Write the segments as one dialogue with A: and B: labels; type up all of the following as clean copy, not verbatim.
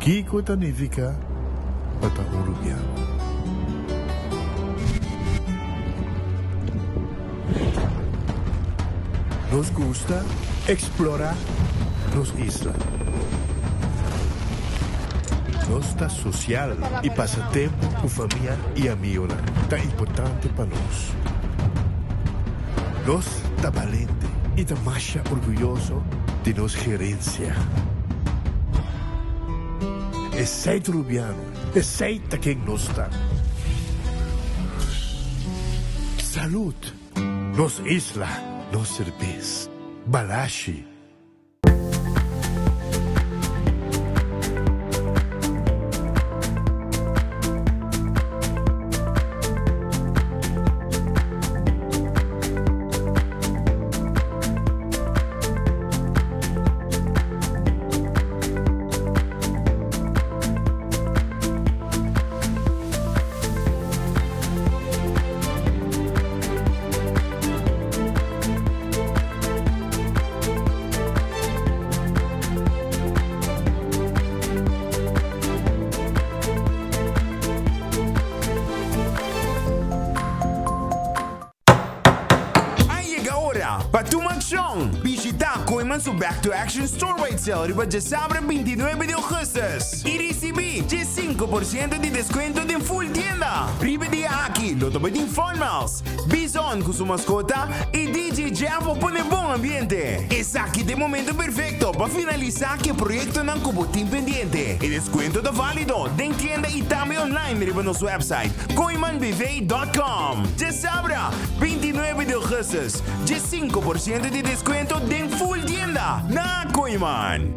A: Kiko ta nifiká pa ta un rubiano? Nos gusta eksplorá nos isla. Nos ta sosial i pasa tempu ku famia i amigonan ta importante pa nos. Nos ta balente i ta masha orguyoso di nos gerensia. Esei ta Rubiano, esei ta ken nos ta. Salud! Nos isla, nos serbes. Balashi.
B: A yega ora pa tuma akshon! Bishita Kooyman su Back to Action Store-wide Sale riba djasabra 29 di ougùstùs i risibí 5% di deskuento den ful tienda! Riba e dia aki lo ta bai tin Fun Miles, Bison ku su maskota i DJ Jeff pa pone bon ambiente. Esaki ta e momento perfekto pa finalisá ku e proyektonan ku bo tin pendiente. E deskuento ta válido den tienda i tambe online riba nos website kooymanbv.com. Djasabra, 29 di ougùstùs, 5% di deskuento den ful tienda na Kooyman.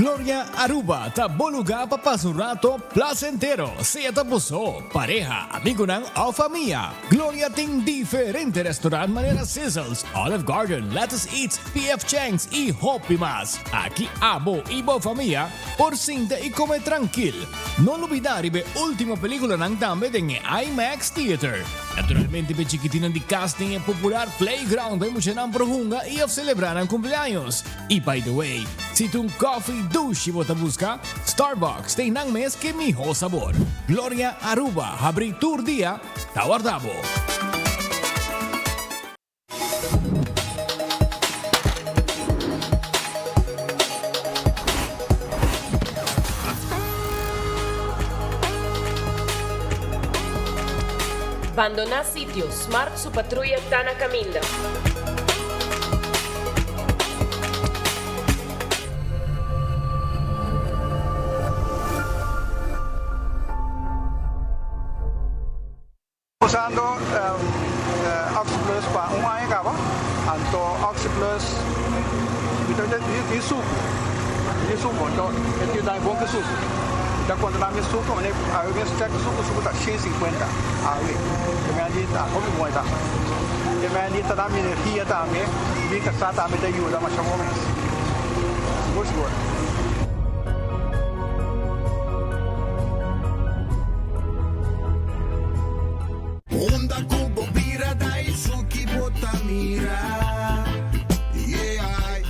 C: Gloria Aruba ta bo lugar pa pasa un rato placentero, sea ta bo so, pareha, amigonan of famia. Gloria tin diferente restaurant manera Sizzles, Olive Garden, Lettuce Eats, PF Chang's y hopi mas. Aki abo y bo famia por sinta y come trankil. No lubida riba e ultimo peliculanan tambe den e IMAX Theater. Naturalmente p'e chikitinnan di cas tin e popular playground pa e muchanan por hunga y of celebra nan cumpleaños. Y by the way, si ta un coffee dushi bo ta busca, Starbucks ta einan mes ke miho sabor. Gloria Aruba habri tur dia, ta warda bo.
D: Bandoná sitio, Smart su patruya ta na kaminda.
E: Usando Oxi Plus pa un aña caba, anto Oxi Plus mi ta tin sucu, mi tin sucu, anto e tin dami bon ki sucu. Mi ta controla mi sucu, mane awe mi a check sucu, sucu ta 150 awe, e mei di ta hopi bon e ta. E mei di ta dami energia tambe, mi casa tambe ta yuda masha bon mes, sigur sigur.
F: Unda ku bo bira da esun ki bo ta mira, yeah.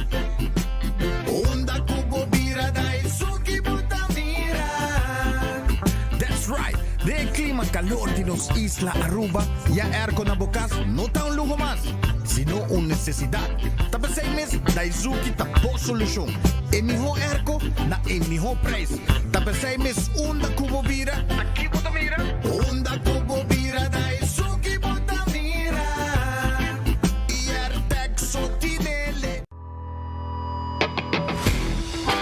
F: Unda ku bo bira da esun ki bo ta mira. calor di nos isla Aruba, ya airco na bo cas no ta un luho mas, sino un necesidad. Ta pesey mes Daizuki ta bo solucion. E miho airco na e miho prijs. Ta pesey mes unda cu bo bira, ta ki bo ta mira? Unda cu bo bira Daizuki bo ta mira. Y Airtec so tinele.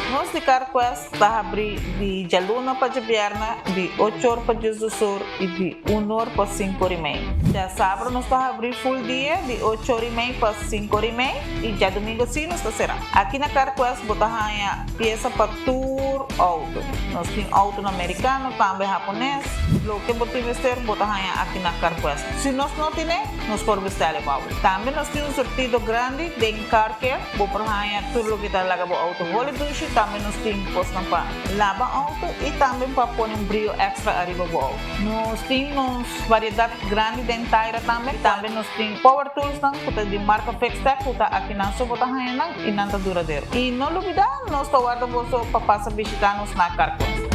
G: Nos di CarQuest ta habrí di djaluna pa djabièrnè di ocho or pa diesdos or i di un or pa sinku or i mei. Djasabra nos ta habrí full dia di ocho or i mei pa sinku or i mei i djadumingu sí nos ta será. Aki na CarQuest bo ta haña piesa pa tur outo. Nos tin outonan merikano, tambe hapones. Loke bo tin mester bo ta haña aki na CarQuest. Si nos no tine, nos por bestel e pa bo. Tambe nos tin un surtido grandi den car care. Bo por haña tur loke ta laga bo outo holi dushi. Tambe nos tin kosnan pa laba outo i tambe pa pone un brio extra ariba bo outo. Nos tin nos variedat grandi den taira tambe. Tambe nos tin power toolsnan ku ta di marka Fixtech ku ta akinan so bo ta haña nan i nan ta duradero. I no lubida nos ta warda boso pa pasa bishita nos na Carquest.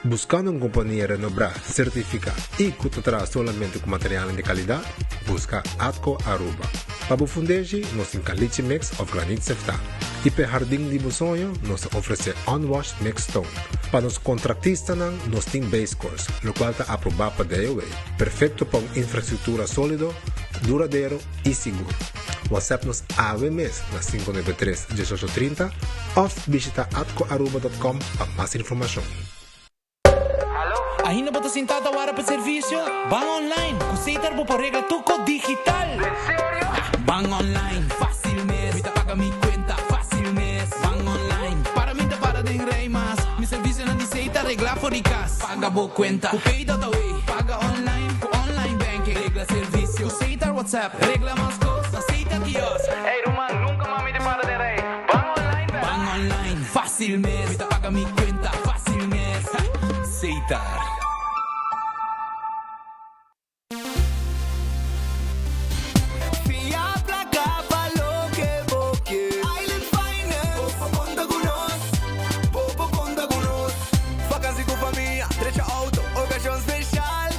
H: Buscando un compania renobrá, certificá y cu ta traha solamente cu materialnan di calidad? Busca Atco Aruba. Pa bo fundeshi, nos tin caliche mix of granit seftá. Y p'e hardin di bo soño, nos ta ofrece unwashed mixed stone. Pa nos contractistanan, nos tin base course, locual ta aprobá pa DOW, perfecto pa un infrastructura solido, duradero y sigur. WhatsApp nos awe mes na 593 1830 of bishita atcoaruba.com pa mas informacion.
I: Ainda bo ta sinta ta wara pa servicio? Ban online! Cu Setar bo por regla tur cos digital! En serio? Ban online, facil mes! Mi ta paga mi cuenta facil mes! Ban online, para mi ta para den rij mas! Mi servicionan di Setar regla for di cas! Paga bo cuenta cu Pay.awe! Paga online cu online banking! Regla servicio cu Setar WhatsApp! Regla mas cos na Setar kiosk! Ey ruman, nunca mas mi ta para den rij! Ban online bek! Ban online, facil mes! Mi ta paga mi cuenta facil mes! Setar.
F: Fia placa pa loke bo ke. Island Finance. Bo por conta cu nos. Bo por conta cu nos. Vakantie cu famia, drecha auto, ocasion special.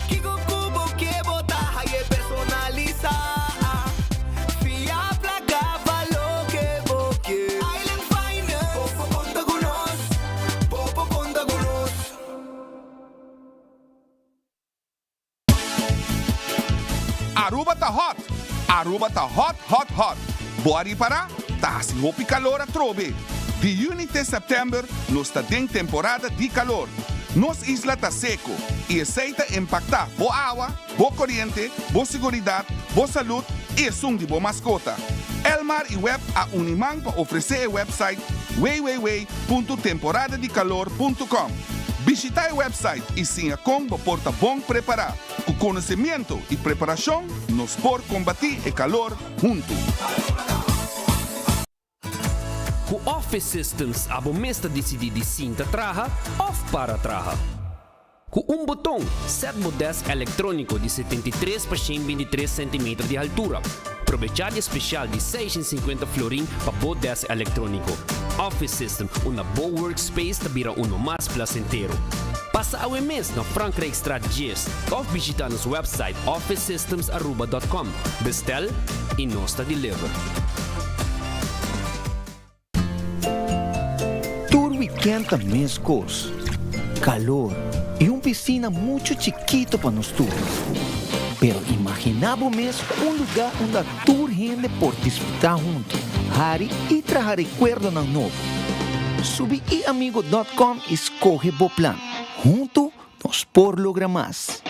F: Kico cu bo ke bo ta haye personalisa. Fia placa pa loke bo ke. Island Finance. Bo por conta cu nos. Bo por conta cu nos.
J: Aruba ta hot! Aruba ta hot hot hot! Bo a ripará? Ta hasi hopi kalor atrobe! Di yüni te sèptèmber nos ta den temporada di kalor. Nos isla ta seko i esei ta impaktá bo awa, bo koriente, bo siguridat, bo salud i esun di bo maskota. Elmar i web a uni man pa ofresé e website www.temporadadikalor punto com. Bishita e website i siña kon bo por ta bon prepará. Ku konosemiento i preparashon nos por kombatí e kalor huntu.
K: Ku Office Systems abo mes ta disidí di sinta traha òf para traha. Ku un boton, sèt bo dèsk elektróniko di 73 pa 123 sentimeter di haltura. Probechá di e spesial di 650 florin pa bo dèsk elektróniko. Office System, unda bo workspace ta bira uno mas plasentero. Pasa awe mes na Frankrijkstraat 10 òf bishitá nos wèpsait officesystemsaruba.com. Bestel i nos ta deliver.
L: Tur weekend ta mescos, calor y un piscina mucho chikito pa nos tur. Pero imagina bo mes un lugar unda tur hende por disfruta hunto, hari y traha recuerdonan nobo. Subi iamigo dot com y scoge bo plan. Hunto nos por logra mas.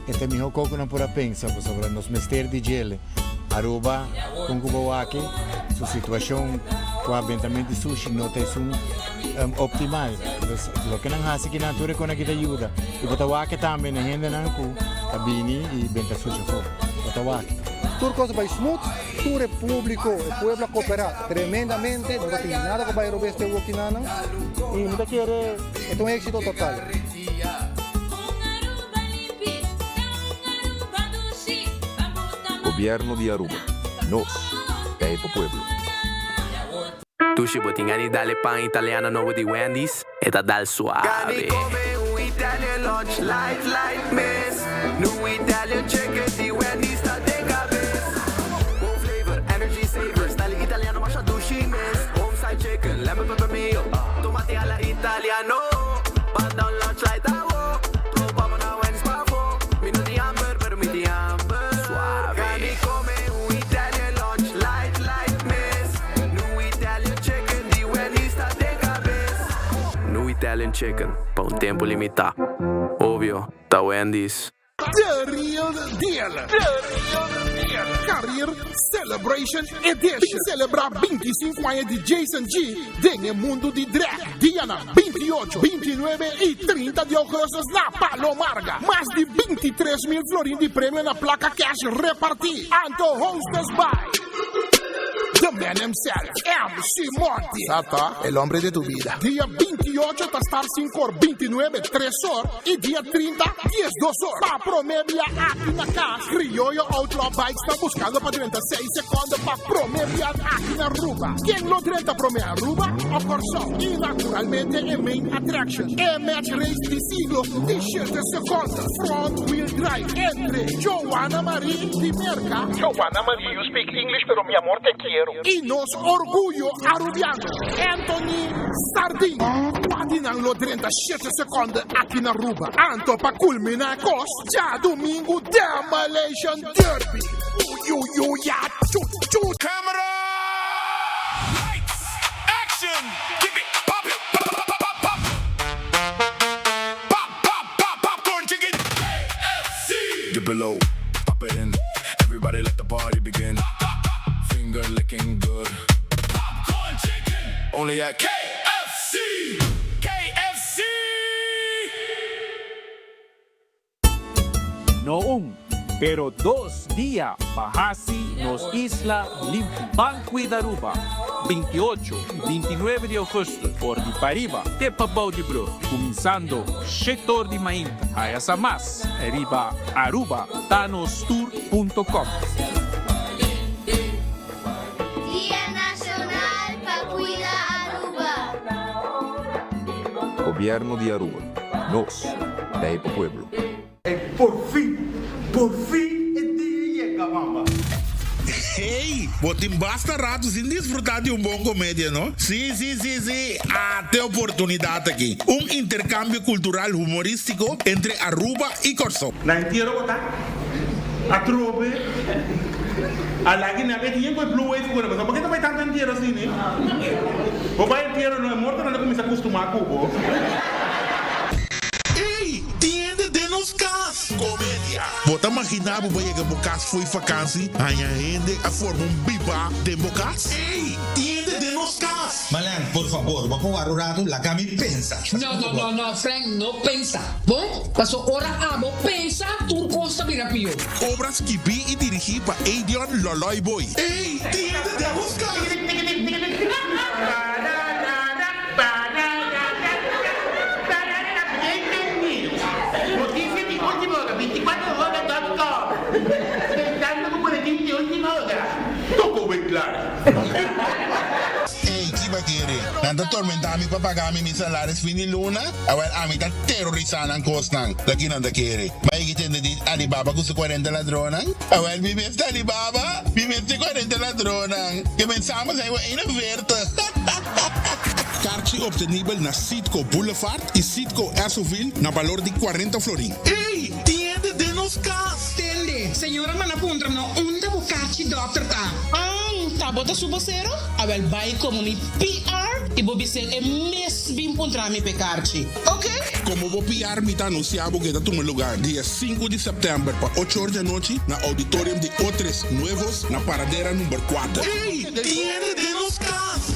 M: E ta e miho ko ku nan por a pensa pasobra nos mester di djele. Aruba kon ku bo wak su situashon ku a bentament di sushi no ta esun optimal. Dus loke nan hasi ki nan tur e kon aki ta yuda. I bo ta wak tambe na hendenan ku ta bini i benta sushi afó. Bo ta wak.
E: Tur kos a bai smooth, tur e publico, e pueblo a coopera tremendamente, no ta tin nada ku bai robes te woki-nanan i mi ta kere e ta un exito total.
N: Gobierno di Aruba. Nos ta e pa pueblo.
K: Dushi bo tin gana di dal e pan italiano nobo di Wendy's? E ta dal suave.
F: Gani come un Italian lunch light light mes. Nu Italian chicken di Wendy's ta den cabes. Bon flavor, energy saver, style italiano masha dushi mes. Home style chicken, lemon pepper mayo, tomate alla italiano. Banda un lunch light awo, topa bo na Wendy's pafo. Mi no tin hamber, pero mi tin hamber.
K: Suave.
F: Gani come un Italian lunch light light mes. Nu Italian chicken di Wendy's ta den cabes.
K: Nu Italian Chicken, pa un tempo limita. Obvio, ta Wendy's.
J: The Real Deal! The Real Deal! Career Celebration Edition! Bin celebra 25 aña di Jason G den e mundo di drag dianan 28, 29 y 30 di augustus na Palo Marga. Mas di 23 mil florin di premio na placa cash reparti. Anto hostess by The man himself, MC Monty. Sa el hombre de tu vida. Dia 28 ta start 5 or, 29 3 or y dia 30 12 or. Pa prome bia aki na cas, Criollo Outlaw Bikes ta buscando pa drenta 6 seconde pa prome bia aki na Aruba. Ken lo drenta prome Aruba o Corsou? Y naturalmente e main attraction, e match race di siglo di 7 seconde, front wheel drive entre Joanna Marie di Merca.
E: Joanna Marie, you speak English pero mi amor te quiero.
J: Y nos orguyo Arubiano, Anthony Sardin. Cua di nan lo drenta 7 seconde aki na Aruba? Anto pa culmina cos, diadomingo Demolition Derby. Uyuyuya chu chu.
A: Camera! Lights! Action! Keep it pop it pop pop pop pop pop pop pop pop popcorn chicken KFC!
N: Dip it low, pop it in. Everybody let the party begin. Finger licking good.
A: Popcorn chicken!
N: Only at
A: KFC! KFC!
O: No un, pero dos dia pa haci nos isla limpi. Ban Cuida Aruba, 28 y 29 di augustus for di pariba te pabou di brug, cuminsando shetor di mainta. Haya sa mas riba arubatanostour.com.
P: Dia Nacional pa Cuida Aruba.
Q: Gobierno di Aruba. Nos ta e pa pueblo.
R: Por fin, por fin e dia yega, mama.
S: Hey, bo tin basta rato sin disfruta di un bon comedia, no? Si, si, si, si, ate oportunidad aki. Un intercambio cultural humoristico entre Aruba y Corsou.
R: Na entiero bo ta atrobe a lagi nan e tin ku e blue wave ku nan pasobra bo ke ta bai tantu entiero asina bo bai entiero no e mortonan ta kuminsa kustumá ku bo.
S: Ey, tin hende den nos cas! Comedia. Bo ta magina bo ba yega bo cas fo'i vakansi, haña hende a forma un biba den bo cas? Ey, tin hende den nos cas!
T: Marlene, por fabor, bo por wara un rato? Laga mi pensa.
U: No, no, no, no, Frank, no pensa. Bon, paso ora abo pensa, tur cos ta bira pió.
S: Obra skibí i dirigí pa Edion Loloy Boy. Ey, tin hende den nos cas!
R: Noticia di ultima ora, 24 hora dot com. Pensando cu boletin di ultima ora.
S: Toko wen klaar. Ey, ki ba kere? Nan ta tormenta mi pa paga mi mi salaris fin di luna? Awel, ami ta terorisa nan kosnan. Ta ki nan ta kere? Ba yegi tende di Alibaba ku su kuarenta ladronnan? Awel, mi mes ta Alibaba, mi mes ta e kuarenta ladronnan. Ke mensamos zijn we 41. Karchi obtenibel na Citgo Boulevard y Citgo Esso-ville na balor di 40 florin. Ey! Tin hende den nos cas!
V: Tende, señora manda puntra no unda bo kachi dokter ta.
W: An, ta bo ta su bosero? Awel bai komo mi PR i bo bis'é e mes bin puntra mi p'e karchi. Ok?
S: Komo bo PR mi ta anunsiá bo ke ta tuma lugar dia sinku di sèptèmber pa ocho or di anochi na Auditorium di Otres Nuevos na Paradera number kuater. Ey! Tin hende den nos kas!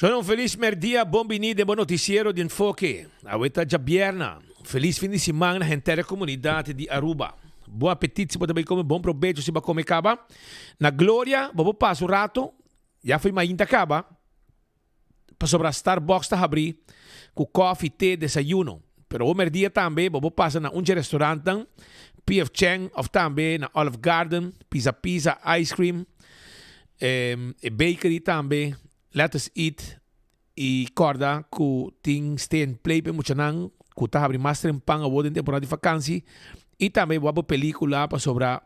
B: Shon un felis merdia, bon bini den bo noticiero di Enfoke. Awe ta djabierna. Un felis fin di siman na henter e comunidad di Aruba. Bon apetit si bo ta bay come, bon probecho si bo a come caba. Na Gloria bo por pasa un rato, ya fo'i mainta caba, pasobra Starbucks ta habri cu koffie, te, desayuno. Pero bo merdia tambe bo por pasa na un dje restaurantnan, PF Chang of tambe na Olive Garden, Pizza Pizza, Ice Cream. E bakery tambe, Let Us Eat, y corda cu tin Stay and Play pa e muchanan cu ta habri mas trempan awor den temporada di vakantie y tambe bo abo pelicula pasobra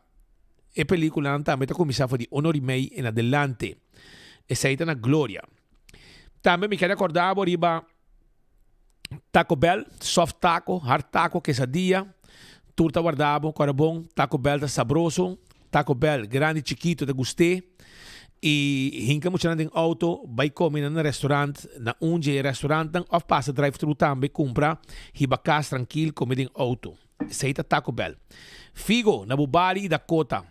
B: e peliculanan tambe ta cuminsa for di un ora y mei en adelante. Esey ta na Gloria. Tambe mi kier acorda bo riba Taco Bell, soft taco, hard taco, quesadilla, tur ta warda bo, kòrda bon, Taco Bell ta sabroso, Taco Bell grandi chikito ta gust'é y hinka muchanan den auto bai come na nan restaurant, na un dje e restaurantnan of pasa drive thru tambe cumpra hiba cas trankil come den auto. Esey ta Taco Bell. Figo na Bubali y Dakota.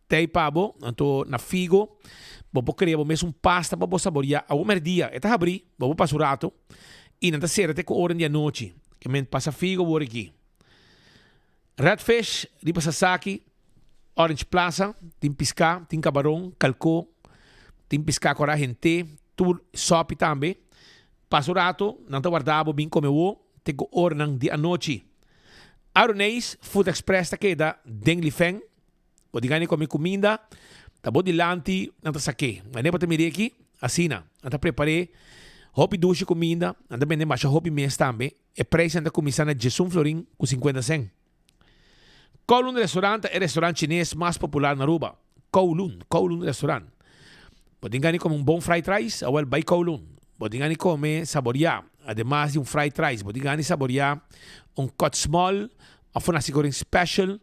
B: Tei pa bo, anto na figo bo por crea bo mes un pasta pa bo saboria. Awor merdia e ta habri, bo por pasa un rato y nan ta cera te cu ora di anochi. Ke men pasa figo wor aki. Red fish riba Sasaki, Orange Plaza, tin pisca, tin cabaron, calco, tin pisca cu a hente, tur sopi tambe. Pasa un rato, nan ta warda bo bin come wo te cu oranan di anochi. Aroneis Food Express ta keda den Lifeng. Bo di gana come cuminda, ta bo dilanti nan ta saké. Manera bo ta mir'é aki, asina. Nan ta prepar'é hopi dushi cuminda, nan ta bende masha hopi mes tambe. E prijsnan ta cuminsa na djesun florin cu sinkuenta sen. Kowloon Restaurant ta e restaurant chines mas popular na Aruba. Kowloon, Kowloon Restaurant. Bo tin gana di come un bon fried rice? Awel, bai Kowloon. Bo tin gana di come saboriá, ademas di un fried rice, bo tin gana di saboriá un cut small of un nasi goreng special.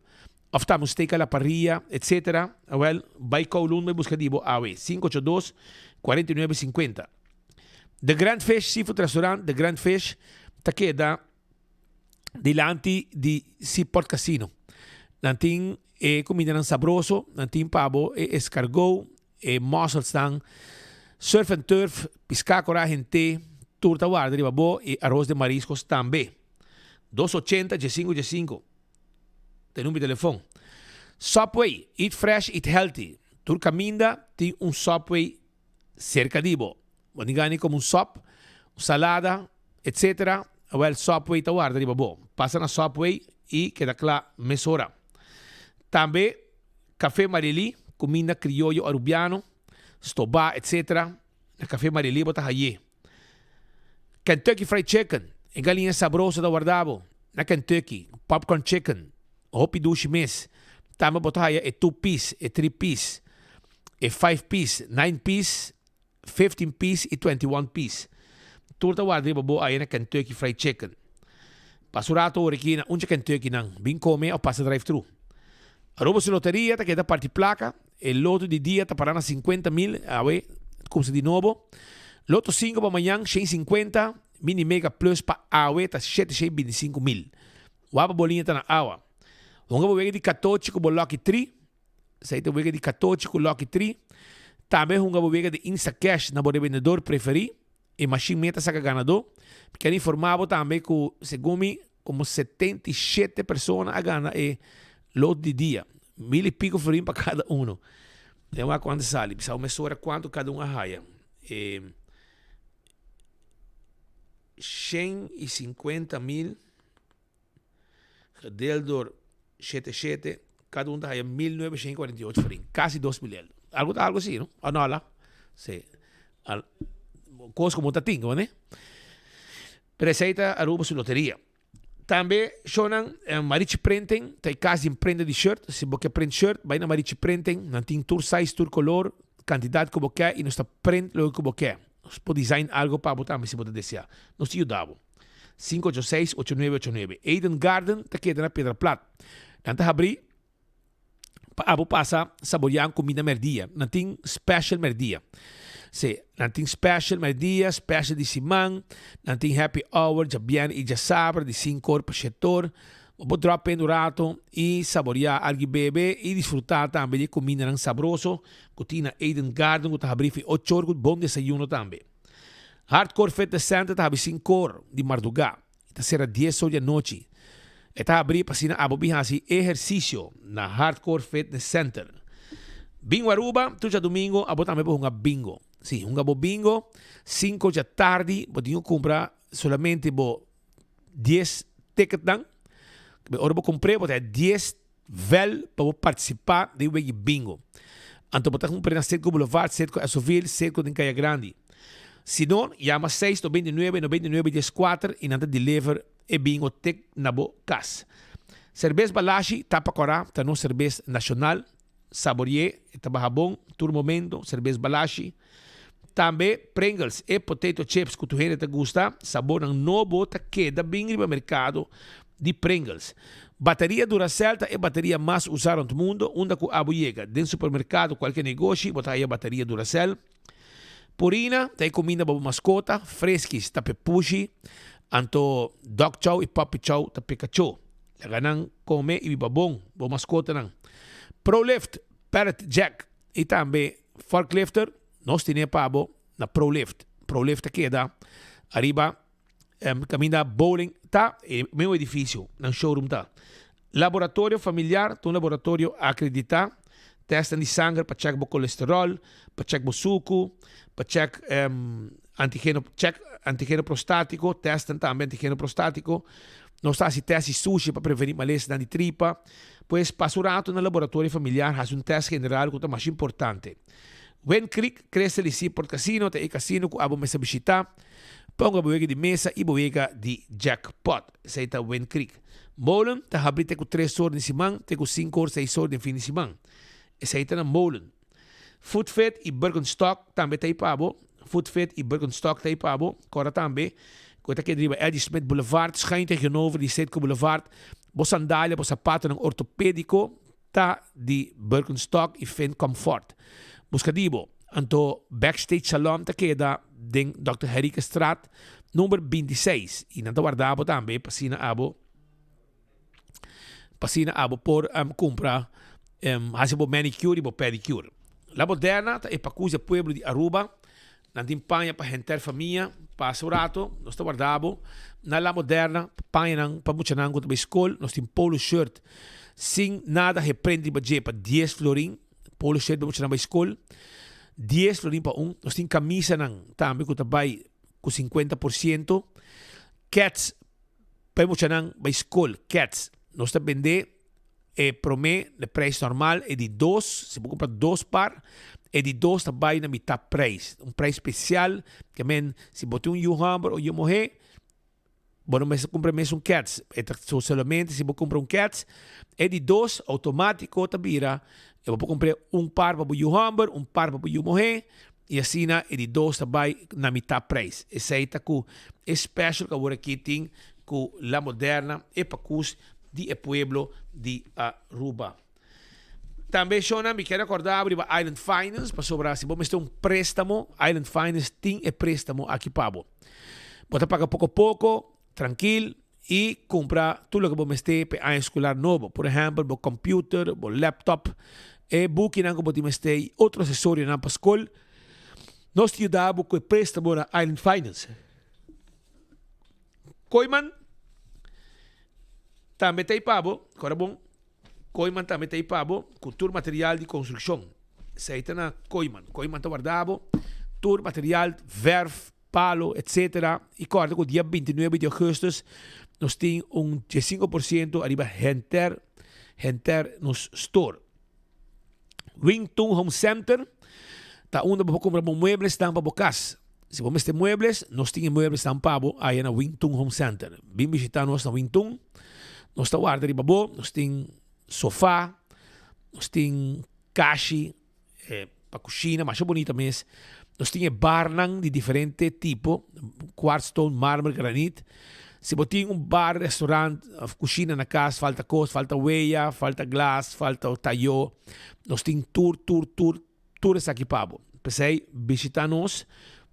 B: Of ta un steak a la parrilla, etc. Awel, bai Kowloon bai buska di bo awe, 582 49 50. The Grand Fish Seafood Restaurant, The Grand Fish, ta keda dilanti di Seaport Casino. Nan tin e kumindanan sabroso, nan tin pa bo e escargot, e musselsnan, surf and turf, piská kora hent'é, tur ta warda riba bo i aros de mariscos tambe. Dos ochenta djesinku djesinku. Ta e number di telefon. Subway, eat fresh, eat healthy. Tur kaminda tin un Subway serka di bo. Bo tin gana di kome un sop, un salada, etc. Awel Subway ta warda riba bo. Pasa na Subway i keda kla mesora. Tambe Café Marily, kuminda krioyo arubiano, stobá, etc. Na Café Marily bo ta haye. Kentucky Fried Chicken, e galiña sabroso ta warda bo na Kentucky, Popcorn Chicken, hopi dushi mes. Tambe bo ta haya e two piece, e three piece, e five piece, nine piece, 15 piece y 21 piece. Tur ta warda riba bo aya na Kentucky Fried Chicken. Pasa un rato ora aki na uncha Kentucky nan, bin come of pasa drive thru. Aruba su loteria ta keda parti placa. E loto di dia ta para na 50 mil, awe kumsa di nobo. Loto 5 pa mañan, 150, mini mega plus pa awe ta 725 mil. Wapa boliña ta na awa. Hunga bo wega di katochi ku bo lucky 3. Esei ta wega di katochi ku lucky 3. Tambe hunga bo wega di Instacash na bo rebendedor preferi. E mashin meta saka ganadó. Mi kier informá bo tambe ku segun mi komo 77 persona a gana e lot di dia. Mil i piko florin pa kada uno. Den wak kuantu sali. Bisa bo mesora kuantu kada un a haya. E 150 mil Gedeeld door shete shete, cada un ta haya 1948 florin, casi 2000 eldo. Algo ta algo así, no? O no ala? Sí. Al, cos como ta tin, ne? Pero esey ta Aruba su loteria. Tambe, shownan, eh, Marichi Printing, ta e cas di imprenta di shirt. Si bo ke print shirt, bay na Marichi Printing. Nan tin tur size, tur color, cantidad cu bo ke y nos ta print loke cu bo ke. Nos por design algo pa bo tambe si bo ta desea. Nos ta yuda bo. 586-8989. Eden Garden ta keda na Piedra Plat. Nan ta habrí pa abo pasa saboreá un kumida mèrdia. Nan tin special mèrdia. Sí, nan tin special mèrdia, special di siman, nan tin happy hour djabièrnè i djasabra di sinku or pa shete or. Bo por drop in un rato i saboreá algu bebe i disfrutá tambe di e kumindanan sabroso ku tin na Eden Garden ku ta habrí fi ocho or ku bon desayuno tambe. Hardcore Fitness Center ta habri sinkor di mardugá i ta sera dies or di anochi. E ta habrí pa asina abo bin hasi ehersisio na Hardcore Fitness Center. Bingo Aruba, tur djadumingo abo tambe por hunga bingo. Si, hunga bo bingo sinko djatardi, bo tin ku kumpra solamente bo dies ticketnan. Ora bo kumpr'é bo ta haya dies Vel pa bo partisipá den wegi bingo. Anto bo ta kumpra na Citgo Boulevard, Citgo Esovil, Citgo den Kaya Grandi. Si no, yama seis 99 99 dieskuater i nan ta deliver e bingo te na bo kas. Serbes Balashi Tapa Kòrá ta nos serbes nashonal. Sabori'é, e ta baha bon tur momento, serbes Balashi. Tambe Pringles, e potato chips ku tur hende ta gusta, sabornan nobo ta keda bin riba merkado di Pringles. Bateria Duracell ta e bateria mas usá rònt mundo, unda ku abo yega den supermerkado kualke negoshi bo ta haya bateria Duracell. Purina ta e kuminda pa bo maskota, Friskies ta p'e pushi, anto Dog Chow i Puppy Chow ta p'e kachó. Laga nan kome i biba bon, bo maskotanan. Prolift, Pallet Jack i tambe Forklifter nos tene pa bo na Prolift. Prolift ta keda ariba kaminda bowling ta, e mesmo edifisio nan showroom ta. Laboratorio Familiar ta un laboratorio akreditá, tèstnan di sanger pa chèk bo kolesteròl, pa chèk bo suku, pa chèk antigeno chèk antigeno prostátiko, tèstnan tambe antigeno prostátiko. Nos ta hasi tèst di sushi pa prevení malesanan di tripa. Pues pasa un ratu na Laboratorio Familiar hasi un tèst general ku ta masha importante. Wind Creek Crystal y Seaport Casino ta e casino ku abo mester bishitá. Ponga bo wega di mesa y bo wega di jackpot. Esei ta Wind Creek. Molen ta habri te ku tres or den siman te ku sinku or seis or den fin di siman. Esei ta na Molen. Footfit y Birkenstock tambe ta ei pa bo. Footfit y Birkenstock ta ei pa bo. Kòrda tambe ku e ta keda riba Eddie Smith Boulevard, schuin tegenover di Citgo Boulevard. Bo sandalia, bo sapatonan ortopédiko ta di Birkenstock y Finn Comfort. Busca di bo. Anto Backstage Salon ta keda den Dòkter Henriquezstraat number 26 y nan ta warda bo tambe pa asina abo pa asina abo por cumpra haci bo manicure y bo pedicure. La Moderna ta e pacush di pueblo di Aruba. Nan tin paña pa henter famia. Pasa un rato, nos ta warda bo na La Moderna pa pañanan pa muchanan ku ta bai skol. Nos tin polo shirt sin nada geprint riba dje pa dies florin. Polo shirt pa muchanan bai skol, dies florin pa un. Nos tin kamisanan tambe ku ta bai ku 50%. Kets pa e muchanan bai skol, kets nos ta bende. E promé na prijs normal, e di dos, si bo kumpra dos par, e di dos ta bai na mitá prijs. Un prijs spesial, ke men si bo tin un yu hòmber o yu muhé, bo no mester kumpra mesun kèts. E ta solamente si bo kumpra un kèts, e di dos outomátiko ta bira, e bo por kumpra un par pa bo yu hòmber, un par pa bo yu muhé, i asina e di dos ta bai na mitá prijs. Esei ta ku e special ku awor aki tin ku La Moderna, e pakus di e pueblo di Aruba. Tambe shownan mi kier recorda abo riba Island Finance pasobra si bo mester un prestamo, Island Finance tin e prestamo aki pa bo. Bo ta paga poco poco, trankil y cumpra tur loke bo mester pa e aña escolar nobo. Por ehempel bo computer, bo laptop, e bukinan cu bo tin mester y otro accesorionan pa scol. Nos ta yuda bo cu e prestamo na Island Finance. Kooiman tambe ta ei pa bo, kòrda bon, Kooiman tambe ta ei pa bo ku tur material di konstrukshon. Esei ta na Kooiman. Kooiman ta warda bo tur material, vèrf, palo, etsetera. I kòrda ku dia bintinuebe di ougùstùs nos tin un diesinku por siento ariba henter, henter nos store. Wing Tun Home Center ta unda bo por kumpra bo mueblesnan pa bo kas. Si bo mester muebles, nos tin e mueblesnan pa bo aya na Wing Tun Home Center. Bin bishita nos na Wing Tun. Nos ta warda riba bo. Nos tin sofa, nos tin kashi pa kushina, masha bunita mes. Nos tin e barnan di diferente tipo, quartz stone, marmer, granit. Si bo tin un bar, restaurant of kushina na kas, falta kos, falta weya, falta glas, falta tayo, nos tin tur, tur, tur, tur esaki pa bo. P'esei bishita nos,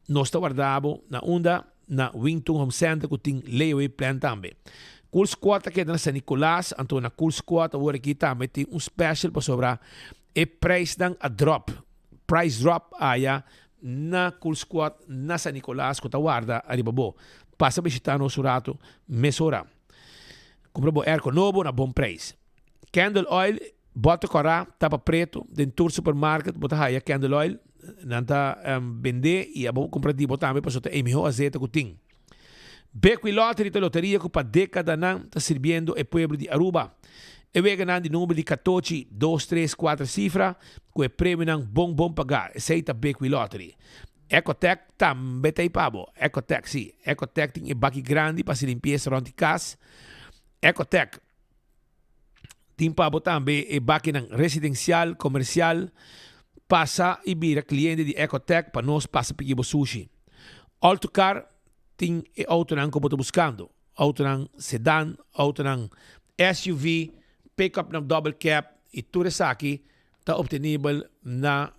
B: nos ta warda bo na unda? Na Wington Home Center ku tin layaway plan tambe. Cool Squad ta keda na San Nicolas, anto na Cool Squad awor aki tambe tin un special pasobra e prijsnan a drop. Price drop aya. na Cool Squad na San Nicolas cu ta warda ariba bo. Pasa bishita nos un rato mesora. Cumpra bo airco nobo na bon prijs. Candle oil, bote cora, tapa preto, den tur supermarket bo ta haya candle oil. Nan ta bende y abo cumpra di bo tambe pasobra ta e miho azeta cu tin. Bequi Lottery ta loteria cu pa decadanan ta sirbiendo e pueblo di Aruba. E weganan di number di catochi, dos, tres, cuater cifra cu e premionan bon bon paga. Esey ta Bequi Lottery. Ecotec tambe ta ey pa bo. Ecotec, si. Ecotec tin e baki grandi pa haci limpieza rond di cas. Ecotec tin pa bo tambe e bakinan residencial, comercial. Pasa y bira cliente di Ecotec pa nos pasa piki bo sushi. Autocar tin e autonan cu bo ta buscando. Autonan sedan, autonan SUV, pick-upnan double cab y tur esaki ta obtenibel na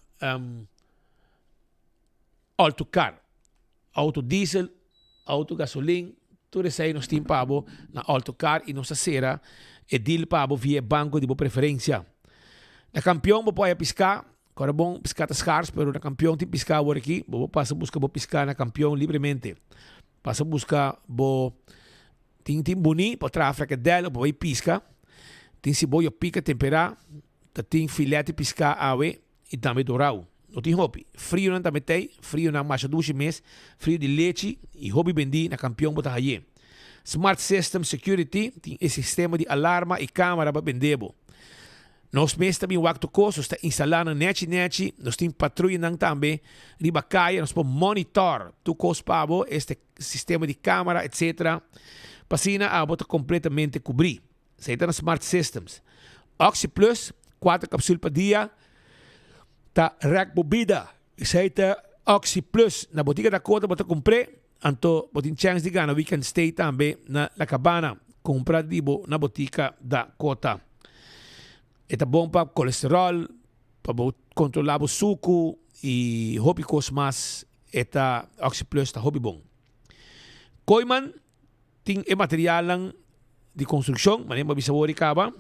B: Autocar. Auto diesel, auto gasolin, tur esei nos tin pa bo na Autocar y nos ta cera e deal pa bo via e banco di bo preferencia. Na Campeon bo por haya pisca, Ora bon pisca ta scars pero na Campeon tin pisca awor aki, bo por pasa busca bo pisca na Campeon libremente. Pasa busca bo tin tin buni pa traha frikadel of pa bay pisca, tin siboyo pica tempera, ta tin filet di pisca awe y tambe dorao. No tin hopi. Frionan tambe t'ey, frionan masha dushi mes, frio di lechi y hopi bendi na Campeon bo ta haye. Smart System Security tin e sistema di alarma y camera pa bende bo. Nos mes ta bin wak tur kos, nos ta instalá nan nechi nechi, nos tin patruyanan tambe riba kaya, nos por monitor tur kos pa bo, este sistema di kamera etcetera, pa asina abo ta kompletamente kubrí. Esei ta na Smart Systems. Oxi Plus, kuater kapsul pa dia, ta rèk bo bida. Esei ta Oxi Plus. Na Botica Dakota bo ta kumpr'é, anto bo tin chèns di gana weekend stay tambe na La Cabana. Kumpra di bo na Botica Dakota. E ta bon pa kolesteròl, pa bo kontrolá bo suku i hopi kos mas. E ta Oxi Plus ta hopi bon. Kooiman tin e materialnan di konstrukshon, manera mi a bisa wor i kaba.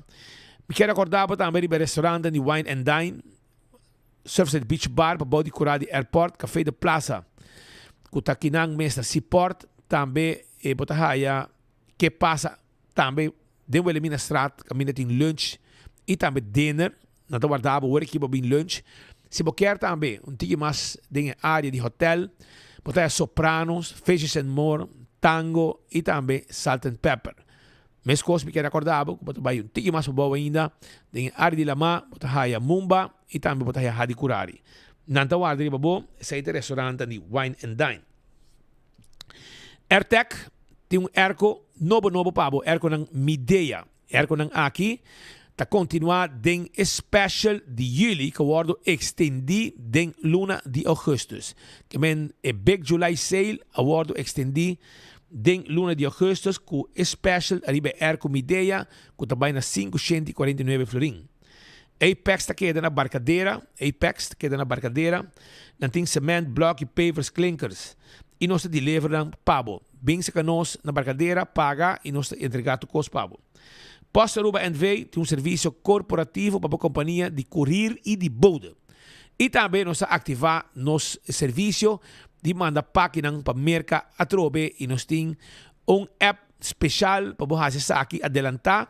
B: Mi kier akordá bo tambe riba e restaurantnan di Wine and Dine. Surfside Beach Bar pa bou di kura di airport, Café de Plaza ku ta kinan mes na Seaport, tambe e bo ta haya ke pasa tambe den Wilhelminastraat kaminda tin lunch i tambe dinner, nan ta warda bo ora ki bo bin lunch. Si bo kier tambe un tiki mas den e area di hotel, bo ta haya Sopranos, Fishes and More, Tango i tambe Salt and Pepper. Meskos mi kier akorda bo ku bo ta bai un tiki mas pabou ainda den e área di lamá, bo ta haya Mumba i tambe bo ta haya Hadi Kurari. Nan ta warda riba bo, esei ta e restorantan di Wine and Dine. Airtec tin un airco nobo nobo pa bo, airconan Midea. E airconan aki ta kontinuá den e special di juli ku a wòrdu ekstendí den luna di augustus. Ke men e Big July Sale a wòrdu ekstendí Den luna di augustus ku e special ariba e airco Midea ku ta bai na 549 florin. Apex ta keda na Barcadera, Apex ta keda na Barcadera. Nan tin cement, bloki, pavers, klinkers i nos ta deliver nan pa bo. Bin saka nos na Barcadera, paga i nos ta entrega tur kos pa bo. Post Aruba NV tin un servisio korporativo pa bo kompania di korir i di bode. I tambe nos ta aktivá nos servisio di manda pakinan pa Merka atrobe i nos tin un app speshal pa bo hasi esaki adelantá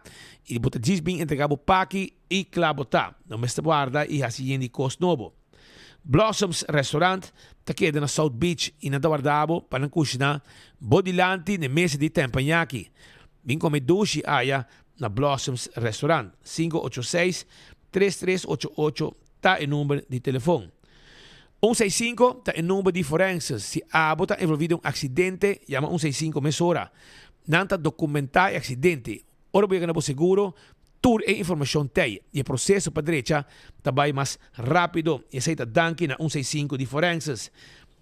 B: i bo ta djis bin entregá bo paki i kla bo ta. No mester warda i hasi yen di kos nobo. Blossoms Restaurant ta keda na South Beach i nan ta warda bo pa nan kushiná bo dilanti n'e mesa di teppanyaki. Bin kome dushi aya na Blossoms Restaurant. 586 3388 ta e number di telefon. Un seis sinku ta e number di forenses. Si abo ta envolvi den un aksidente, yama un seis sinku mesora. Nan ta dokumentá e aksidente. Ora bo yega na bo seguro, tur e informashon t'ei i e proseso pa drecha ta bai mas rápido. I esei ta danki na un seis sinku di forenses.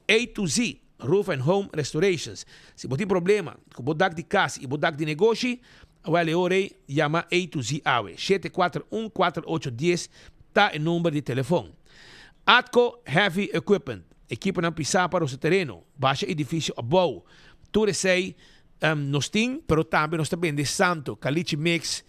B: A to Z Roof and Home Restorations. Si bo tin problema ku bo dak di kas i bo dak di negoshi, awel e ora ei yama A to Z awe. 741 4810 ta e number di telefon. Atco Heavy Equipment, ekiponan pisá pa rosa tereno, basha edifisio abou. Tur esei nos tin, pero tambe nos ta bende santo, caliche mix,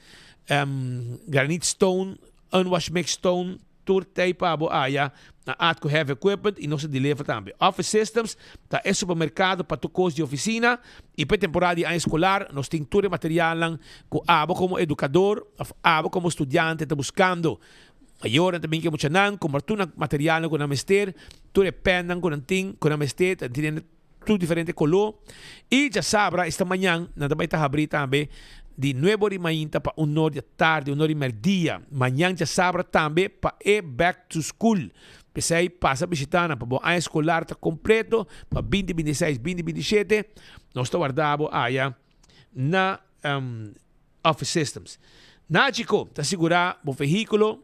B: granite stone, unwash mix stone. Tur tei pa bo aya na Atco Heavy Equipment y nos ta deliver tambe. Office Systems ta e supermercado pa tur cos di oficina y pa e temporada di aña escolar nos tin tur e materialnan cu abo como educador of abo como studiante ta buscando. Mayornan ta bin cu e muchanan cumpra tur nan materialnan cu nan mester, tur e pennan cu nan tin cu nan mester ta tin tur diferente color y djasabra esta mañan nan ta bay ta habri tambe di nuebe ora di mainta pa un or di atardi, un or di merdia. Mañan djasabra tambe pa e back to school. P'esey pasa bishita nan pa bo aña escolar ta completo pa binti binti seis, binti binti shete. Nos ta warda bo aya na Office Systems. Nagico ta sigura bo vehiculo.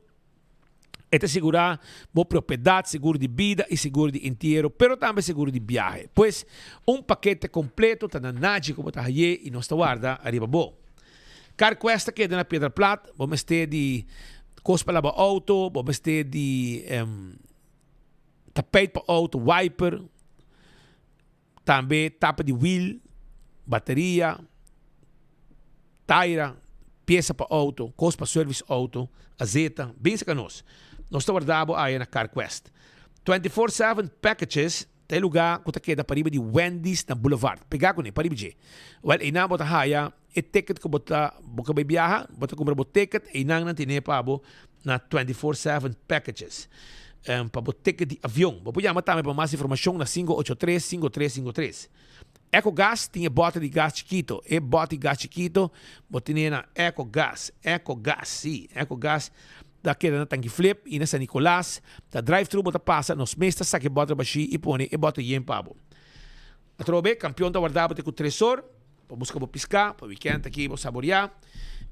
B: E ta sigurá bo propiedat, seguro di bida i seguro di entiero, pero tambe seguro di biahe. Pues, un pakete kompleto ta na nachi ku bo ta hay'é i nos ta warda ariba bo. CarQuest ta keda na Piedra Plat. Bo mester di kos pa laba outo, bo mester di tapijt pa outo, wiper. Tambe tapa di wiel, bateria, taira, piesa pa auto, kos pa service auto, azeta, bin saka nos. Nos ta warda bo aya na CarQuest. 24/7 Packages ta e luga ku ta keda pariba di Wendy's na Boulevard. Pega kuné, pariba dje. Wèl, einan bo ta haya e ticket ku bo ta bo ke bai biaha, bo ta kumpra bo ticket, einan nan tene pa bo na 24/7 Packages pa bo ticket di avion. Bo por yama tambe pa mas informacion na 583 5353. Ecogas tin e bote di gas chikito. E bote di gas chikito bo tene na Ecogas. Ecogas, si, Ecogas ta keda na Tanki Flip y na San Nicolas. Ta drive thru bo ta pasa, nos mes ta saka e bote bashi y pone e bote yen pa bo. Atrobe, campeon ta warda bo te cu tresor. Pa buska bo piská, pa wikènt aki bo saboriá.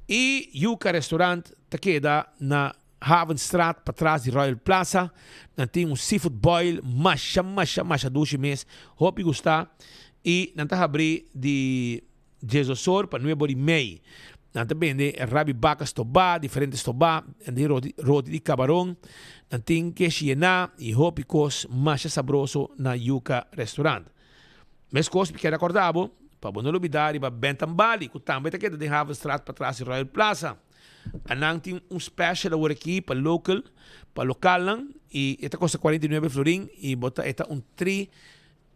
B: I Yuca Restaurant ta keda na Havenstraat patras di Royal Plaza. Nan tin un seafood boil masha masha masha dushi mes. Hopi gusta. I nan ta habrí di diesosor pa nuebe ora i mei. Nan ta bende rabi baka stobá, diferente stobá, nan tin roti roti di kabaron, nan tin keshi yená i hopi kos masha sabroso na Yuca Restaurant. Meskos mi kier akorda bo pa bo no lubida riba Bentham Bali ku tambe ta keda den Havenstraat patras di Royal Plaza. Anan tin un special awor aki pa local, pa lokalnan i e ta kosta 49 florin i bo ta e ta un tri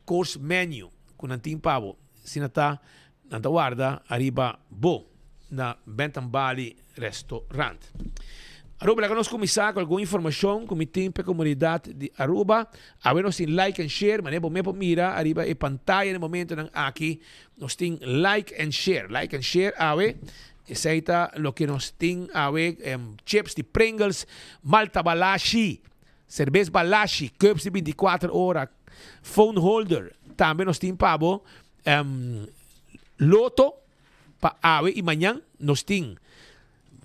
B: course menu ku nan tin pa bo. Asina ta nan ta warda ariba bo na Bentham Bali Restaurant. Aruba, laga nos kuminsá ku algun informashon ku mi tin pa e komunidat di Aruba. Awe nos tin like and share, manera bo mes por mira ariba e pantaya na e momentonan aki. Nos tin like and share, like and share awe. Esei ta loke nos tin awe, chips di Pringles, Malta Balashi, serbes Balashi, cups di 24 ora, phone holder. Tambe nos tin pa bo loto. Pa awe y mañan nos tin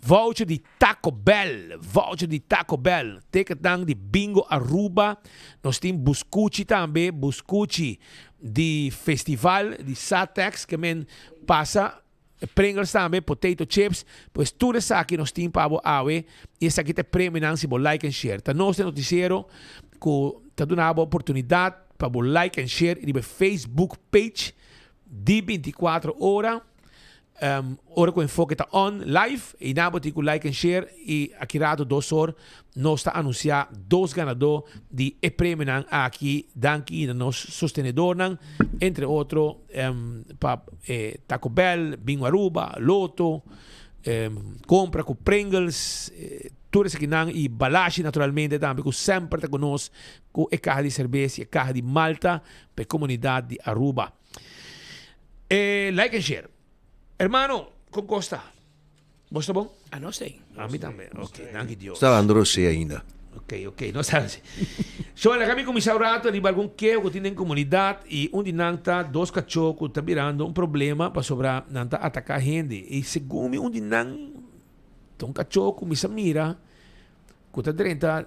B: voucher di Taco Bell, voucher di Taco Bell, ticketnan di Bingo Aruba, nos tin buscuchi tambe, buscuchi di festival di Satex ke men pasa, Pringles tambe, potato chips, pues tur esaki nos tin pa bo awe y esaki ta e premionan si bo like en share. Ta nos den noticiero cu ta duna bo oportunidad pa bo like en share riba e Facebook page Di 24 ora, ora ku Enfoke ta on live, einan bo tin ku like en share i aki rato dos or nos ta anunsiá dos ganadó di e premionan aki. Danki na nos sostenedornan, entre otro pa Taco Bell, Bingo Aruba, Lotto, kompra ku Pringles, tur esakinan i Balashi naturalmente tambe ku semper ta ku nos ku e kaha di serbes i e kaha di malta pa e komunidat di Aruba. E like en share. Hermano, kon kos ta? Bos ta bon?
C: A nos ei.
B: Ami tambe. Ok, danki Dios.
D: Sta dando rosé ainda.
B: Ok, ok, no sa. So, laga mi kuminsá un rato riba algun keo ku tin den komunidat i un di nan ta dos kachó ku ta birando un problema pasobra nan ta ataká hende. I segun mi un di nan ta un kachó ku mi sa mira Ku ta drenta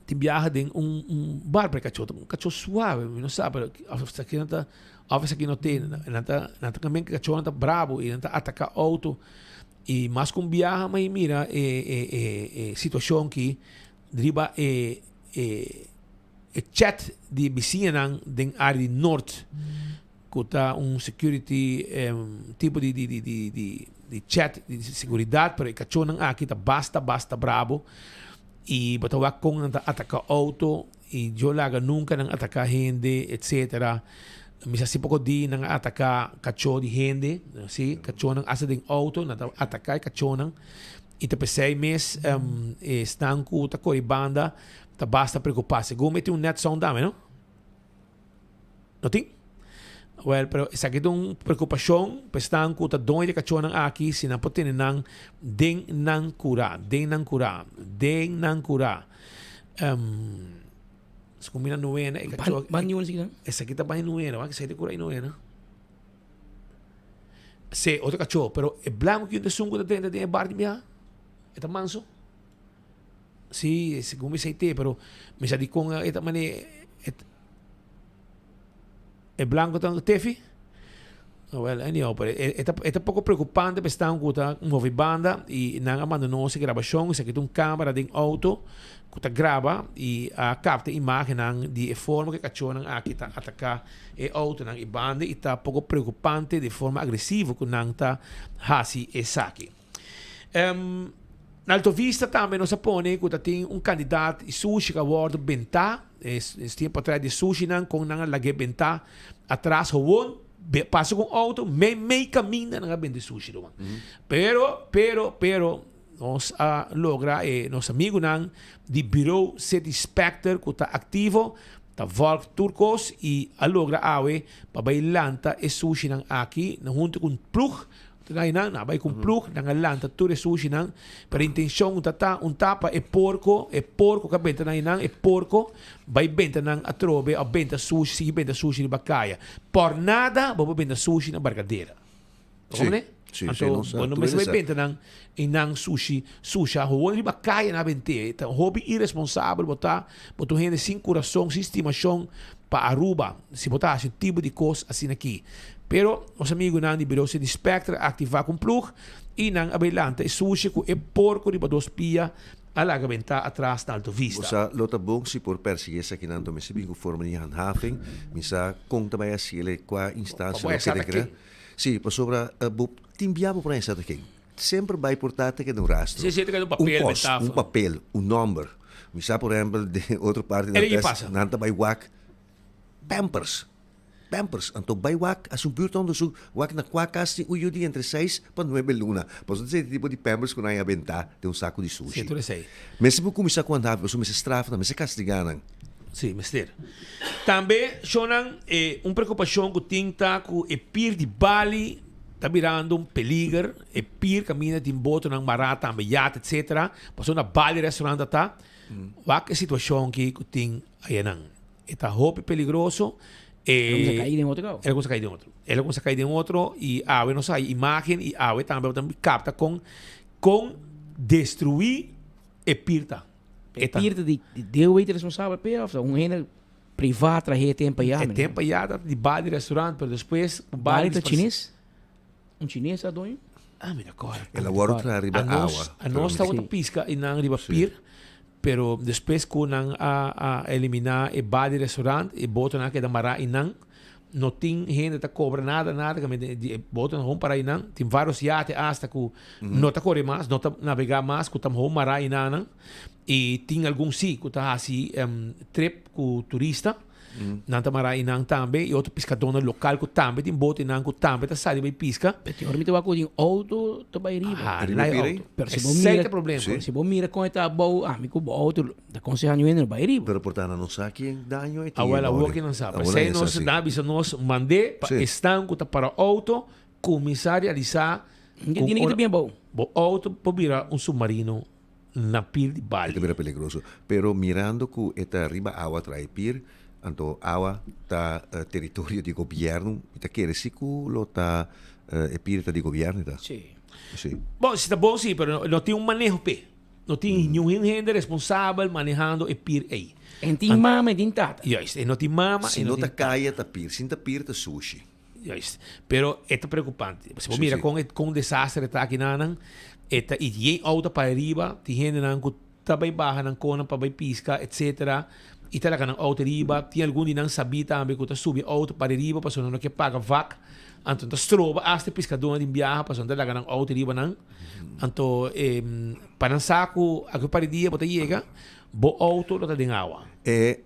B: tin biaha den un un bar pa e kachó ta un kachó suave mi no sa pero of esaki nan ta of esaki no te nan ta nan ta kamen kachónan ta brabo i nan ta ataka outo i mas ku un biaha mi mira e e e e situashon aki riba e e e chat di bisiñanan den área di nort. Ku ta un security tipo di di di di di chat di seguridad pero e kachónan aki ta basta basta brabo. Y bo ta wak con nan ta ataca auto y yo laga nunca nan ataca hende etc. Mi sa si poco di nan a ataca cacho di hende, si, cachonan hasta den auto nan ta ataca e cachonan y ta pesey mes esnan cu ta core banda ta basta preocupa. Segun mi tin un net sound dame no? No tin? Well, pero esaki ta un preocupacion pa esnan cu ta doño di e cachonan aki, si nan por tene nan den nan cura, den nan cura, den nan cura. Um, si cu mira nuena, e cacho...
C: Ban di esaki ta?
B: Esaki ta ban di nuena, wak esaki ta cura di nuena. Si, otro cacho, pero e blanco ki ta esun cu ta drenta den e bar di bia, e ta manso. Si, segun mi sei te, pero mi sa dicon e ta mane... E blanco ta tefi? Oh, well, anyhow, pero e, e, ta, e ta poco preocupante pa esnan cu ta move banda y nan a manda nos e grabacion, esaki ta un camera den auto cu ta graba y a capta imagennan di e forma cu e cachonan aki ta ataca e autonan y banda y ta poco preocupante di forma agresivo cu nan ta haci esaki. Um, na Alto Vista tambe nos a pone cu ta tin un cantidad di sushi cu a wordo benta. Es, es tiempo atrás di sushinan con nan a lag'é benta atras gewoon be, pasa con auto mei mei caminda nan a bende sushi ruman. Pero, pero, pero nos a logra e nos amigunan di Bureau City Specter cu ta activo ta volg tur cos y a logra awe pa bay lanta e sushinan aki hunto cu un ploeg. Ta na nan, nan a bai ku un plug, nan a lanta tur e sushinan, pero e intenshon ta ta un ta pa e porko, e porko ku a benta nan einan, e porko bai benta nan atrobe òf benta sushi, sigui benta sushi riba kaya. Por nada bo por benta sushi na Barcadera. Bo
D: Sí,
B: komprende?
D: sí, sí,
B: Anto
D: nos sa
B: bo no
D: tur
B: mester bai
D: esaki.
B: benta nan einan sushi, susha, gewoon riba kaya nan a bent'é. Ta hopi iresponsabel bo ta, bo ta un hende sin kurason, sin stimashon pa Aruba, si bo ta hasi un tipo di kos asina aki. Pero nos amigunan di Bureau City Spectra a aktivá ku un plug i nan a bai lanta e sushi ku e porko riba dos pia a laga bentá atras na Alto
D: Bo
B: Vista.
D: sa, lo ta bon si por persiguí esakinan, anto mester bin ku forma di handhaving. Mi sa kon ta bai hasi el, kua instansia
B: Pa bo
D: lo
B: sa
D: kere
B: ta
D: krea.
B: ken.
D: Sí, pasobra bo tin bia bo por haña sa ta ken. Semper bai por ta ta keda un rastro.
B: Sí, sí, ta keda un papel,
D: Un kos,
B: metafora.
D: un papel, un nòmber. Mi sa por ehèmpel den otro parti
B: El
D: nan
B: e
D: ta
B: pasa.
D: nan ta bai wak pampers. Pampers. Anto bai wak hasi un buurtonderzoek, wak na kua kas tin un yu di entre seis pa nuebe luna. Pasobra ta esei tipo di pampers ku nan a bentá den un saku di
B: Sí,
D: sushi.
B: tur esei.
D: Mester por kuminsá ku handhaven, pasobra mester straf nan, mester kastigá nan.
B: Sí, mester. Tambe, shownan, e un preokupashon ku tin ta ku e pir di Bali ta birando un peliger. E pir kaminda tin botonan mará tambe, yat, etcetera. Pasobra na Bali restaurant ta ta. Wak e situashon ki ku tin ayanan. E ta hopi peligroso.
C: El a cuminsa cay den otro cao.
B: El a cuminsa cay den otro. El a cuminsa cay den otro y awe nos hay imagen y awe tambe bo ta capta con con destrui e pir ta.
C: E pir ta di deo wey ta responsabel p'e of ta un hende priva trahe e tempo aya?
B: E tempo aya ta di Bali restaurant pero despues
C: Bali ta chines? Un chines ta doño?
B: Ah mi ta corda.
D: El a worde traha riba awa.
B: Anos tabata pisca y nan riba pir. Pero despues cu nan a a elimina e bar di restaurant, e botonan a keda mara eynan. No tin hende ta cobra nada, nada, caminda di e botonan gewoon para eynan. Tin varios yate hasta cu no ta core mas, no ta navega mas, cu ta gewoon mara eynanan. Y tin algun si cu ta haci trip cu turista. Nan ta mara einan tambe y otro piscadónan local cu tambe tin bote einan cu tambe ta sali bay pisca.
C: Pero tin ora mi ta wak cu tin auto ta bay riba.
B: Aha, Riba
C: Lai
B: pira
C: auto.
B: ei?
C: Pero si bo
B: Esey
C: mira,
B: ta problema.
C: Si. Si bo mira con e ta abou, ami cu bo auto ta conseha ñu hende no bay riba.
D: Pero por ta nan no sa kien daño e tin
B: Awel
D: e
B: awor
D: body.
B: ki nan sa.
D: Awor
B: P'esey
D: nan sa
B: nos
D: si.
B: ta bisa nos mand'é pa
D: Si.
B: esnan cu ta para auto cuminsa realisa
C: Ke
B: cu
C: tiene ki ta
B: ora
C: bien abou.
B: bo auto por bira un submarino na pir di Bali.
D: E ta bira peligroso. Pero mirando cu e ta riba awa trae pir, anto awa ta teritorio di gobierno, mi ta kere si cu lo ta e pir ta di gobierno ta.
C: Si.
D: Si.
B: Bon, si ta bon si, pero no tin un maneho p'e. No tin niun hende responsabel manehando e pir ey.
C: En tin mama en tin tata.
B: Juist, e no tin mama,
D: Si
B: e no
D: no
B: tin
D: ta caya ta pir, si no ta pir ta sushi.
B: Juist. Pero e ta preocupante. Si bo
D: Sí,
B: mira
D: sí.
B: con e con desastre ta aki nanan, e ta y yen auto pa ariba, tin hendenan cu ta bay baha nan conan pa bay pisca etcetera y ta laga nan auto riba. Tin algun di nan sabi tambe cu ta subi auto pa riba pasobra nan no ke paga vak. Anto ta stroba hasta e piskadónan tin biaha pasobra nan ta laga nan outo riba nan. Anto pa nan sa ku aki un par di dia bo ta yega, bo outo lo ta den awa.
D: E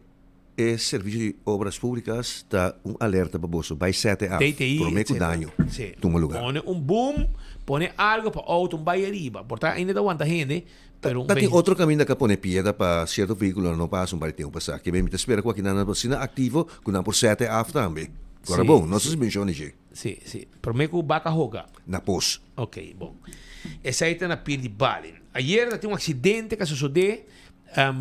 D: e Servicio di Obras Públicas ta un alerta pa boso, bai sete af,
B: TTI,
D: promé ku
B: etcetera.
D: daño
B: Sí.
D: tuma lugá.
B: Pone un boom, pone algo pa outo un bai ariba. Por ta ainda ta wanta hende, pero un
D: Ta tin
B: vehi.
D: otro kaminda ku a pone piedra pa sierto vehíkulonan no pasa un par di tempu pasá. Ke mi ta spera ku akinan nan ta asina aktivo ku nan por sete af tambe. Kora
B: Sí,
D: bon, no
B: sí.
D: sa si menshona dje.
B: Sí, sí. Promé ku baka hoga.
D: Na pos.
B: Ok, bon. Esei ta na pir di Bali. Ayer ta tin un aksidente ku a sosodé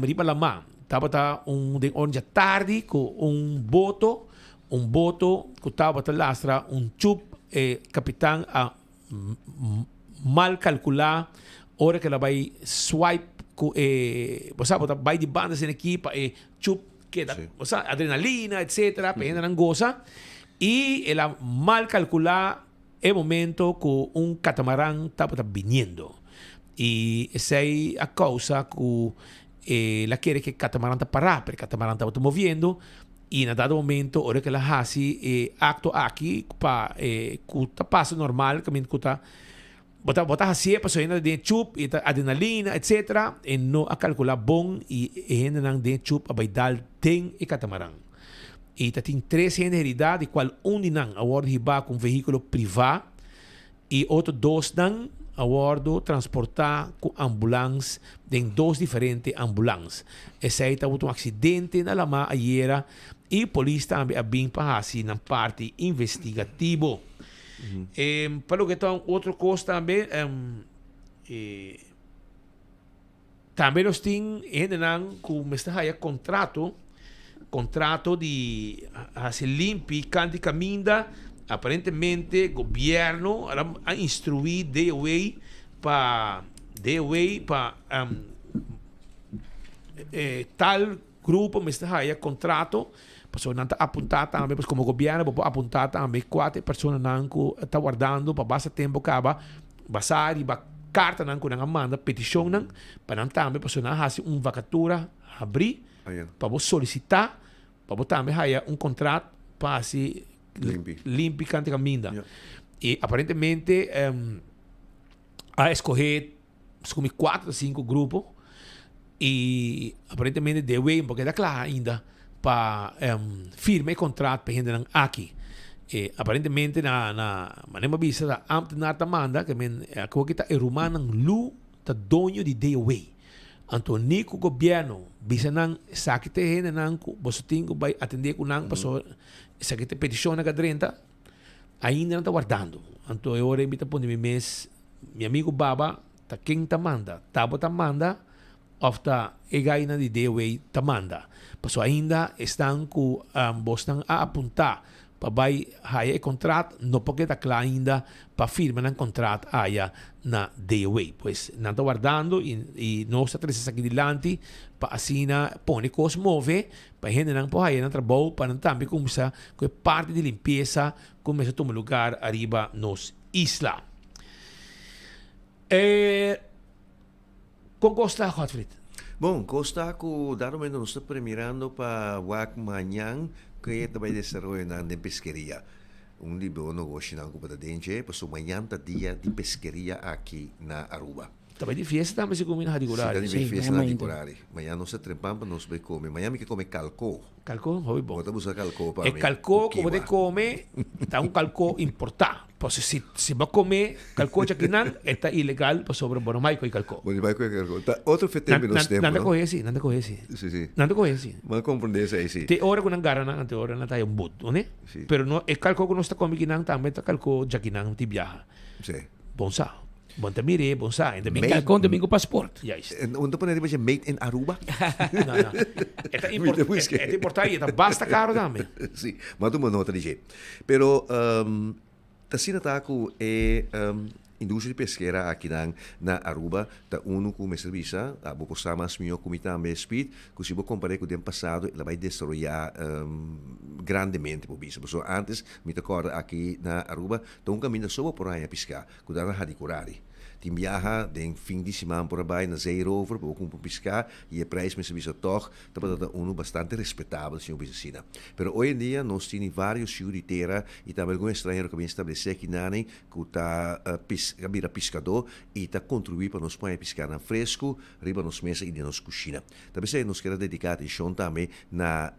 B: riba laman. Tabata un den ora dja tardi ku un boto, un boto ku tabata lastra un chup, e kapitan a mal kalkulá ora ku el a bai swipe ku e, bo sa bo ta bai di banda asina aki pa e chup keda, bo sa, adrenalina etcetera, pa e hendenan gosa. I el a mal kalkulá e momento ku un katamaran tabata biniendo. I esei a kousa ku el a kere ku e katamaran ta pará, pero e katamaran tabata moviendo i na dado momento ora ku el a hasi e akto aki pa e ku ta pasa normal kaminda ku ta bo ta bo ta hasié pasobra hende ta den e chup i ta adrenalina etcetera e no a kalkulá bon i e hendenan den e chup a bai dal den e katamaran. I ta tin tres hende heridá di kual un di nan a wòrdu hibá ku un vehíkulo privá. E otro dosnan a wordo transporta cu ambulans den dos diferente ambulans. Esey tabata un accidente na lama ayera y polis tambe a bin pa haci nan parti investigativo. Pa loke ta un otro cos tambe, Tambe nos tin hendenan ku mester haya kontrato, kontrato di hasi limpi kant di kaminda. Aparentemente gobièrnu a instruí DOW pa DOW pa tal grupo mester haya kontrato pasobra nan ta apuntá tambe, pues komo gobièrnu bo por apuntá tambe kua ta e personanan ku ta wardando pa basta tempu kaba. Basá riba kartanan ku nan a manda, petishonnan, pa nan tambe pasobra nan a hasi un vakatura habrí pa bo solisitá pa bo tambe haya un kontrat pa hasi limpi kante kaminda. I aparentemente a eskohé skumi kuater o sinku grupo i aparentemente DW no por keda kla ainda pa firma e kontrat pa e hendenan aki. E aparentemente na na manera mi a bisa ta ambtenaar ta manda ke men awor ki ta e rumannan Lu ta doño di DOW. Anto ni ku gobièrnu bisa nan esaki ta e hendenan ku boso tin ku bai atendé ku nan pasobra esaki ta e petishonnan ku a drenta ainda nan ta wardando. Anto e ora ei mi ta pone mi mes mi amigu Baba ta ken ta manda? Ta bo ta manda? Of ta e gainan di DOW ta manda? Pasobra ainda esnan ku bosnan a apuntá pa bai haya e kontrat no por keda kla ainda pa firma nan kontrat aya na DOW. Pues nan ta wardando i nos ta trese esaki dilanti pa asina pone kos move pa e hendenan por haya nan trabou pa nan tambe kumsa ku e parti di limpiesa ku mester tuma lugar ariba nos isla. E. Kon kos ta, Godfried?
D: Bon, kos ta ku dado momento nos ta premirando pa wak mañan ke ta bai desaroyonan den peskeria. Un di bo nogoshinan ku bo ta den dje, pasobra mañan ta dia di peskeria aki na Aruba.
B: Ta bai di fiesta tambe segun mi na Hadicorari.
D: Si, ta di bai fiesta na Hadicorari. Mañan nos ta trempan pa nos bai kome. Mañan mi ke kome kalko.
B: Kalko hopi bon.
D: Bo ta buska kalko pa
B: E
D: mi.
B: kalko
D: Ku
B: ku bo ta
D: kiwa.
B: kome ta un kalko importá. Pasobra si si bo kome kalko djakinan e ta ilegal pasobra bo no mai kohe kalko.
D: Bo no mai kohe kalko. Ta otro fetembe
B: Nan
D: nos tempu,
B: nan ta
D: no?
B: kohe si, nan ta kohe si.
D: Si, si.
B: Nan ta kohe si.
D: Bo a komprende esei si.
B: Te ora ku nan gara nan ante ora nan ta haya un but, no ne?
D: Si.
B: Pero no e kalko ku nos ta kome kinan tambe ta kalko djakinan ti biaha.
D: Si.
B: Bon sa. Bon ta mir'é, bon sa. En ta
C: Mi kalkon ta bin ku pasport.
B: Juist.
D: En un ta pone riba dje made in Aruba?
B: No, no. E ta
D: Mi ta buska.
B: e ta importá i e ta basta karo tambe.
D: Si, m'a tuma nota di dje. Pero ta asina ta ku e industria di peskera akinan na Aruba ta unu ku mester bisa, abo por sa mas mihó ku mi tambe, Speed, ku si bo kompar'é ku den pasado el a bai desaroyá grandemente por bisa. Pasobra ántes mi ta kòrda aki na Aruba ta un kaminda so bo por haña piská. Ku ta na Hadikurari. Tin biaha den fin di siman por a bai na Zeerover pa bo kumpra un piská i e prijs mester bisa tòg tabata ta unu bastante respetabel si bo bisa asina. Pero hoy en dia nos tini varios yu di tera i tambe algun estranhero ku a bin establesé akinani ku ta pis a bira piskadó i ta kontribuí pa nos pon e piskanan fresku riba nos mesa i den nos kushina. Ta p'esei nos kier a dediká atenshon tambe na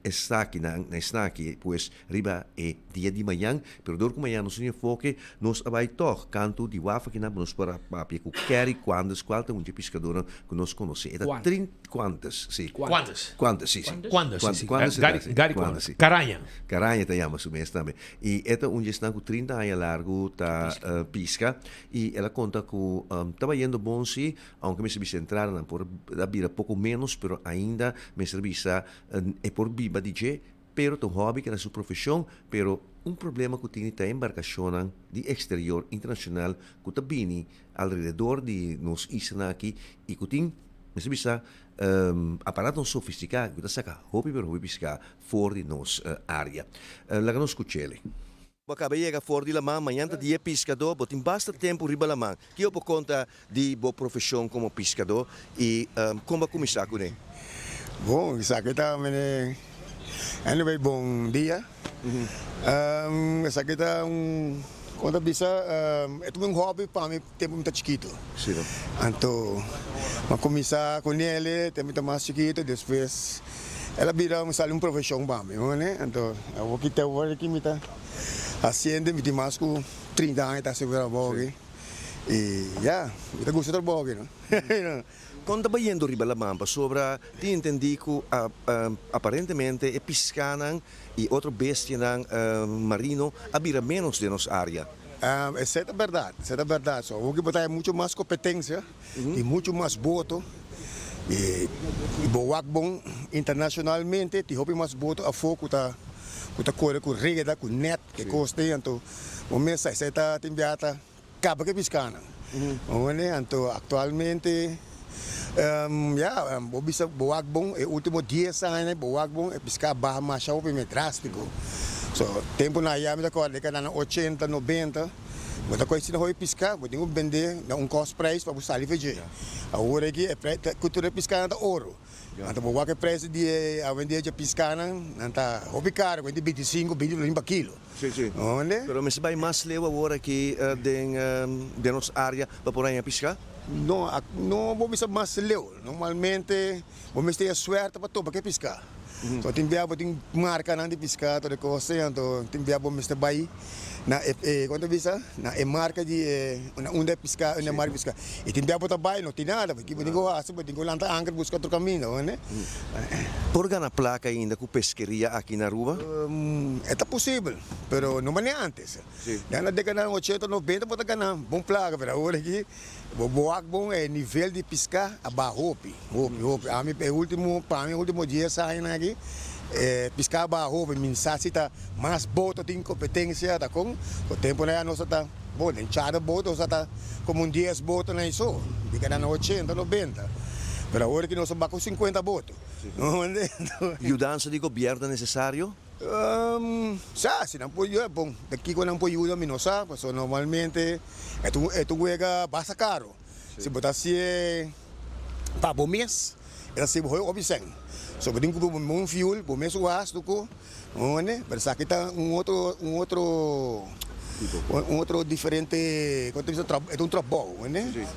D: esakinan, na esnaki, pues riba e dia di mañan. Pero dor ku mañan nos tin enfoke, nos a bai tòg kantu di waf akinan pa nos por a papia ku Kerry Quandes, kual ta un dje piskadónan ku nos konosé. E ta trin Quandes, si.
B: Quandes.
D: Quandes, si, si.
B: Quandes, si, si.
D: Quandes,
B: Gary,
D: si.
B: Gary
D: Quandes,
B: Quandes.
D: si.
B: Caraña.
D: Caraña ta yama su mes tambe. I e ta un dje esnan ku 30 aña largu ta piska. I el a konta ku ta bayendo bon si, Aunke mester bisa entradanan por a bira poko ménos, pero ainda mester bisa e por biba di dje, pero ta un hòbi keda su profeshon, pero un problema ku tini ta e embarkashonnan di eksterior internashonal ku ta bini alrededor di nos islanan aki i ku tin mester bisa aparatonan sofistiká ku ta saka hopi pero hopi piská for di nos área. Laga nos skuch'el. Bo a kaba yega for di laman, mañan ta dia piskadó, bo tin basta tempu riba laman. Kiko bo konta di bo profeshon komo piskadó i kon bo a kuminsá kuné?
G: Bon, esaki ta mene, anyway bon dia. Esaki ta un, kon ta bisa, e ta un hobby pa mi tempu mi ta chikitu. Anto mi a kuminsá kunele tempu mi ta mas chikitu, despues El a bira un sali un profeshon pa mi, bo Anto awor ki te awor aki mi ta hasiendo, mi tin mas ku 30 aña ta hasi trabou aki i ya, mi ta gusta trabou aki no.
D: Kon ta bayendo riba laman? Pasobra tin entendí ku aparentemente e piskanan i otro bestianan marino a bira ménos den nos área.
G: Esei ta bèrdat, esei ta bèrdat. So awor ki bo ta haña muchu mas kompetensia. Tin muchu mas boto y bo wak bon internacionalmente tin hopi mas boto afo cu ta cu ta core cu reda cu net ke cos den anto bo mes sa esey ta tin bia ta caba ke piscanan bo wende anto actualmente ya bo bisa bo wak bon e ultimo dies aña bo wak bon e pisca a baha masha hopi mes drastico so tempo nan aya mi ta corda e cananan ochenta nobenta. Bo ta koe asina hopi piská, bo tin ku bend'é na un kòst preis pa bo sali for dje. Awor aki e preis ta ku tur e piskánan ta oro. Anto bo wak e preis di e awendia dje piskánan, nan ta hopi karo, ku 25, 20 florin pa kilo.
D: Sí, sí.
G: Ounde?
D: Pero mester bai mas leu awor aki den den nos área pa por haña piská?
G: No, no bo bisa mas leu. Normalmente bo mester e suerte pa topa ku e piská. So tin bia bo tin markanan di piská tur e kos ei, anto tin bia bo mester bai na e e kon ta bisa na e marka di e na unda e piská unda e marka di piská. I tin bia bo ta bai no tin nada bo tin ku hasi bo tin ku lanta anker buska otro kaminda bo hende.
D: Por gana plaka ainda ku peskeria aki na Aruba?
G: E ta posibel pero no manera antes. Ya na dekadanan ochenta nobenta bo ta gana bon plaka pero awor aki Bo bo wak bon e nivel di piská a baha hopi, hopi, hopi. Ami e ultimo, pa mi e ultimo dies añanan aki e piská a baha hopi. Mi sa si ta mas boto tin kompetensia ta kon. Ku tempunan ya nos a ta, bon den charter boat nos a ta komo un dies botonan i so, di kada na ochenta, nobenta. Pero awor aki nos a baha ku sinkuenta boto.
D: Yudansa di gobièrnu ta nesesario?
G: Sa, si nan por yuda, bon, den kiko nan por yuda mi no sa, pasobra normalmente e ta un e ta un wega basta karo. Si bo ta hasié pa bo mes, e ta sirbi hopi hopi sèn. So bo tin ku bo un fuel, bo mes gastu ku, bo pero esaki ta un otro un otro un otro diferente, kon ta bisa, e ta un trabou,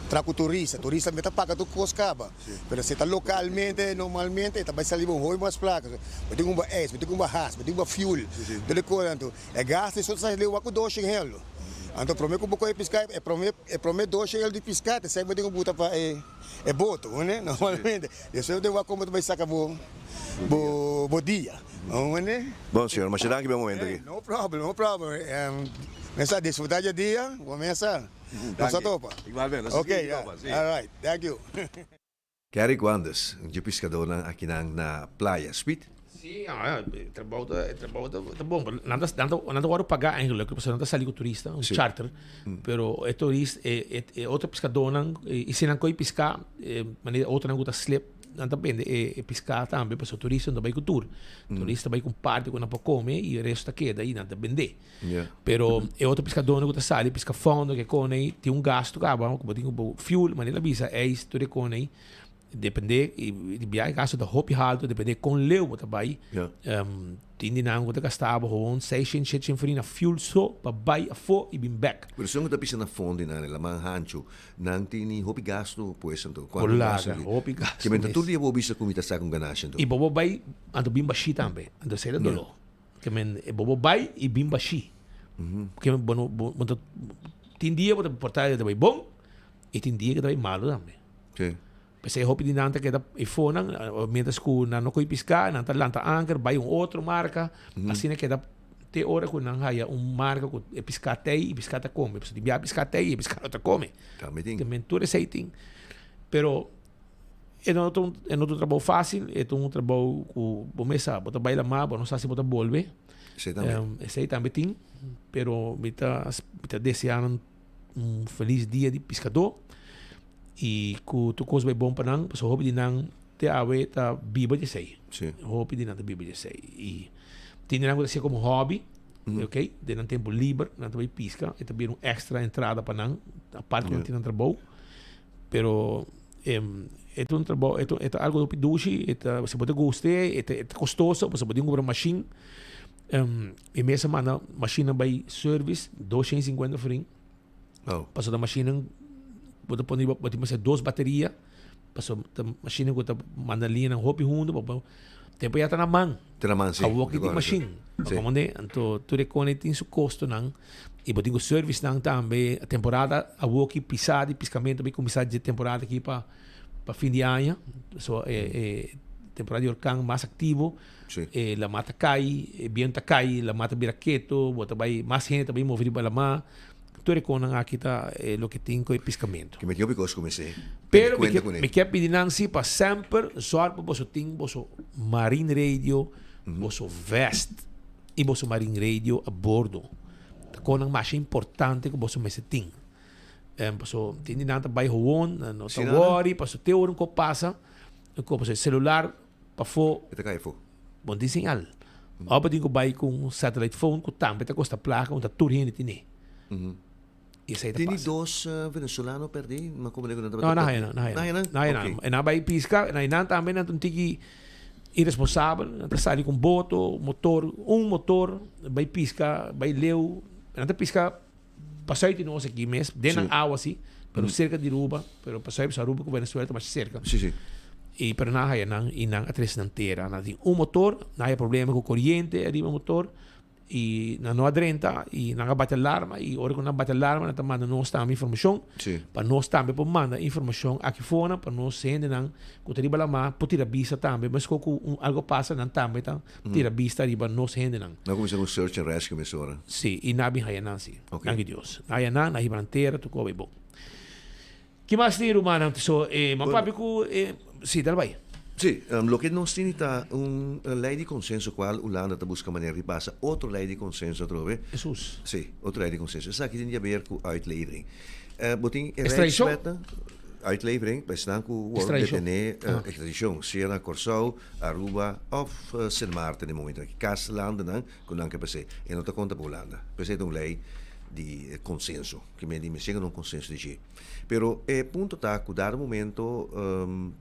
G: traha ku turista, turista mester ta paga tur kos kaba. Pero si ta localmente, normalmente e ta bay sali bo hoy mas placa. Bo tin cumba ijs, bo tin cumba has, bo tin cumba fuel, tur e cos anto. E gas di so ta sali wak cu doshen helo. Anto prome cu bo coge pisca, e prome e prome doshen helo di pisca ta esey bo tin cu buta pa e e boto, hoor, normalmente. Despues bo tin wak como ta bay saca bo bo bo dia, hoor.
D: Bon señor, masha danki pa e momento aki.
G: No problem, no problem. Mester a disfruta dje dia, bo mester. Nos a topa.
D: Igualmente, nos a
G: Ok,
D: sigui topa, si.
G: all right, thank you.
D: Kerry Guandes, un dje piskadónan akinan na Playa. Speed.
B: Sí, e trabou ta, e trabou ta, ta bon, pero nan ta, nan ta, nan ta wòrdu pagá eigenlijk, pasobra nan ta sali ku turista, un charter, pero e turist, e, e, e otro piskadónan, i si nan kohe piská, e manera otronan ku ta slip. nan ta bende e e piská tambe pasobra turista no ta bai ku tur. Turista bai ku un parti ku nan por kome i e resto ta keda i nan ta bende. Pero e otro piskadónan ku ta sali piska fondo ke kone ei tin un gastu kaba ku bo tin ku bo fuel manera el a bisa eis tur e kone ei depende di biahe gastu ta hopi haltu depende kon leu bo ta bai. Tin di nan ku ta gasta bo gewoon seishent shetshent florin na fuel so pa bai afó i bin bèk.
D: Pero esun ku ta pisa na fondo di nan e laman hanchu nan tini hopi gastu pues anto.
B: Por laga hopi gastu
D: mes. Kimente tur dia bo bisa ku mi ta saka un ganashi anto.
B: I bo bo bai anto bin bashí tambe anto esei ta doló. Kimen bo bo bai i bin bashí. Kimen bo no bo ta tin dia bo ta porta ta bai bon i tin dia ku ta bai malu tambe. P'esei hopi di nan ta keda e fonan, mientras ku nan no koe piská, nan ta lanta anker bai un otro marka, asina keda te ora ku nan haya un marka ku e piská t'ei i piská ta kome. Pasobra tin bia piská t'ei i e piská no ta kome.
D: Tambe tin.
B: Te men tur esei tin. Pero e no ta un, e no ta un trabou fásil, e ta un trabou ku bo mes sa, bo ta bai lamá, bo no sa si bo ta bolbe.
D: Esei tambe.
B: Esei tambe tin, pero mi ta, mi ta deseá nan un felis dia di piskadó. I ku tur kos bai bon pa nan, pasobra hopi di nan te awe ta biba di esei. Hopi di nan ta biba di esei. I tin di nan ku ta hasié komo hòbi, oke, den nan tempu liber nan ta bai piska, e ta bira un èkstra entrada pa nan, aparte ku nan tin nan trabou. Pero e ta un trabou, e ta algu hopi dushi, e ta, si bo ta gust'é, e ta kostoso pasobra bo tin ku kumpra mashin. Mi mes a manda mashinnan bai service, 250 florin.
D: Oh.
B: Pasobra mashinnan bo ta pone bo tin mester dos bateria pasobra ta mashinnan ku ta manda liñanan hopi huntu pa bo tempo ya ta na man.
D: Ta na man si.
B: Awor ki tin mashin.
D: Si.
B: Komende anto tur e kone tin su kostonan i bo tin ku service nan tambe temporada awor ki pisa di piskamentu bai kuminsá dje temporada aki pa pa fin di aña so e e temporada di orkan mas aktivo.
D: Sí.
B: E lamá ta kai, e bientu ta kai, lamá ta bira ketu, bo ta bai, mas hende ta bai move riba lamá. Tur e konan aki ta e loke tin ku e piskamentu.
D: Ke meti hopi kos ku mester
B: Pero
D: tene
B: mi
D: kuenta
B: ke
D: kuné.
B: mi ke pidi nan si pa semper zòrg pa boso tin boso marine radio, boso vest i boso marine radio a bordo. Ta konan masha importante ku boso mester tin. Paso tin di nan ta bai howon, nan no ta
D: Si nada.
B: wòri, paso te ora un kos pasa, un kos paso e selular Pafó.
D: E ta kai afó.
B: Bon tin señal. Ora bo tin ku bai ku un satellite phone ku tambe ta kosta plaka un ta tur hende tine. I esei ta
D: Tini
B: pasa.
D: dos venezolano pèrdí? Mi a komprendé ku nan tabata
B: No, nan
D: pèrdí.
B: haya nan, nan haya
D: Nan haya
B: nan.
D: nan?
B: Nan haya nan.
D: Oké.
B: E nan bai piska, na nan tambe nan ta un tiki iresponsabel. Nan ta sali ku un boto, motor, un motor, bai piska, bai leu. Nan ta piska Pasai di nos aki mes, den nan awa si, pero cerca di Aruba, pero pasai pasobra Aruba cu Venezuela ta mas cerca.
D: Sí, sí.
B: Y pero nan haya nan y nan a trece nan tera. Nan tin un motor, nan haya problema cu coriente ariba motor y nan no a drenta y nan a bati alarma y ora cu nan bati alarma nan ta manda nos tambe informacion.
D: Sí.
B: Pa nos tambe por manda informacion aki fona pa nos hendenan cu ta riba lama por tira bista tambe. Mesco cu un algo pasa nan tambe ta Tira bista riba nos hendenan.
D: Nan kuminsá ku search and rescue mesora.
B: Sí, i nan a bin haya nan sí.
D: Ok.
B: Danki Dios. Nan haya nan, nan hiba nan tera, tur koba i bon. Ki mas tin rumannan? So, e man papia ku e, sí, dal bai.
D: Sí, loke nos tin ta un lei di konsenso kual Hulanda ta buska manera di pasa otro lei di konsenso atrobe.
B: Hesus.
D: Sí, otro lei di konsenso. Esaki tin di haber ku uitlevering. Bo tin e
B: Extradicion?
D: Rijkswet, uitlevering, pa esnan ku wòrdu
B: Extradicion.
D: detené, extradicion, sea na Kòrsou, Aruba òf Sint Maarten den momento aki. Kas landenan ku nan ke pas'é. E no ta konta pa Hulanda. P'esei ta un lei di konsenso. Ke men di mester yega na un konsenso di dje. Pero e punto ta ku dado momento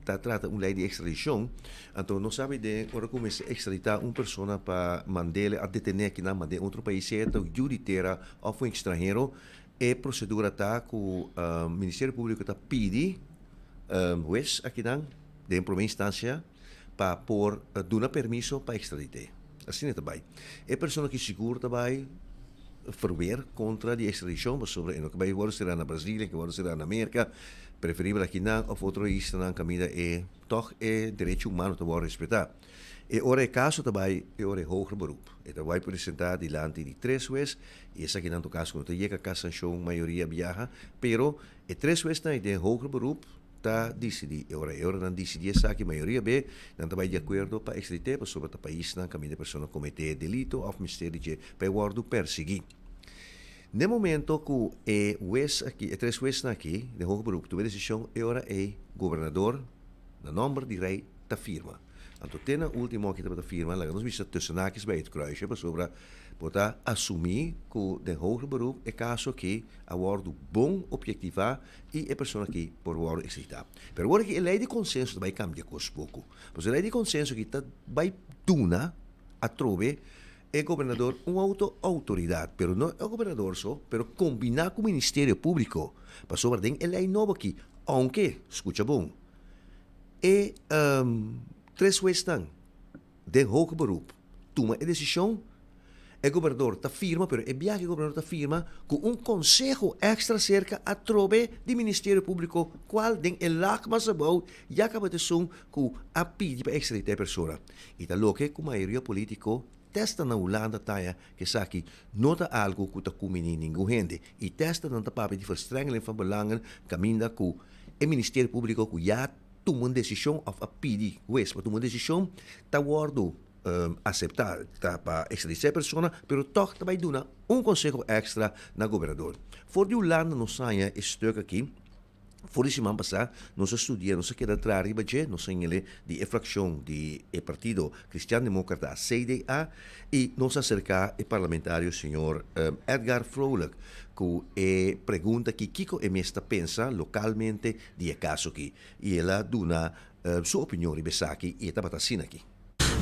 D: ta trata un lei di ekstradishon, anto nos sabi den ora ku mester ekstraditá un persona pa mand'é a detené akinan mand'é otro pais sea ta yu di tera òf un ekstranhero, E prosedura ta ku Ministerio Públiko ta pidi hues akinan den promé instansia pa por duna permiso pa ekstradit'é. Asina ta bai. E persona ki sigur ta bai verweer kontra di ekstradishon pasobra e no ke bai wòrdu será na Brasilia, ke wòrdu será na Merka, preferibel akinan òf otro islanan kaminda e tòg e derecho humano ta wòrdu respetá. E ora e kaso ta bai e ora e hoger beroep. E ta bai presentá dilanti di tres hues i esakinan ta kaso ku no ta yega kasanshon mayoria biaha, pero e tres huesnan ei den hoger beroep ta disidí. E ora e ora nan disidí esaki mayoria be nan ta bai di akuerdo pa ekstradit'é pasobra ta paisnan kaminda e persona kometé delito òf mester di dje pa e wòrdu persiguí. N'e momento ku e hues aki e tres huesnan aki den hoger beroep tuma e desishon e ora ei gobernador. Na nòmber di Rei ta firma. Anto te na último aki tabata firma, laga nos bisa tussen haakjes bij het kruisje, pasobra bo ta asumí ku den hoger beroep e kaso aki a wòrdu bon objektivá i e persona aki por wòrdu ekstraditá. Pero awor aki e lei di konsenso ta bai kambia kos poko. Pasobra e lei di konsenso aki ta bai duna atrobe e gobernador un outo outoridat, pero no e gobernador so, pero kombiná ku Ministerio Públiko, pasobra den e lei nobo aki, ounke, skucha bon, e tres huesnan den hoger beroep tuma e desishon, e gobernador ta firma, pero e biaha ku e gobernador ta firma ku un konseho èkstra serka atrobe di Ministerio Públiko, kual den e lag mas abou ya kaba ta esun ku a pidi pa ekstraditá e persona. I ta loke ku mayoria polítiko testa na Hulanda taña ku esaki no ta algu ku ta kumini ningun hende. I testa nan ta papia di verstrengeling van belangen kaminda ku e Ministerio Públiko ku ya tuma un desishon òf a pidi hues pa tuma un desishon ta wòrdu aseptá ta pa ekstradisá e persona pero tòg ta bai duna un konseho èkstra na gobernador. For di Hulanda nos haña e stuk aki. For di siman pasá nos a studia, nos a keda traha riba dje, nos a ñele di e frakshon di e partido Cristian Demócrata, CDA, i nos a aserká e parlamentario señor Edgar Vrolijk ku e pregunta aki kiko e mes ta pensa lokalmente di e kaso aki. I el a duna su opinion riba esaki i e tabata asina aki.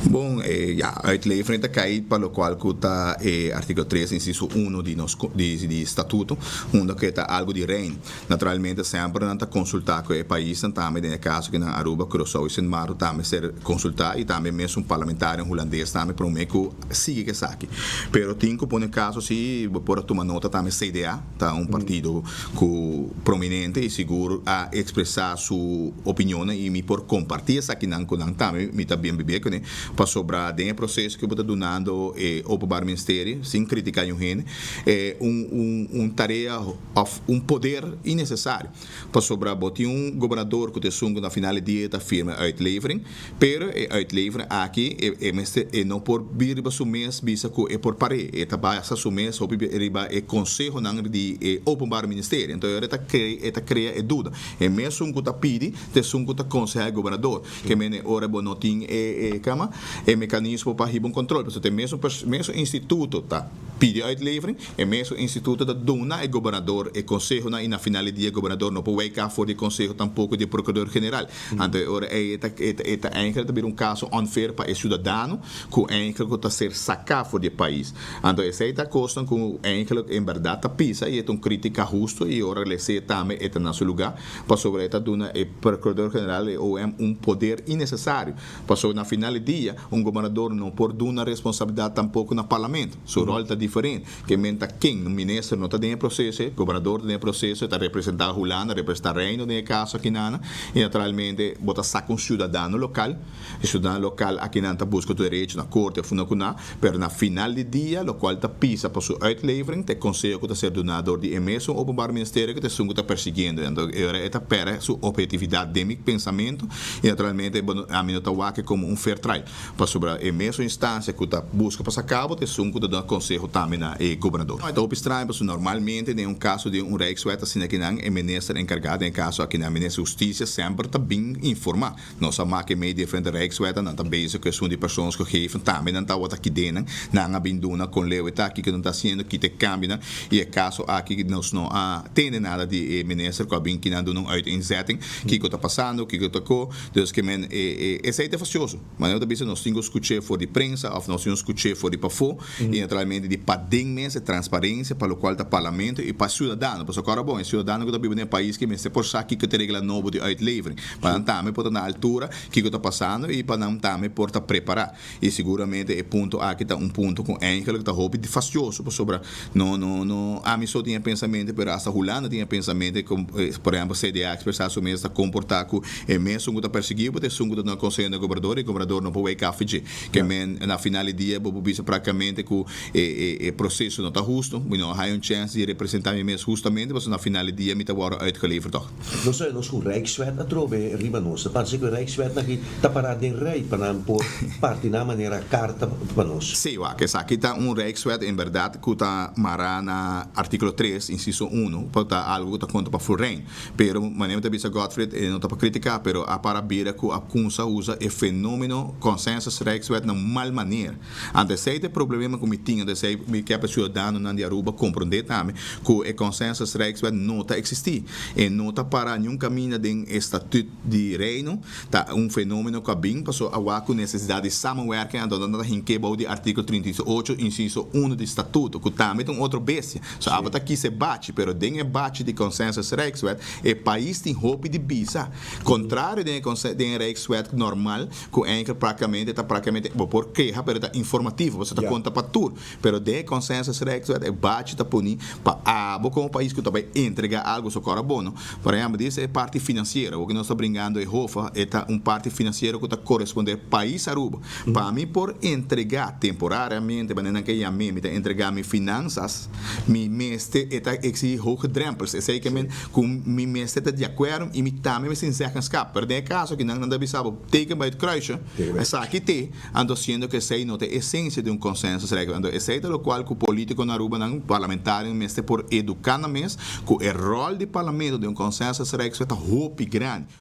H: Bon, e ya, uitlevering ta kai pa lokual ku ta e artíkulo tres insiso uno di nos di di statuto, unda ku e ta algu di Reino. Naturalmente semper nan ta konsultá ku e paisnan tambe, den e kaso ku nan Aruba, Curaçao i Sint Maarten tambe ser konsultá i tambe mesun parlamentarionan hulandes tambe promé ku sigui ku esaki. Pero tin ku pone kaso si bo por a tuma nota tambe CDA ta un partido ku prominente i sigur a ekspresá su opinionnan i mi por kompartí esakinan ku nan tambe mi ta bien bibia kuné pasobra den e proseso ku bo ta dunando e Openbaar Ministerie sin kritiká niun hende e un un un tarea òf un poder innesesario pasobra bo tin un gobernador ku ta esun ku na final di dia ta firma e uitlevering pero e uitlevering aki e e mester e no por bin riba su mes bisa ku e por par'é e ta basa su mes hopi riba e konsehonan di e Openbaar Ministerie enton e ta e ta krea e duda. E mesun ku ta pidi ta esun ku ta konsehá e gobernador. Ke mene ora bo no tin e e kama e mekanismo pa hiba un kontrol. Pasobra ta e mesun pers mesun instituto ta pidi uitlevering, e mesun instituto ta duna e gobernador e konsehonan i na final di dia e gobernador no por wijk af for di e konseho tampoko di e prokurador general. Anto e ora ei e ta e ta e ta eigentlik ta bira un kaso unfair pa e siudadano ku eigentlik ku ta ser saká for di e pais. Anto esei ta kosnan ku eigentlik en bèrdat ta pisa i e ta un krítika hustu i ora les'é tambe e ta na su lugá pasobra e ta duna e Prokurador General, e OM, un poder innesesario. Pasobra na final di dia un gobernador no por duna responsabilidat tampoko na Parlamento. Su ròl ta diferente. Ke men ta ken? Un minister no ta den e proseso, e gobernador ta den e proseso, e ta representá Hulanda, representá Reino den e kaso akinana i naturalmente bo ta saka un siudadano lokal. E siudadano lokal akinan ta buska su derecho na korte òf unda ku na. Pero na final di dia, locual ta pisa pa su uitlevering, ta e conseho cu ta ser duna dor di e mesun Openbaar Ministerio cu ta esun cu ta persiguiendo. Anto e ora e ta perde su objetividad den mi pensamento y naturalmente bo no, ami no ta wak e como un fair trial. Pasobra e mesun instancia cu ta busca pa saca bo ta esun cu ta duna conseho tambe na e gobernador. E ta hopi straño pasobra normalmente den un caso di un Rijkswet asina kinan e minister encarga, den e caso akinan minister Husticia semper ta bin informa. Nos a maka e mei diferente Rijkswetten, nan ta bezig ku esun di persoonsgegeven, tambe nan tabata kidenan, nan a bin duna kon leu e ta, kiko nan ta hasiendo, kita e kambionan, i e kaso aki nos no a tende nada di e minister ku a bin kinan duna un uiteenzetting, kiko ta pasando, kiko ta ko, dus ke men e e esei ta fasioso. Manera bo ta bisa nos tin ku skuch'é for di prensa òf nos tin ku skuch'é for di pafó, i naturalmente di paden mes e transparensia pa lokual ta parlamento i pa siudadano, pasobra kòrda bon e siudadano ku ta biba den e pais ki mester por sa kiko ta e regla nobo di uitlevering. Pa nan tambe por ta na altura kiko ta pasando i pa nan tambe por ta prepará. I siguramente e punto aki ta un punto ku eigenlijk ta hopi fastioso pasobra no no no ami so tin e pensamente pero hasta Hulanda tin e pensamente ku por ehempel CDA a ekspresá su mes ta komportá ku e mesun ku ta persiguí bo ta esun ku ta duna konseho na e gobernador i e gobernador no por wei. pleka for dje. Ke men na final di dia bo por bisa praktikamente ku e e e proseso no ta husto, mi no a haya un chèns di representá mi mes hustamente pasobra na final di dia mi ta wòrdu uitgeleverd tòg.
D: Nos sa nos ku Rijkswet atrobe riba nos. Ta parse ku e Rijkswet aki ta pará den rij pa nan por parti nan manera karta pa nos.
H: Sí, wak, esaki ta un Rijkswet en bèrdat ku ta mará na artíkulo tres, insiso uno, pa ta algu ku ta konta pa Florijn. Pero, manera mi ta bisa Godfried, e no ta pa kritiká, pero a para bira ku a kumsa usa e fenómeno consensus Rijkswet na un mal manera. Anto esei ta e problema ku mi tin, anto esei mi ke pa e siudadanonan di Aruba komprondé tambe ku e consensus Rijkswet no ta eksistí. E no ta para niun kaminda den e statut di Reino. Ta un fenómeno ku a bin pasobra a wak ku nesesidat di samenwerking, anto nan ta hink'é bou di artíkulo 38 insiso uno di statuto, ku tambe ta un otro bestia. So abo ta kisa e bachi, pero den e bachi di consensus Rijkswet e pais tin hopi di bisa. Kontrario den e den e Rijkswet normal, Ku enkel praktikamente ta praktikamente bo por keha pero ta informativo pasobra ta konta pa tur. Pero den e consensus Rijkswet e bachi ta poni pa abo komo pais ku ta bai entrega algu so kòrda bo no. Por ehèmpel di e parti finansiero awor ku nos ta bringando e hofa e ta un parti finansiero ku ta korespondé pais Aruba. Pa mi por entrega temporariamente manera nan ke yam'é mi ta entrega mi finansas mi mester e ta eksihí hoge drempels esei ke men ku mi mester ta di akuerdo i mi tambe mester tin zeggenskap. Pero den e kaso aki nan nan ta bisa bo teken bij het kruisje, esaki te, anto siendo ku esei no ta e esensia di un consensus rijk. Anto esei ta lokual ku politiko na Aruba nan, parlamentarionan mester por eduká nan mes ku e ròl di parlamento den un consensus rijkswet ta hopi grandi.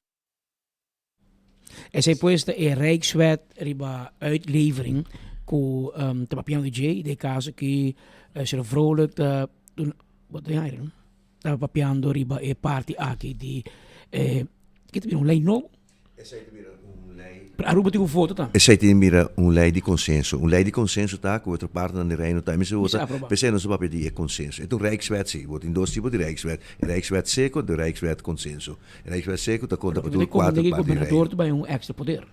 C: Esei pues ta e Rijkswet riba uitlevering ku ta papiando di dje, den e kaso aki señor Vrolijk ta duna, wat ta haña no? Ta papiando riba e parti aki di e ki ta bira un lei nobo?
D: Esei ta bira un lei.
C: Pero Aruba tin un voto tambe.
D: Esei tin bira un lei di konsenso. Un lei di konsenso ta ku otro partnan di Reino tambe mester vota. P'esei nos ta papia di e konsenso. E ta un Rijkswet si. Bo tin dos tipo di Rijkswet. E Rijkswet seko en e Rijkswet konsenso. E Rijkswet seko ta konta pa tur kuater parti di Reino.
C: Pero gobernador ta bai un extra poder.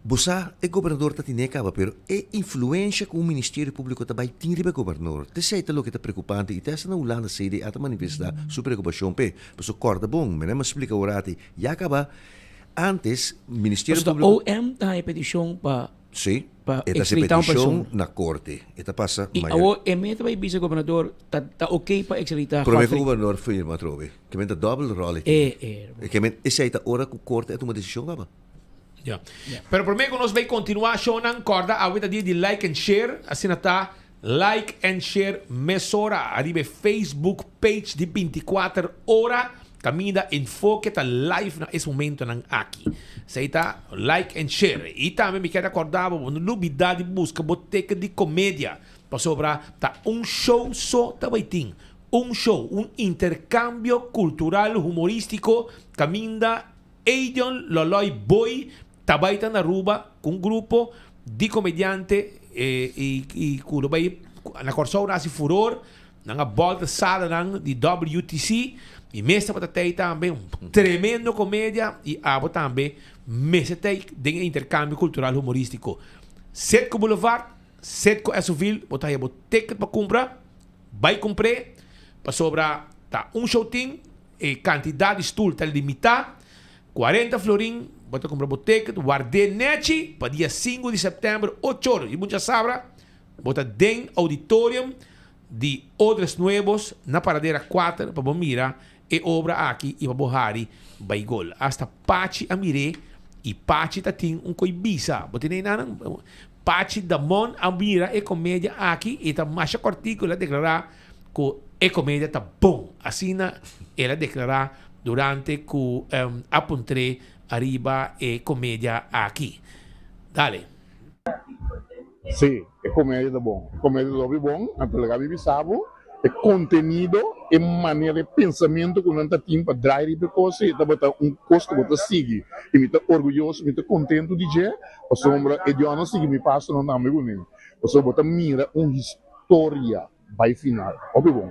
D: Bo sa, e gobernador ta tine kaba, pero e influensha ku un ministerio públiko ta bai tin riba e gobernador, t'esei ta loke ta preokupante i te hasta na Hulanda CDA ta manifestá su preokupashon p'e. Pasobra kòrda bon, mi a splika orati, ya kaba ántes ministerio
C: Pasobra
D: públiko.
C: OM ta haña petishon pa
D: Sí,
C: pa
D: e ta hasi
C: ekstraditá un
D: petishon
C: persona.
D: na korte. E ta pasa
C: I
D: mayor.
C: awor e meta bai bisa gobernador ta ta oké pa ekstraditá
D: Promé ku
C: Godfrey.
D: gobernador firma atrobe. Ke men ta dòbel ròl e tin.
C: E, e.
D: E ke men esei ta ora ku korte a tuma desishon kaba.
B: Ya. Pero prome ku nos bay kontinua shownan kòrda awe ta dia di like and share asina ta like and share mesora ariba e Facebook page di bintikuater ora kaminda Enfoke ta live na es momentonan aki. Esei ta like and share. I tambe mi kier rekòrda bo bo no lubida di buska bo teken di komedia pasobra ta un show so ta bay tin. Un show, un interkambio kultural humoristiko kaminda Edion Loloy Boy ta bai ta na Aruba ku un grupo di komediante i ku lo bai na Kòrsou na hasi furor. Nan a bòlta salanan di WTC i mes tabata tei tambe. Un tremendo komedia i abo tambe mester tei den e interkambio kultural humorístiko. Setco Boulevard, Setco Esovil, bo ta haña bo ticket pa kumpra. Bai kumpr'é pasobra ta un show tin. E kantidat di stul ta limitá, 40 florin, bo ta kumpra bo ticket, ward'é nechi pa dia sinku di sèptèmber ocho ora di buncha sabra, bo ta den auditorium di Odres Nuevos na Paradera kuater pa bo mira e obra aki i pa bo hari bai gol. Asta Pachi a mir'é i Pachi ta tin un koi bisa. Bo tene einan? Pachi Damon a mira e komedia aki i ta masha kòrtiku el a deklará ku e komedia ta bon. Asina el a deklará durante ku a puntr'é ariba e komedia aki. Dale.
I: Sí, e komedia ta bon. E komedia ta hopi bon, anto laga mi bisa bo, e kontenido, e manera, e pensamentu ku nan ta tin pa drai riba e kos ei tabata un kos ku bo ta sigui. I mi ta orguyoso, mi ta kontentu di dje, pasobra e Dios a sigui mi pasonan tambe kuné. Pasobra bo ta mira un historia bai final. Hopi bon.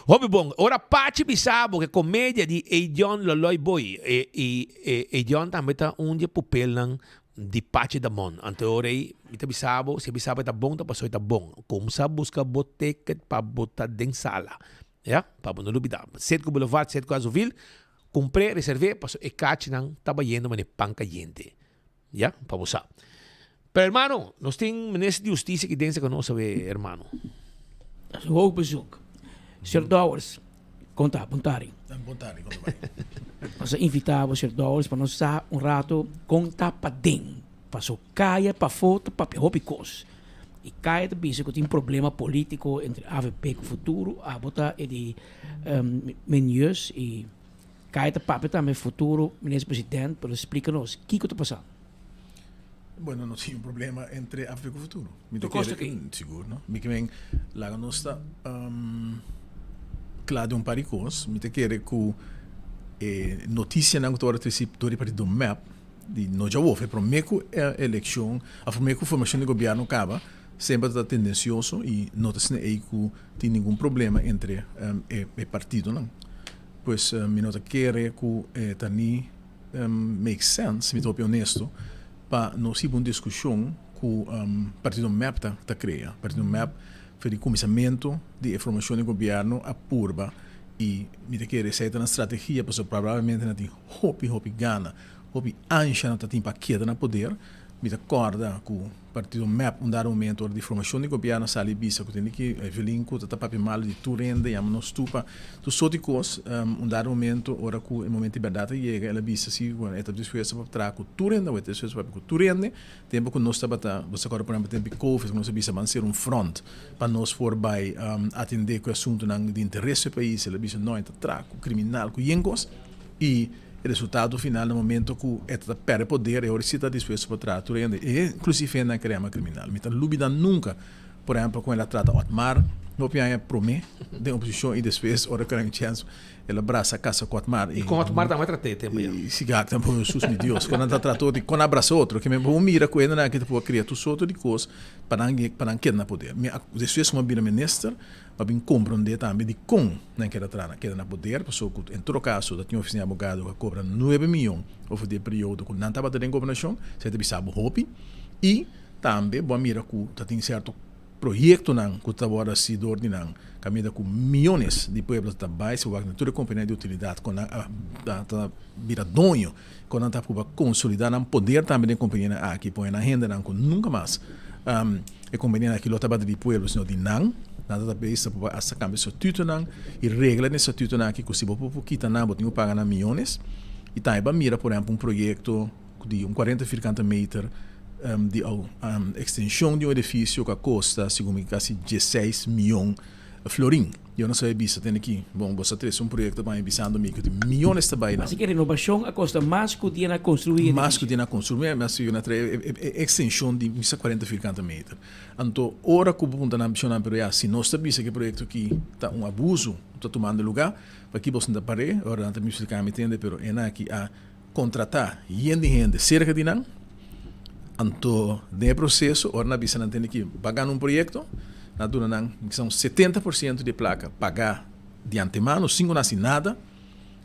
B: Hopi bon. Ora Pachi bisa bo ke komedia di Edion Loloy Boy i Edion tambe ta un di e pupelnan di Pachi Damon. Anto ora ei mi ta bisa bo, si e bisa bo e ta bon ta pasobra e ta bon. Kumsa buska bo ticket pa bo ta den sala. Ya, pa bo no lubida. Setco Boulevard, Setco Azovil, kumpr'é, reserv'é pasobra e kachinan ta bayendo manera pan kayente. Ya, pa bo sa. Pero hermano, nos tin minister di Husticia aki den cu nos awe, hermano.
C: Dat is een hoog bezoek. Sir Dowers, con ta? Bon tardi.
F: Bon tardi, con ta bai?
C: Nos a invita bo, Sir Dowers, pa nos sa un rato con ta paden. Paso caya pafo ta papia hopi cos. Y caya ta bisa cu tin problema politico entre avp cu Futuro. Abo ta e di Minjeus y caya ta papia tambe futuro minister president, pero splica nos kico ta pasando.
F: Bueno, no tin un problema entre avp cu Futuro. Mi ta
C: Tur cos ta
F: kere,
C: oké.
F: sigur no. Mi ke men laga nos ta kla di un par di cos. Mi ta kere cu e noticianan cu ta worde treci door di partido mep di no dja wof e prome cu e eleccion of prome cu formacion di gobierno caba semper ta tendencioso y no ta asina ey cu tin ningun problema entre e partidonan. Pues mi no ta kere cu e ta ni make sense, mi ta hopi honesto, pa nos hiba un discusion cu partido mep ta crea. Partido mep for di cuminsamento di e formacion di gobierno a purba y mi ta kere esey ta nan strategia pasobra probablemente nan tin hopi hopi gana, hopi ansha nan ta tin pa keda na poder. Mi ta corda cu partido mep un dado momento ora di formacion di gobierno a sali bisa cu tende ki Evelyn cu ta ta papia malo di tur hende yama nos tur pa tur soort di cos. Un dado momento ora cu e momento di berdad a yega el a bisa si bueno e ta dispuesto pa traha cu tur hende awe e ta dispuesto pa papia cu tur hende. Tempo cu nos tabata bo sa corda por ehempel tempo di covid cu nos a bisa ban ser un front pa nos por bay atende cu e asuntonan di interes di e pais el a bisa no e ta traha cu criminal cu yen cos y E resultado final na momento cu e ta perde poder e ora si ta dispuesto pa traha tur hende e inclusive hendenan cu yama criminal. Mi ta lubida nunca por ehempel con el a trata Otmar hopi aña prome den oposicion y despues ora cu era un chens el a brasa casa cu Otmar
B: Y con Otmar tambe a trata e tempo ya.
F: Y si gak tambe Hesus mi Dios con nan ta trata otro y con a brasa otro ke men bo mira cu hendenan aki ta por crea tur sorto di cos pa nan pa nan keda na poder. Mi a despues cu mi a bira minister Pa bin komprondé tambe dikon nan keda traha nan keda na poder, pasobra ku en todo kaso ta tin ofisina di abogado ku a kobra nuebe miyon over di e periodo ku nan tabata den gobernashon, esei ta bisa bo hopi. I tambe bo a mira ku ta tin sierto proyektonan ku ta wòrdu hasi dor di nan kaminda ku miyones di pueblo ta bai si bo wak na tur e kompania di utilidat ku nan a ta bira doño, ku nan ta pruba konsolidá nan poder tambe den kompanianan aki, pone nan hendenan ku nunka mas E kompanianan aki lo tabata di pueblo sino di nan. Nan ta ta por hasta kambia statutonan i regla den e statutonan aki ku si bo por kita nan bo tin ku paga nan miyones. I tambe bo a mira por ehempel un proyekto di un kuarenta firkante meter di ekstenshon di un edifisio ku a kosta segun mi kasi diesseis miyon florin. Yo no sabe bisa tene ki bon bo sa trese un proyekto pa mi bisando mi ku tin miyones ta bai nan.
C: Así ke renobashon a kosta mas ku dia na konstruí e
F: Mas ku
C: edifisio.
F: dia na konstruí, mas ku na trae e ekstenshon di misa kuarenta firkante meter. Anto ora ku bo punta nan bishonnan pero ya si nos ta bisa ku e proyekto aki ta un abuso ku ta tumando lugá, paki boso no ta par'é? Ora nan ta bin splika mi tende pero e nan aki a kontratá yen di hende serka di nan. Anto den e proseso ora nan a bisa nan tende ki ba gana un proyekto, nan a duna nan kisa un setenta por siento di e plaka pagá di antemano sin ku nan hasi nada.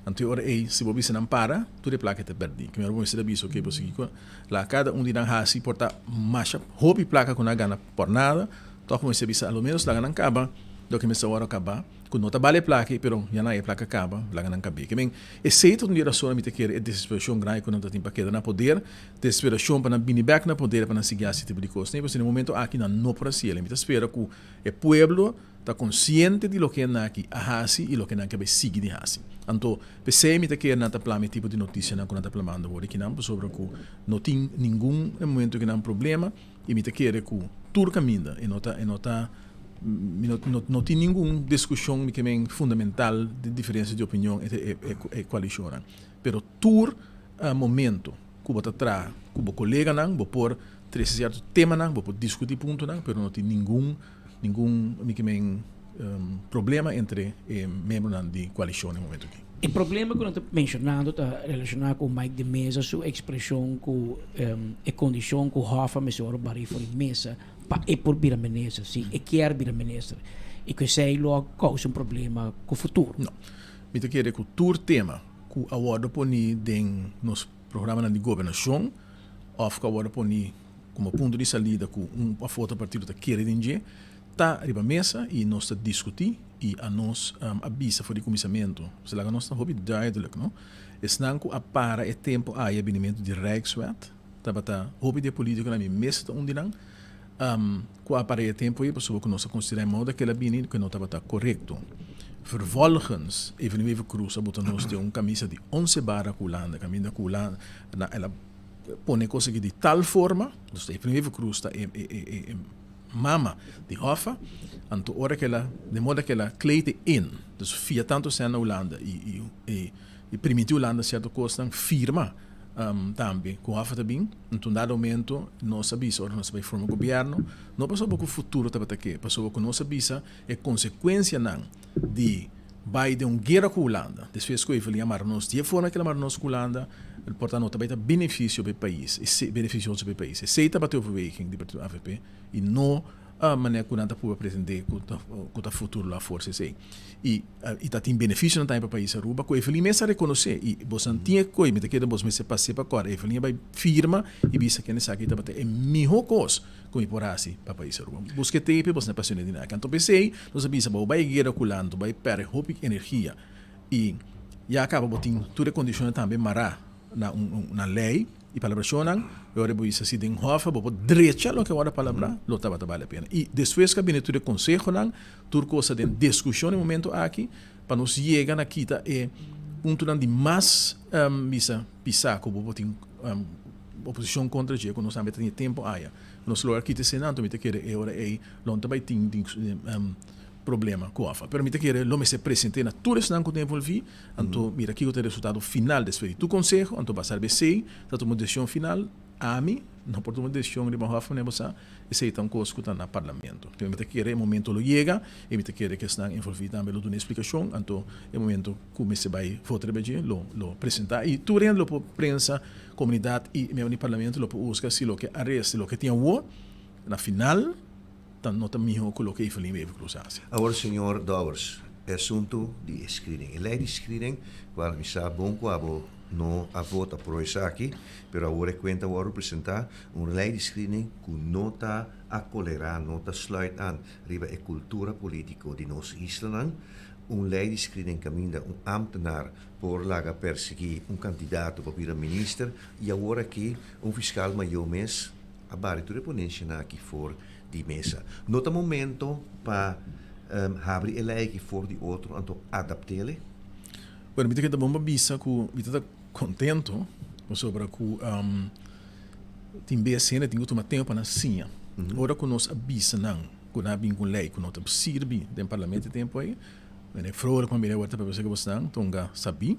F: Anto e ora ei si bo bisa nan para, tur e plaka ta pèrdí. Primero bo mester a bisa oke bo sigui ku laga kada un di nan hasi por ta masha hopi plaka ku nan a gana por nada, tòg bo mester bisa a lo ménos laga nan kaba loke mester wòrdu kaba. Ku no ta bale e plaka ei, pero ya nan e plaka kaba, laga nan kab'é. Ke men, esei ta un di e rasonnan mi ta kere e desesperashon grandi ku nan ta tin pa keda na poder, desesperashon pa nan bini bèk na poder pa nan sigui hasi e tipo di kosnan. Pasobra na e momento aki nan no por hasi el. Mi ta spera ku e pueblo ta konsiente di loke nan aki a hasi i loke nan ke bai sigui di hasi. Anto, p'esei mi ta kere nan ta plama e tipo di notisianan ku nan ta plamando awor aki nan, pasobra ku no tin ningun na e momento aki nan problema. I mi ta kere ku tur kaminda e no ta e no ta mi no no no tin ningun diskushon mi ke men fundamental di diferensia di opinion entre e e e koalishonnan. Pero tur momento ku bo ta traha ku bo koleganan bo por trese sierto temanan, bo por diskuti puntonan, pero no tin ningun ningun mi ke men problema entre e miembronan di koalishon na e momento aki.
C: E problema ku nan ta menshonando ta relashoná ku Mike de Meza su ekspreshon ku e kondishon ku Hoffa mester wòrdu barí for di mesa pa e por bira minister, si e kier bira minister, i ku esei lo a kousa un problema ku futuro.
F: No. Mi ta kere ku tur tema ku a wòrdu poní den nos programanan di gobernashon òf ku a wòrdu poní komo punto di salida ku un òf otro partido ta kere den dje, Ta riba mesa y nos ta discuti y anos a bisa for di cuminsamentu. Pues laga nos ta hopi duidelijk, no? Esnan cu a para e tempo aya binimento di Rijkswet. Tabata hopi di e politiconan, mi mes ta un di nan, cu a para e tempo ei pasobra cu nos a considera e moda cu el a bini cu no tabata corecto. Vervolgens, Evelyn Wever-Croes a bota nos den un camisa di once bara cu Hulanda, caminda cu Hulanda, el a pone cos aki di tal forma, dus Evelyn Wever-Croes ta e e mama di Hoffa, anto ora cu el a, de moda cu el a kleed in, dus fia tanto cen na Hulanda y y y permiti Hulanda cierto cosnan, firma tambe cu Hoffa ta bin, anto un dado momento nos a bisa ora nos a bay forma gobierno, no pasobra cu futuro tabata ke, pasobra cu nos a bisa e consecuencianan di bay den un guera cu Hulanda, despues cu Evelyn a mara nos di e forma cu el a mara nos cu Hulanda, por ta no ta bay ta beneficio pa e pais, beneficioso pa e pais. Esey tabata e overweging di partido avp y no manera cu nan ta purba pretende cu ta futuro lo a forsa esey. Y y ta tin beneficionan tambe pa pais Aruba cu Evelyn mes a reconoce y bosan tin e coy, mi ta kere bos mester pase pa cor, Evelyn a bay firma y bisa ken esaki tabata e miho cos cu mi por haci pa pais Aruba. Busca e tape bos na pasioné di nada. Anto p'esey nos a bisa bo bay guera cu lanto, bay perde hopi energia y ya caba bo tin tur e condicionnan tambe mara na un na ley y palabracionnan y ora bo bisa si den hof bo por drecha loke worde palabra lo tabata bale pena. Y despues cu a bini tur e consehonan tur cos ta den discusion e momento aki pa nos yega na kita e puntonan di mas bisa pisa cu bo por tin oposicion contra dje cu nos tambe ta tin e tempo aya. Nos logra kita esei nan, anto mi ta kere e ora ei lo no ta bai tin problema ku òf. Pero mi ta kere lo mester present'é na tur esnan ku ta envolví, anto mira kiko ta e resultado final despues di tur konseho, anto basá riba esei ta tuma un desishon final. Ami no por tuma desishon riba òf manera bo sa, esei ta un kos ku ta na parlamento. Pero mi ta kere e momento lo yega i mi ta kere ku esnan envolví tambe lo duna e splikashon, anto e momento ku mester bai vota riba dje lo lo presentá i tur hende lo por prensa. Comunidad y miembro di parlamento lo por busca si loke a resta y loke tin awor na final ta no ta miho cu loke Evelyn Wever Croes a haci.
D: Awor señor Dowers, e asunto di e screening, e ley di screening cual mi sa bon cu abo no a vota pro esaki, pero awor e cuenta a wordo presenta, un ley di screening cu no ta a colera, no ta sluit aan riba e cultura politico di nos islanan, un ley di screening caminda un ambtenaar por laga persiguí un kandidato pa bira minister i awor aki un fiskal mayó mes a bari tur e ponenshanan aki for di mesa. No ta momento pa habri e lei aki for di otro anto adapt'ele?
F: Bueno, mi ta keda bon pa bisa ku mi ta ta kontento pasobra ku tin bes hende tin ku tuma tempu pa nan siña. Ora ku nos a bisa nan ku nan a bin ku un lei ku no ta sirbi den parlamento e tempu ei, Meneer Vrolijk, ma mira awor ta papia ku bosnan, tonga sabí.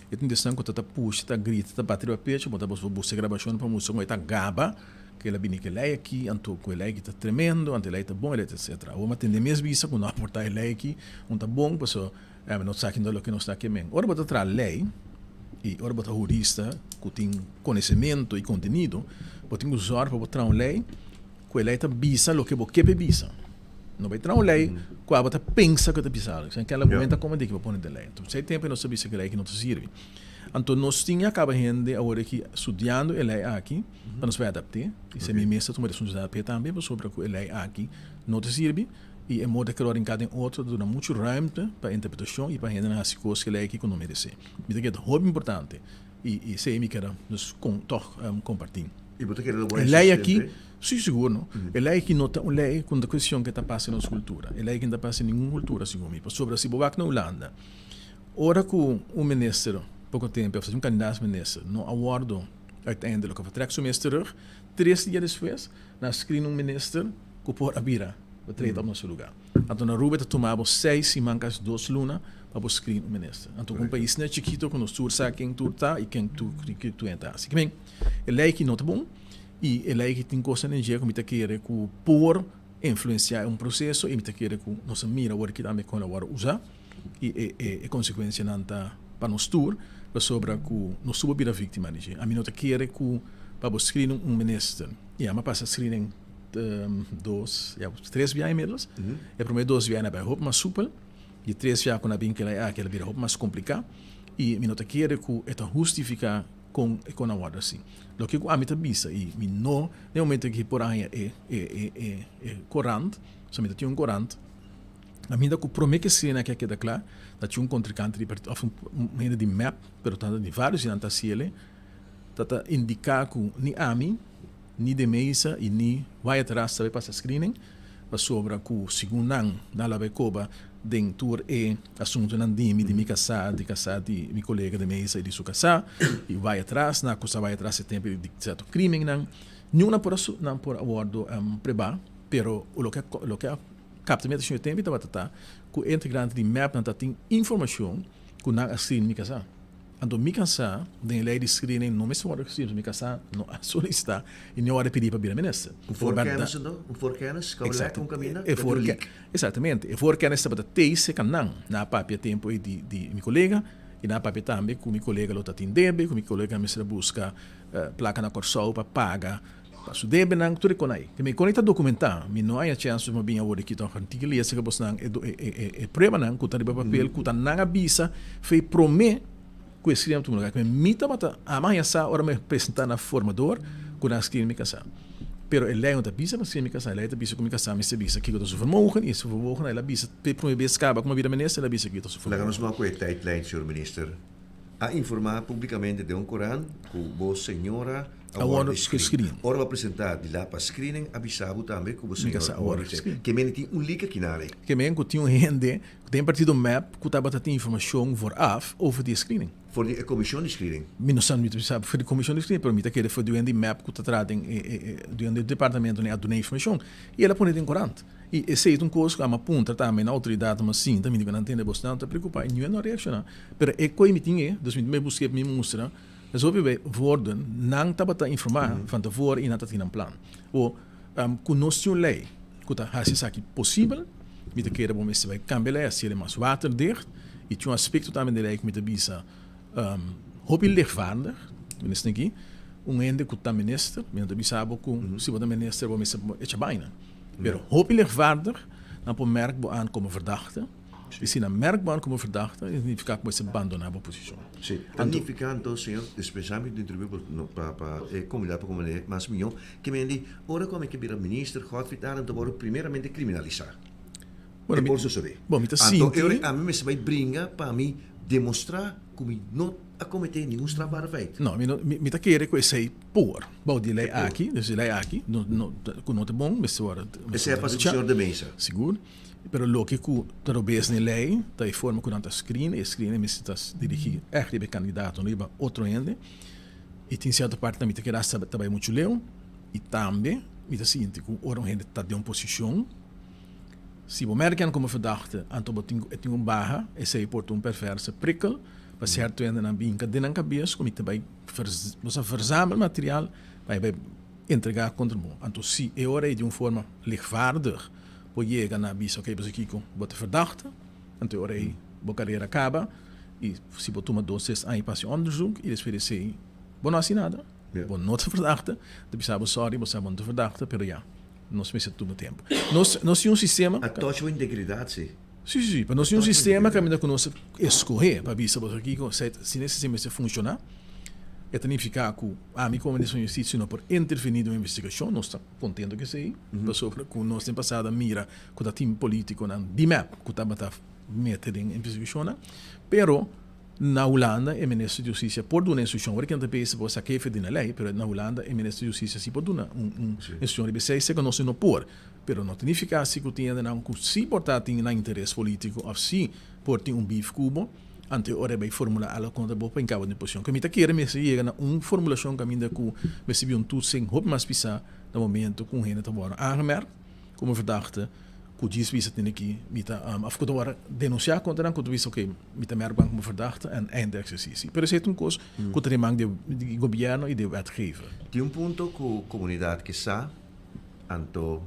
F: E tin desnan ku ta ta pusha, ta grita, ta bati riba pecho, bo ta bos buska grabashon pa mustra ku e ta gaba ku el a bini ku e lei aki, anto ku e lei aki ta tremendo, anto e lei ta bon, e lei ta etcetera. Awor mi a tende mes bisa ku no aportá e lei aki un ta bon, pasobra no sa kindo loke nos ta kemen. Ora bo ta traha lei i ora bo ta hurista ku tin konosementu i kontenido, bo tin ku zòrg pa bo traha un lei Ku e lei ta bisa loke bo ke p'e bisa. No bai traha un lei ku abo ta pensa ku e ta bisa algu. Sino kela momento a kome di ki bo pone den lei. Anto esei tempu nos ta bisa ku e lei aki no ta sirbi. Anto nos tin a kaba hende awor aki studiando e lei aki pa nos bai adapt'é. I esei mi mes ta tuma responsabilidat p'e tambe pasobra ku e lei aki no ta sirbi i e moda ku lo a rinká den otro ta duna muchu ruimte pa interpretashon i pa hendenan hasi kos ku e lei aki ku no meresé. Mi ta kere ta hopi importante. I esei mi keda dus kon tòg kompartí.
D: I bo ta kere lo bo
F: E lei aki, si sigur no. E lei aki no ta un lei ku no ta kuestion ke ta pasa den nos kultura. E lei aki no ta pasa den ningun kultura segun mi. Pasobra si bo wak na Hulanda, ora ku un minister poko tempu òf un kandidat minister no a wòrdu uiteindelijk òf a trèk su mes terug, tres dia despues nan a skrin un minister ku por a bira betreden op na su lugá. Anto na Aruba e ta tuma bo seis siman kasi dos luna pa bo screen un minister. Anto un pais net chikito ku nos tur sa ken tur ta i ken tur tur ta. Así ke men e lei aki no ta bon i e lei aki tin kosnan den dje ku mi ta kere ku por influensia un proseso i mi ta kere ku nos a mira awor aki tambe kon lo wòrdu usa i e e konsekuensianan ta pa nos tur pasobra ku nos tur por bira víktima di dje. Ami no ta kere ku pa bo screen un minister i ami a pasa screening dos, ya, tres biaha inmiddels. E prome dos biaha na bai hopi mas supel. Di tres biaha ku na bin kila aki el a bira hopi mas kompliká. I mi no ta kere ku e ta hustifiká kon e kon a wòrdu asi. Loke ku ami ta bisa i mi no den momento aki por haña e e e e e korant, so mi ta tin un korant, kaminda ku prome ke sena aki a keda kla ta tin un kontrinkante di partido òf un hende di mep, pero ta di vários di nan ta hasiel. ta ta indiká ku ni ami, ni De Meza i ni Wyatt Ras ta bai pasa screening, pasobra ku segun nan, nan lo a bai koba den tur e asuntunan di mi, di mi kasá, di kasá di mi kolega De Meza i di su kasá, i Wyatt Ras, nan a akusá Wyatt Ras e tempu di sierto krimennan. Niun nan por a nan por a wòrdu prebá, pero loke a loke a kapta mi atenshon e tempu tabata ta ku e integrante di mep nan ta tin informashon ku nan a screen mi kasá. Anto mi kasá den e lei di screening no mester wòrdu gescreen pasobra mi kasá no a solisitá i no a wòrdu pidí pa bira minister.
D: Un voorkennis anto? Un voorkennis? Kau lek un kaminda?
F: E voorkennis. Exactamente. E voorkennis tabata tei serka nan. Nan a papia tempu ei di di mi kolega i nan a papia tambe ku mi kolega lo ta tin debe, ku mi kolega mester a buska plaka na Kòrsou pa paga pa su debenan, tur e kon ei. Mi kon ei ta dokumentá. Mi no haña chèns pa bin awor aki tòg. Tin ke lesa ku bosnan e e pruebanan ku ta riba papel ku ta nan a bisa fei promé ku e skriba tuma lugá. Mi tabata ama haña sa ora mi a presentá na formador ku nan a skriba mi kasá. Pero e lei no ta bisa pa skriba mi kasá. E lei ta bisa ku mi kasá mester bisa kiko ta su vermogen i su vermogen el a bisa p'e promé bes kaba ku mi a bira minister el a bisa kiko ta su
D: Laga
F: vermogen.
D: nos wak ku e tijdlijn, señor minister. A informá públikamente den un korant ku bo señora a wòrdu screen. Ora bo a presentá di la pa screening a bisa bo tambe ku bo señora a wòrdu screen. Ke mende tin un leak aki na lei.
F: Ke men ku tin un hende den partido mep ku tabata tin informashon vooraf over di e screening.
D: For di e komishon di screening.
F: Mi no sa, mi ta bisa for di komishon di screening, pero mi ta kere for di un di mep ku ta traha den e di un di e departamentonan a duna informashon. I el a pone den korant. I esei ta un kos ku a puntra tambe na outoridatnan mas sinta, mi di ku nan tende bos nan ta preokupá i niun no a reakshoná. Pero e koe mi tin e, dus mi ta busk'é pa mi mustra, es hopi bay woorden, nan tabata informá van tevoren i nan ta tin nan plan. O ku nos tin un lei ku ta hasi esaki posibel, mi ta kere bo mester bay kambia e lei, hasiel e mas waterdicht i tin un aspekto tambe den e lei ku mi ta bisa hopi lichtvaardig, minister aki, un hende ku ta minister, mi no ta bisa bo ku si bo ta minister bo mester echa baina. Pero hopi lichtvaardig, nan por merk bo aan komo verdachte. I si nan merk bo aan komo verdachte, e signifiká ku bo mester bandoná bo posishon.
D: Sí, ta nifiká anto, señor, dispensá mi di interrumpí bo, no, pa, pa e komunidat por komprendé mas mihó, ke men di, ora ku ami ke bira minister, Godfried Arend ta wòrdu primeramente kriminalisá.
F: Bueno,
D: E
F: mi,
D: por sosodé.
F: bo, mi ta
D: Anto, e ora
F: sinti.
D: ami mester bai bringa pa mi demostrá ku mi no a kometé ningun strafbare feit.
F: No, mi no, mi, mi ta kere ku esei por. Bou di lei aki, dus di lei aki, no, no, ku no ta bon, mester wòrdu,
D: Esei
F: mester
D: a
F: wòrdu
D: pasa ku
F: luchá.
D: señor De Meza.
F: Sigur. Pero loke ku ta robes na e lei ta e forma ku nan ta screen, e screen mester ta dirigí ègt riba e kandidato, no riba otro hende. I tin sierto partinan mi ta keda hasta ta bai muchu leu. I tambe mi ta sinti ku ora un hende ta den un posishon, si bo merk nan komo verdachte, anto bo tin ku e tin un baha, esei por ta un perverse prikkel pa sierto hendenan binka den nan kabes ku mi ta bai bo sa verzamel material pa e bai entregá kontra bo. Anto si e ora ei di un forma lichtvaardig bo yega na bisa ok pasobra kiko bo ta verdachte, anto e ora ei bo karera kaba i si bo tuma dos tres aña pa hasi onderzoek i despues di esei bo no hasi nada, bo no ta verdachte, ta bisa bo sorry bo sa bo no ta verdachte pero ya nos mester tuma tempu. Nos nos tin un sistema.
D: A touch bo integridat si.
F: Si si si, pa nos tin un sistema kaminda ku nos ta eskohé pa bisa pasobra kiko si e sistema mester funshoná e ta nifiká ku ami komo minister di hustisia no por intervení den un investigashon, nos ta kontento ku esei pasobra ku nos den pasado a mira ku ta tin politikonan di mep ku tabata mete den investigashonnan pero na Hulanda e minister di hustisia por duna instrukshon ora ke nan ta bisa bo sa kefe di na lei pero na Hulanda e minister di hustisia si por duna un instrukshon riba esei esei ku nos no por. Pero no ta nifiká si ku tin hendenan ku si por ta tin nan interes polítiko òf si por tin un beef ku bo, anto e ora e bai formulá algu kontra bo pa hinká bo den posishon. Ku mi ta kere mester yega na un formulashon kaminda ku mester bin un toetsing hopi mas pisá na momento ku un hende ta wòrdu aangemerkt komo verdachte ku djis bisa tene ki mi ta òf ku ta wòrdu denunsiá kontra nan ku ta bisa oke mi ta mèrk bo komo verdachte en einde eksesisi. Pero esei ta un kos ku ta den man di gobièrnu i di wetgever.
D: Tin un punto ku komunidat ke sa. Anto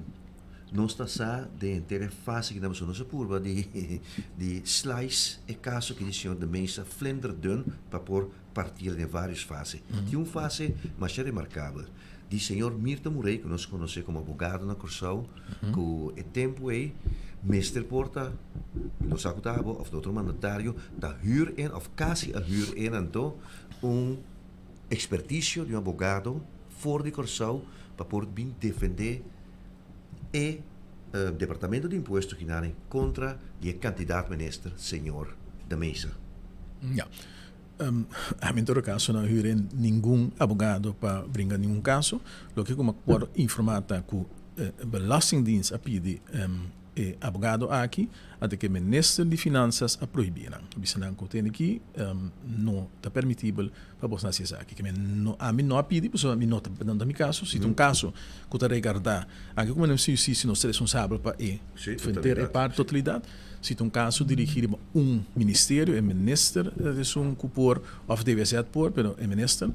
D: nos ta sa den henter e fase ki nan nos a purba di di slice e kaso ki di señor De Meza flinderdun pa por partiel den varios fase. Tin un fase masha remarkabel di señor Mirto Murray ku nos konosé komo abogado na Kòrsou ku e tempu ei mester por ta no sa ku ta abo òf ta otro mandatario ta hür en òf kasi a hür en anto un ekspertisio di un abogado for di Kòrsou pa por bin defendé e Departamento di Impuesto Ginani kontra di e kandidat minister señor De Meza.
F: Ja. Ami en todo caso no a hür ningun abogado pa bringa ningun caso. Loke cu mi a por informa ta cu Belastingdienst a pidi e abogado aki ante cu e Minister di Finanzas a prohibi nan. A bisa nan cu tende aki no ta permitibel pa bos haci esaki. Ke men ami no a pidi pasobra mi no ta no ta mi caso. Si ta un caso cu ta regarda anke como si nos ta responsabel pa e henter e parti totalidad. Si ta un kaso dirigí riba un ministerio, e minister ta esun ku por òf DWZ por, pero e minister,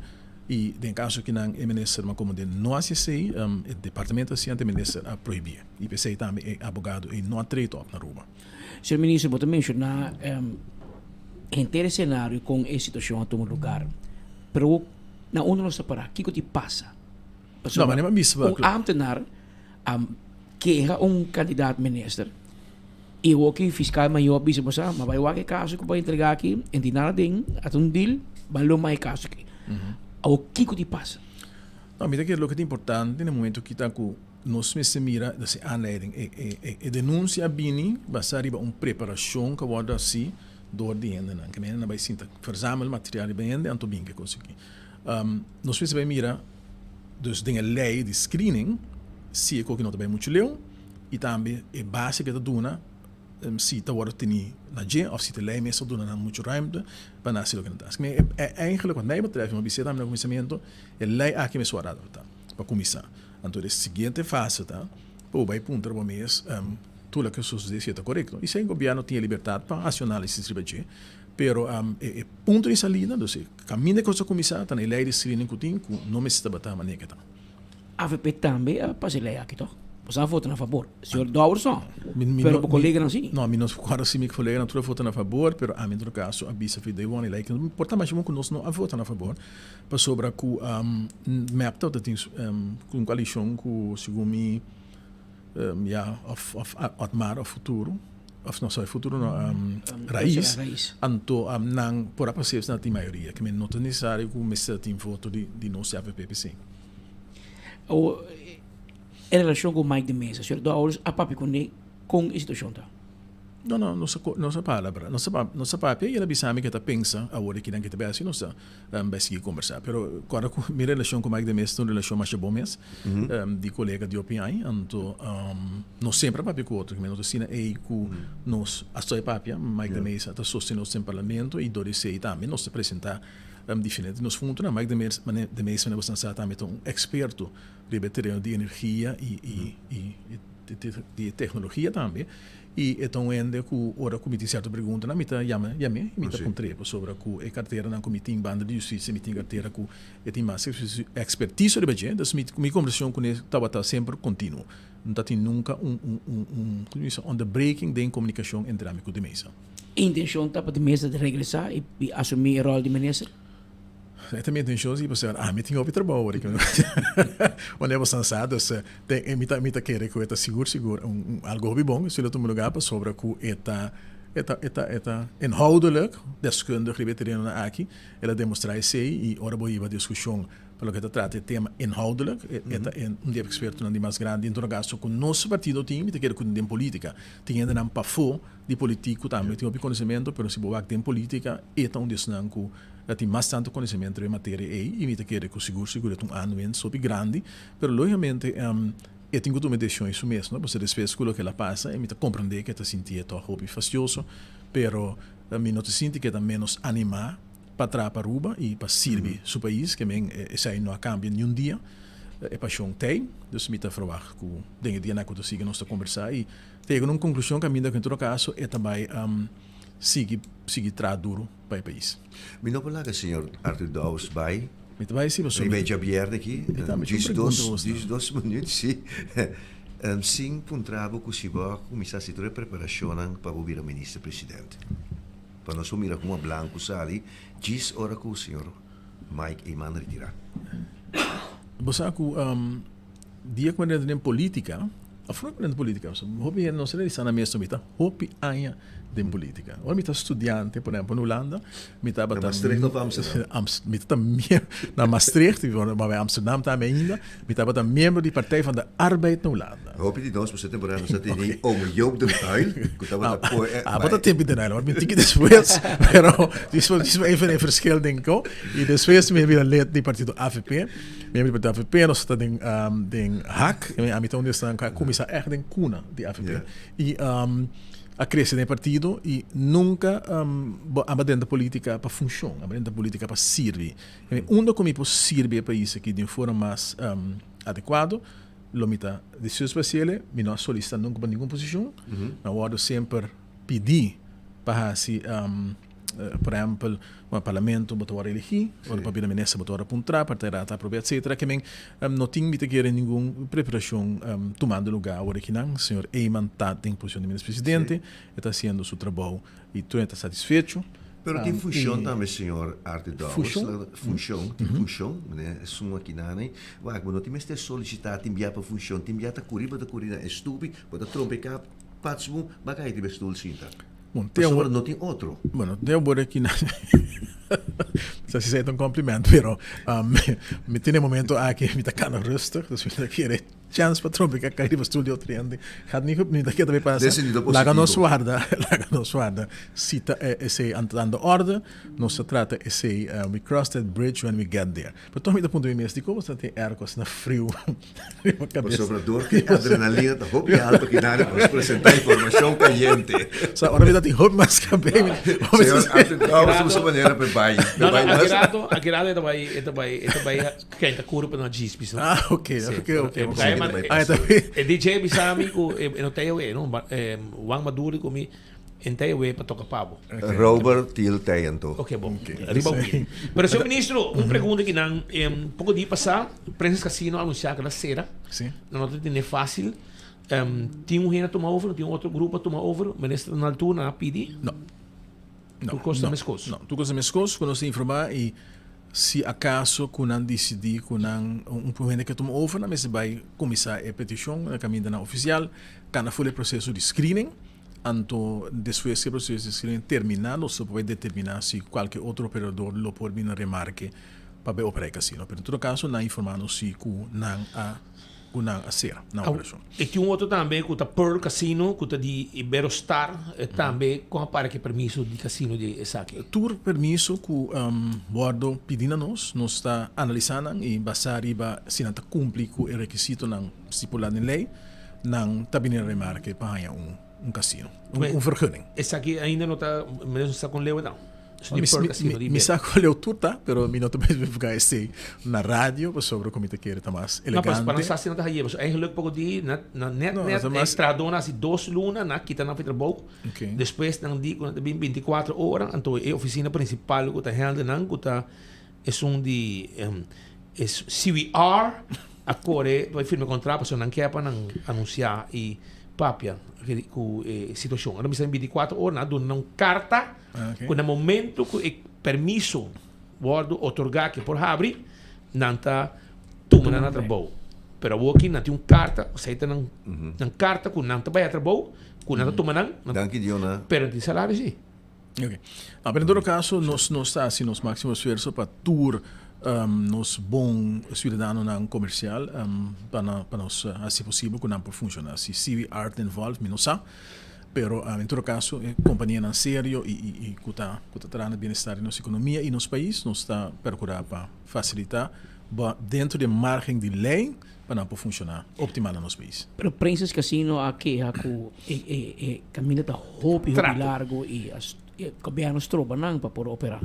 F: i den kaso kinan e minister ma komo den no hasi esei, e departamento hasi anto e minister a prohibí. I p'esei tambe e abogado ei no a trade òp na Aruba.
C: Señor Minister, bo ta menshoná henter e senario kon e situashon a tuma lugar, pero na unda nos ta pará? Kiko tin pasa?
F: No,
C: Pasobra un ámtenar a keha un kandidat minister i awor ki fiskal mayor a bisa bo sa ma bai wak e kaso ku bo a entrega aki en tin nada den a ta un deal ban lo mai e kaso aki awor kiko di pasa?
F: No, mi ta kere loke ta importante na e momento aki ta ku nos mester mira e aanleiding e denunsia a bini basa riba un preparashon ku a wòrdu hasi dor di hendenan ke hendenan bai sinta verzamel material riba hende anto bin ke kos aki. Nos mester bai mira dus den e lei di screening si e koki no ta bai muchu leu i tambe e base ku e ta duna si ta wòrdu teni na dje òf si ta lei mes ta duna nan muchu ruimte pa nan hasi loke nan ta hasi. Eigenlijk wat mij betreft, mi a bisa tambe na kuminsamentu, e lei aki mester wòrdu adaptá pa kuminsá. Anto e siguiente fase ta pa bo bai puntra bo mes tur loke a sosodé si e ta korekto. I si gobièrnu tin e libertat pa hasi un análisis riba dje. Pero e punto di salida, dus e kaminda ku nos a kuminsá ta na e lei di screening ku tin ku no mester tabata manera ke ta.
C: Avp tambe a pasa e lei aki toch? Boso a vota na fabor. Señor Dowers no, pero bo koleganan si.
F: No, mi no kòrda si mi koleganan tur a vota na fabor, pero ami en todo kaso a bisa fi day one e lei ki no por ta masha bon ku nos no a vota na fabor, pasobra ku mep tabata tin un koalishon ku segun mi ya of Otmar of Futuro. Of no, sorry, futuro no, Raiz.
C: Raiz.
F: Anto nan por a pas'é nan tin mayoria. Ke men no ta nesesario ku mester tin voto di di nos avp p'esei.
C: Awor, e relashon ku Mike de Meza, señor Dowers a papia kuné kon e situashon ta?
F: No, no, nos a nos a palabra, nos a nos a papia i el a bisa mi ke ta pensa awor di kinan ke ta bai hasi, nos ta bai sigui kombersá. Pero kòrda ku mi relashon ku Mike de Meza ta un relashon masha bon mes, di kolega di hopi aña, anto nos semper a papia ku otro, no ta asina ei ku nos a stoi papia, Mike de Meza ta sostené nos den parlamento i dor di esei tambe nos ta presentá diferente nos puntonan. Mike de Meza, de Meza manera bo sa tambe ta un eksperto riba e tereno di energia i di teknologia tambe. I e ta un hende ku ora ku mi tin sierto preguntanan mi ta yama yam'é i mi ta puntr'é pasobra ku e karteranan ku mi tin banda di justisia mi tin kartera ku e tin mas ekspertiso riba dje. Dus mi mi kombersashon kuné tabata semper kontinuo. No ta tin nunka un un un un komo bisa onderbreking den komunikashon entre ami ku de mesa.
C: Intenshon ta pa de mesa regresá i asumí e ròl di minister?
F: E ta mi intencion si pasobra ami tin hopi trabou awor aki wanneer bo san sa dus mi ta mi ta kere ku e ta sigur sigur un algo hopi bon si lo tuma lugar pasobra ku e ta e ta e ta e ta inhoudelijk deskundig riba e terenonan aki el a demostra esei i ora bo hiba diskushon pa loke ta trata e tema inhoudelijk e ta un di e ekspertonan di mas grandi en todo kaso ku nos partido tin mi ta kere ku den politika tin hendenan pafó di politik ku tambe tin hopi konosementu pero si bo wak den politika e ta un di esnan ku Ta tin mas tantu konosementu riba e materia ei i mi ta kere ku sigur sigur e ta un aanwinst hopi grandi, pero logikamente e tin ku tuma e desishon ei su mes, no? Pasobra despues ku loke el a pasa e mi ta komprendé ku e ta sintié tòg hopi fastioso, pero mi no ta sinti ku e ta ménos animá pa traha pa Aruba i pa sirbi su pais, ke men esei no a kambia niun dia, e pashon t'ei, dus mi ta ferwagt ku den e dianan ku ta sigui nos ta kombersá i ta yega na un konklushon kaminda ku en todo kaso e ta bai sigui sigui traha duru. pa e pais.
D: Mi no por laga señor Arthur Dowers bai.
F: Mi ta bai si pasobra.
D: Riba e djabièrnè aki.
F: Mi tambe tin un pregunta pa bos.
D: Djis dos minuut si. Sin puntra bo ku si bo a kuminsá hasi tur e preparashonnan pa bo bira minister presidente. Pa nos por mira huma blanku sali djis ora ku señor Mike Eman retirá.
F: Bo sa ku dia ku mi a drenta den politika. Afro den politica pasobra hopi hende no sa realisá nan mes mi ta hopi aña den politica. Ora mi ta studiante por ehempel na Hulanda mi tabata
D: Na Maastricht of Amsterdam?
F: Mi ta na Maastricht ma bij Amsterdam tambe ainda mi tabata miembro di Partij van de Arbeid na Hulanda.
D: Hopi di nos pasobra temporada nos a tene Ome Joop den Uyl ku tabata por e.
F: Abo ta tempi den Uyl, maar mi tiki despues, pero dis dis even e verschil den ko. I despues mi a bira lid di partido avp. Mi a bira partido avp, nos ta den den hak, ami ta un di esnan ku a kuminsá ègt den kuna di avp. I a krese den e partido i nunka bo a drenta politika pa funshon, a drenta politika pa sirbi. Unda ku mi por sirbi e pais aki di un forma mas adekuado, lo mi ta dispuesto pa hasiel. Mi no a solisitá nunka pa ningun posishon. Mi a wòrdu semper pidí pa hasi, por ehèmpel, ora parlamento bo ta wòrdu eligí, ora pa bira minister bo ta wòrdu apuntrá, parti raad ta aprob'é, etsetera. Ke men no tin, mi ta kere, ningun preparashon tumando lugá awor akinan. Señor Eman ta den posishon di minister presidente, e ta hasiendo su trabou i tur hende ta satisfecho.
D: Pero tin funcion tambe señor Arthur Dowers.
F: Funcion?
D: Funcion, tin funcion, meneer esun aki nani. Wak, bo no tin mester solicita tin bia pa funcion, tin bia ta curi bo ta curi na e stupi, bo ta trompeca pats bo, ba cay riba e stoel sinta.
F: Bon, te awor.
D: Pasobra no tin otro.
F: Bueno, te awor aki nani. Sa si esey ta un compliment, pero mi tin e momento aki mi ta cana rustig, dus mi ta kere. Chance pa trompica cay riba stoel di otro hende. Gaat niet goed, dat keda pasa.
D: Den sentido positivo.
F: Laga nos warda, laga nos warda. Si ta esey aan de orde, nos ta trata esey, we cross that bridge when we get there. Pero toch mi ta puntra mi mes, dikon bo ta tin airco asina friu riba cabes?
D: Pasobra door cu e adrenalina ta hopi alto kinari pa nos presenta informacion cayente.
F: Sa ora mi ta tin hopi mas cabey.
D: Señor Arthur Dowers usa manera pa e bay.
B: No, no, aki rato, aki rato e ta bay, e ta bay, e ta bay. Ken ta kuru pa no djis bisa.
F: Ah, ok, ok, ok.
B: E DJ bisa mi ku e no ta ewe, no? Juan Maduro ku mi en ta ewe pa toka pa bo.
D: Robert Thiel tei anto.
B: Ok, bon. Riba win. Pero señor ministro, un pregunta ki nan poko dia pasá Princess Casino a anunsiá ku el a sera.
F: Si.
B: Nan no ta tene fásil. Tin un hende a tuma over, tin un otro grupo a tuma over? Minister na altura nan a pidi?
F: No.
B: Tur kos ta meskos.
F: No, tur kos ta meskos ku nos ta informá i si akaso ku nan disidí ku nan un hende ke tuma over nan mester bai kuminsá e petishon na kamindanan ofisial, kana ful e proseso di screening, anto despues ku e proseso di screening terminá nos lo por bai determiná si kualke otro operador lo por bini na remarke pa bai operá e kasino. Pero en todo kaso nan a informá nos si ku nan a ku nan a sera nan operashon.
B: E tin un otro tambe ku ta Pearl Casino ku ta di Iberostar tambe kon a para ku e permiso di casino di esaki?
F: Tur permiso ku wòrdu pidi na nos, nos ta analisá nan i basá riba si nan ta kumpli ku e rekisitonan stipulá den lei, nan ta bini na remarke pa haña un kasino, un vergunning.
B: Esaki ainda no ta, mi no sa kon leu e ta.
F: Mi sa cu leu tur ta, pero mi no ta especifica esey na radio pasobra cu mi ta kere ta mas elegante.
B: No, pa nan sa si nan ta haye, pasobra eigenlijk poco di na net net e trahadornan haci dos luna, nan a kita nan for trabou, despues nan di cu nan ta bin binticuatro ora, anto e oficina principal cu ta handle nan cu ta esun di CWR a core pa firma contrato pasobra nan kier pa nan anuncia y papia cu e situacion. Ora mi sa binticuatro ora nan a duna nan un carta. Ku na momento ku e permiso wòrdu otorgá ke por habri, nan ta tuma nan na trabou. Pero awor aki nan tin un karta, osea ta nan nan karta ku nan ta bai a trabou, ku nan ta tuma nan,
D: Danki Dios na.
B: pero nan tin salario si.
F: Ok. No, pero en todo caso nos nos ta haci nos maximo esfuerzo pa tur nos bon ciudadanonan comercial pa na pa nos haci posibel cu nan por funciona. Si CV Art involved mi no sa. Pero en todo caso e companianan serio y y cu ta cu ta traha na bienestar di nos economia y nos pais nos ta percura pa facilita bo dentro di e margen di ley pa nan por funciona optimal na nos pais.
C: Pero Princess Casino a keha cu e e e caminda ta hopi hopi largo y e gobierno stroba nan pa por opera.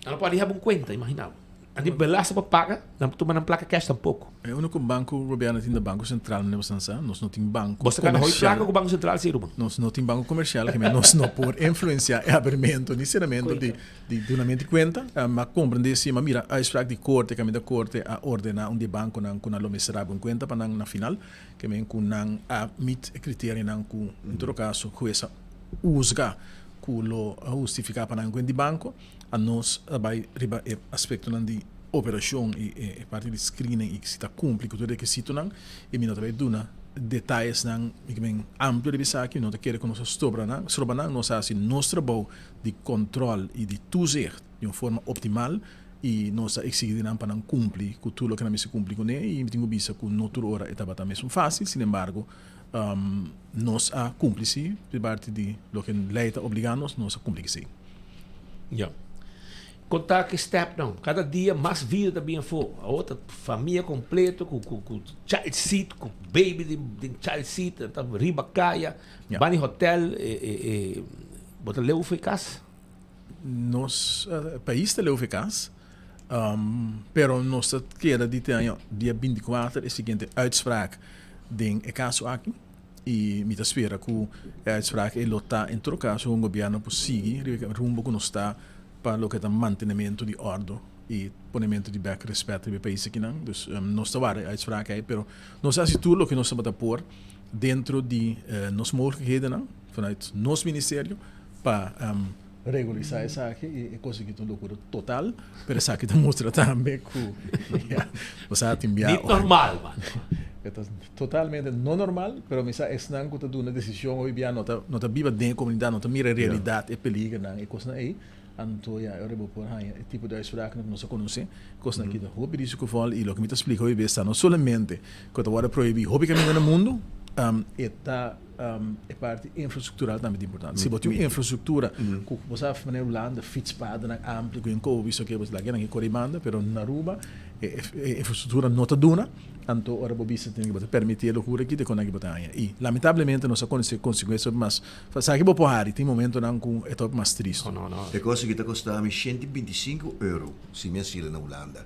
B: Nan no por a haba un cuenta, imagina bo. Nan tin belasting pa paga, nan por tuma nan placa cash tampoco.
F: E unico banco cu gobierno tin ta Banco Central, meneer boso sa. Nos no tin banco
B: Bo ta gana hoy
F: comercial.
B: placa cu Banco Central si, Ruben.
F: Nos no tin banco comercial, ke men nos no por influencia e abermento ni cerramento di di dunamento di cuenta. Ma comprende si, ma mira uitspraak di corte, caminda corte a ordena un di e banconan cu nan lo mester abri un cuenta pa nan na final, ke men cu nan a meet e criterianan cu en todo caso hues a huzga cu lo a hustifica pa nan cuenta di banco. A nos a bai riba e aspektonan di operashon i e parti di screening i si ta kumpli ku tur rekisitonan i mi no ta bai duna detayesnan amplio riba esaki. Mi no ta kere ku nos a stobra nan, stroba nan. Nos a hasi nos trabou di kòntròl i di toezicht di un forma optimal. i nos a eksigi di nan pa nan kumpli ku tur loke nan mester kumpli kuné i mi tin ku bisa ku no tur ora e tabata mesun fásil, sinembargo nos a kumpli si di parti di loke lei ta obligá nos, nos a kumpli ku esei.
B: Ya. Kon ta ki stèpnan? Kada dia mas video ta bin afó. Awor ta famia kompleto ku ku ku child seat, ku baby den den child seat, ta riba kaya, bani hotèl, e e e bo ta leu for e kas?
F: Nos pais ta leu for e kas, pero nos ta keda di te aña dia binti kuater e siguiente uitspraak den e kaso aki i mi ta spera ku e uitspraak ei lo ta en todo kaso ku gobièrnu por sigui riba e rumbo ku nos ta pa loke ta mantenementu di òrdu i ponementu di bèk rèspèt riba e pais akinan. Dus nos ta wara e uitspraak ei pero nos a hasi tur loke nos tabata por dentro di nos mogelijkhedennan vanuit nos ministerio pa regulisa esaki y e cos aki ta un locura total, pero esaki ta mustra tambe cu ya, bo sa tin bia.
B: Niet normal man.
F: E ta totalmente no normal, pero mi sa esnan cu ta duna decision hoy bia no ta no ta biba den e comunidad, no ta mira e realidad, e peligernan, e cosnan ey, anto ya e ora bo por haña e tipo di uitspraaknan cu nos a conoce, cosnan aki ta hopi risicovol y loke mi ta splica hoy bes ta no solamente cu ta worde prohibi hopi caminda na mundo, e ta. E parti infrastructural tambe ta importante. Si bo tin un infrastructura cu bo sa manera Hulanda fietspadennan amplio cu en kobi so ke bo laga nan kore banda pero na Aruba e infrastructura no ta duna anto ora bo bisa tin bo ta permiti e locura aki te con aki bo ta haña y lamentablemente nos a conoce consecuencia mas sa ki bo por hari tin momentonan cu e ta mas tristo.
D: E cos aki ta costa mi 125 euro si mi a sila na Hulanda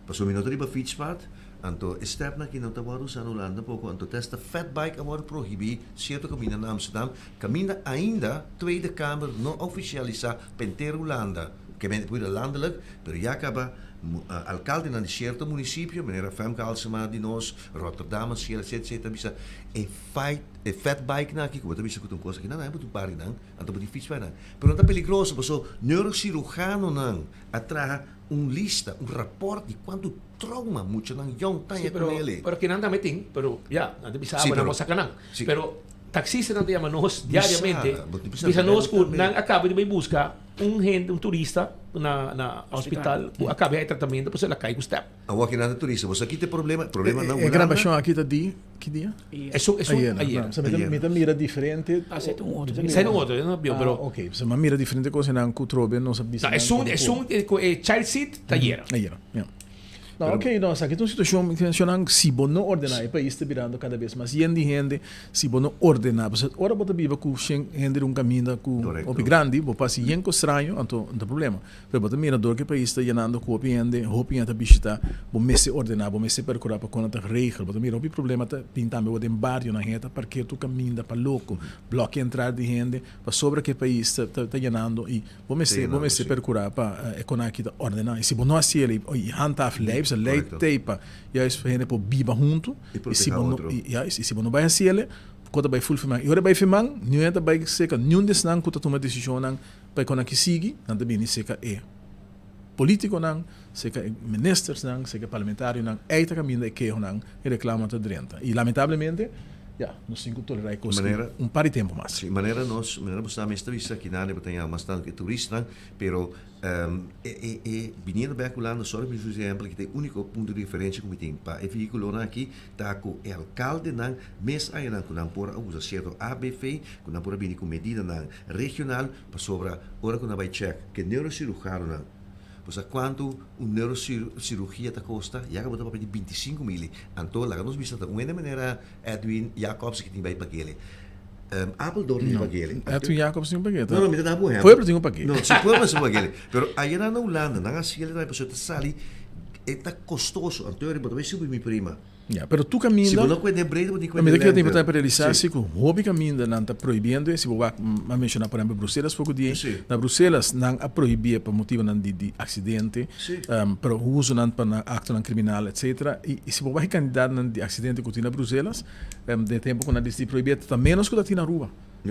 D: pasobra mi no ta riba fietspad. Anto e stèpnan aki no ta wòrdu usá na Hulanda poko, anto te hasta fatbike a wòrdu prohibí sierto kaminda na Amsterdam, kaminda ainda Tweede Kamer no a ofisialisá pa henter Hulanda, ke men por bira landelijk, pero ya kaba alkaldenan di sierto munisipio, manera Femke Halsema di nos, Rotterdam, Asina, etcetera, etcetera, a bisa e fight e fatbikenan aki ku bo ta bisa ku ta un kos aki, nan nan bo tin un par di nan, anto bo tin fiets pa nan, pero nan ta peligroso pasobra neurocirujanonan a traha un lista, un raport di kuantu trauma muchanan yong ta haña
B: ku
D: el.
B: Pero kinan tambe tin, pero ya, nan ta bisa abo nan por saka nan. Pero taksistanan ta yama nos diariamente, bisa nos ku nan a kaba di bai buska un hende, un turista na na hospital ku a kaba di haña tratamentu pasobra el a kai ku stèp.
D: Awor kinan ta turista, bo sa kita e problema, problema na
F: E
D: Hulanda.
F: grabashon aki ta di ki dia?
B: Esun, esun ayera.
F: Ayera. Mi ta mira diferente.
C: Ah, sa ta un otro.
B: Sa ta un otro, yo no bio, pero.
F: Ah, ok. So, mi a mira diferente cosnan cu trobe nos a bisa.
B: No, esun, esun cu e child seat ta ayera.
F: Ayera, ya. No, ok, no, esaki ta un situacion, mi mencionan, si bo no ordena, e pais ta birando cada bes mas yen di hende, si bo no ordena, pasobra ora bo ta biba cu shen hende den un caminda cu hopi grandi, bo pasa yen cu straño, anto no ta problema. Pero bo ta mira dor ku e pais ta yenando ku hopi hende, hopi hende ta bishita, bo mester ordená, bo mester perkurá pa kon nan ta regel. Bo ta mira hopi problema ta bin tambe bo den barionan, hende ta parker tur kaminda pa loko, blòkia entrada di hende, pasobra ku e pais ta ta yenando i bo mester bo mester perkurá pa e kon aki ta ordená. I si bo no hasi el i handhaaf lei, bisa lei t'ei pa juist pa hende por biba huntu, i si bo no juist i si bo no bai hasi el, ku ta bai ful firman. I ora e bai firman, niun hende ta bai seka niun di esnan ku ta tuma desishonnan Pa e konan ki sigui, nan ta bini serka e politikonan, serka e ministersnan, serka e parlamentarionan, ei ta kaminda e kehonan, e reklamonan ta drenta. I lamentablemente, ya, nos tin ku tolerá e kos aki un par di tempu mas.
D: Si, manera nos, manera bo sa mes ta bisa kinan e bo ta yama mas tantu e turistanan, pero e e e biniendo bek Hulanda, sorry pa mi usa e ehempel aki, ta e uniko punto di referensia ku mi tin pa e vehikulonan aki, ta ku e alkaldenan mes añanan ku nan por a usa sierto ABV, ku nan por a bini ku medidanan Regional, pasobra ora ku nan bai chèk ke neurocirujanonan, bo sa kuantu un neurocirugia ta kosta? Ya ku bo ta papia di bintisingu mili. Anto laga nos bisa ta un hende manera Edwin Jacobs ki tin bai pag'ele. Apeldoorn tin pag'ele.
F: Edwin Jacobs tin pag'ele.
D: No, no, mi ta da bo un ehèmpel.
F: Pueblo tin ku pag'ele.
D: No, si pueblo mester pag'ele. Pero ayera na Hulanda nan a hasiel tambe pasobra ta sali e ta kostoso. Anto bo ta bai subi mi prima.
F: Ya, pero tur kaminda.
D: Si bo no kuende breed, bo tin kuende
F: Mi ta kere ta
D: lengte.
F: importante pa realisá si ku hopi kaminda nan ta prohibiendo e. Si bo wak, mi a menshoná por ehèmpel Bruselas poko dia.
D: Sí.
F: Na Bruselas nan a prohibié pa motibonan di di aksidente,
D: Sí.
F: pero usonan pa nan aktonan kriminal etsetera. I si bo wak e kantidatnan di aksidente ku tin na Bruselas, den e tempu ku nan a disidí prohibié ta ménos ku ta tin na Aruba.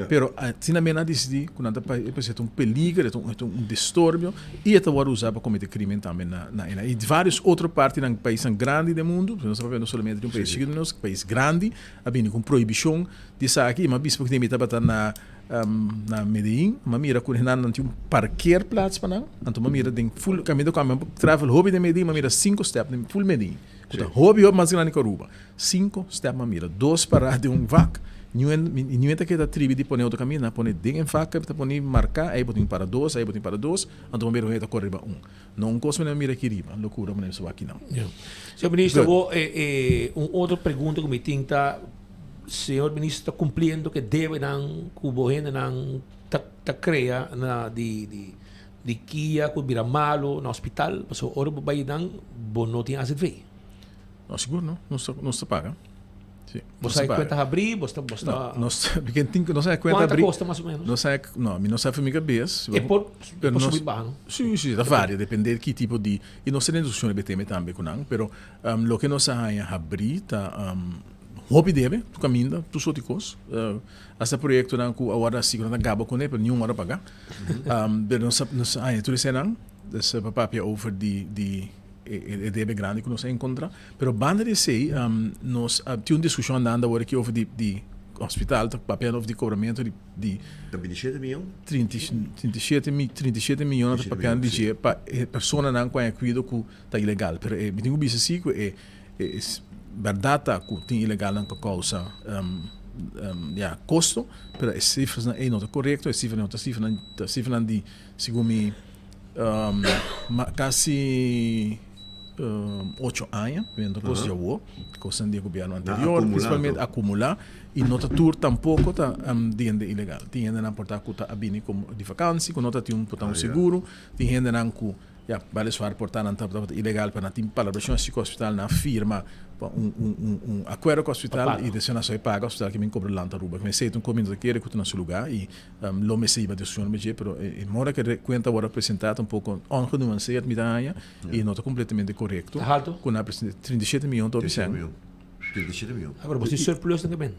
F: Pero asina men a disidí ku nan ta pasobra e ta un peliger, e ta un distorbio i e ta wòrdu usá pa kometé krimen tambe na na i vários otro partinan, paisnan grandi den mundu, nos ta papia no solamente di un pais chikitu, nos pais grandi a bini ku un prohibishon di esaki i mi a bisa pasobra mi tabata na. na Medellin, m'a mira ku nan nan tin un parkeerplaats pa nan, anto m'a mira den full kaminda ku ami a travel hopi den Medellin, m'a mira sinku step den full Medellin, ku ta hopi hopi mas grandi ku Aruba. Sinku step m'a mira, dos pará den un vak, niun niun ta keda tribi di pone otro kaminda, nan a pone den e vak, ta pone marká, ei bo tin para dos, ei bo tin para dos, anto bo mira ku hende ta kore riba un. No un kos manera mira aki riba, lokura manera su aki nan.
B: Ja. Señor Minister, bo un otro pregunta ku mi tin ta, señor Minister ta kumpliendo ku e debenan ku bo hendenan ta ta krea na di di di kia ku bira malo na hospital? Pasobra ora bo bai nan bo no tin azv.
F: No, sigur no. Nos ta nos ta paga. Sí.
B: Bo sa e kuenta habrí, bo ta bo ta.
F: No, nos ken tin nos sa e kuenta
B: habrí. Kuantu ta kosta mas o menos?
F: Nos sa e, no, mi no sa for mi kabes.
B: E por e por subi baha no?
F: Sí, sí, ta varia, depende di ki tipo di, i nos tene diskushon riba e tema tambe ku nan, pero loke nos a haña habrí ta hopi debe, tur kaminda, tur sort di kos. Hasta proyektonan ku awor a sigui ku nan ta gaba kuné, pero niun ora paga. Pero nos a nos a haña tur eseinan, dus pa papia over di di e debe grandi ku nos a enkontrá. Pero banda di esei nos a tin un diskushon andando awor aki over di di hospital ta papia over di kobramentu di di
D: Ta 27 mion?
F: 37 mi 37 mion ta papiando di dje pa e personanan ku a haña kuido ku ta ilegal. Pero e mi tin ku bisa si ku e e bèrdat ta ku tin ilegalnan ku a kousa ya kosto pero e sifrasnan ei no ta korekto e sifranan no ta sifranan ta sifranan di segun mi Casi ocho aña, viendo cos di awo, cosnan di e gobierno anterior, principalmente acumula, y no ta tur tampoco ta di hende ilegal. Tin hendenan por ta cu ta a bini como di vakantie, cu no ta tin un por ta un seguro, tin hendenan cu ya weliswaar por ta nan tabata ilegal, pero nan tin palabracion asi cu hospital, nan a firma pa un un un acuerdo cu hospital y despues nan a soy paga hospital ki bin cobra land Aruba. Esey ta un cosa mi no ta kere cu ta na su lugar y Lo mester hiba discusion riba dje, pero e mora cu e cuenta worde presenta ta un poco ongenuanceerd mi ta haña y no ta completamente corecto.
B: Ta halto?
F: Cu nan a presenta 37 miyon ta hopi cen.
D: 37 miyon.
B: Ah, pero bo tin surplus nan ke ben.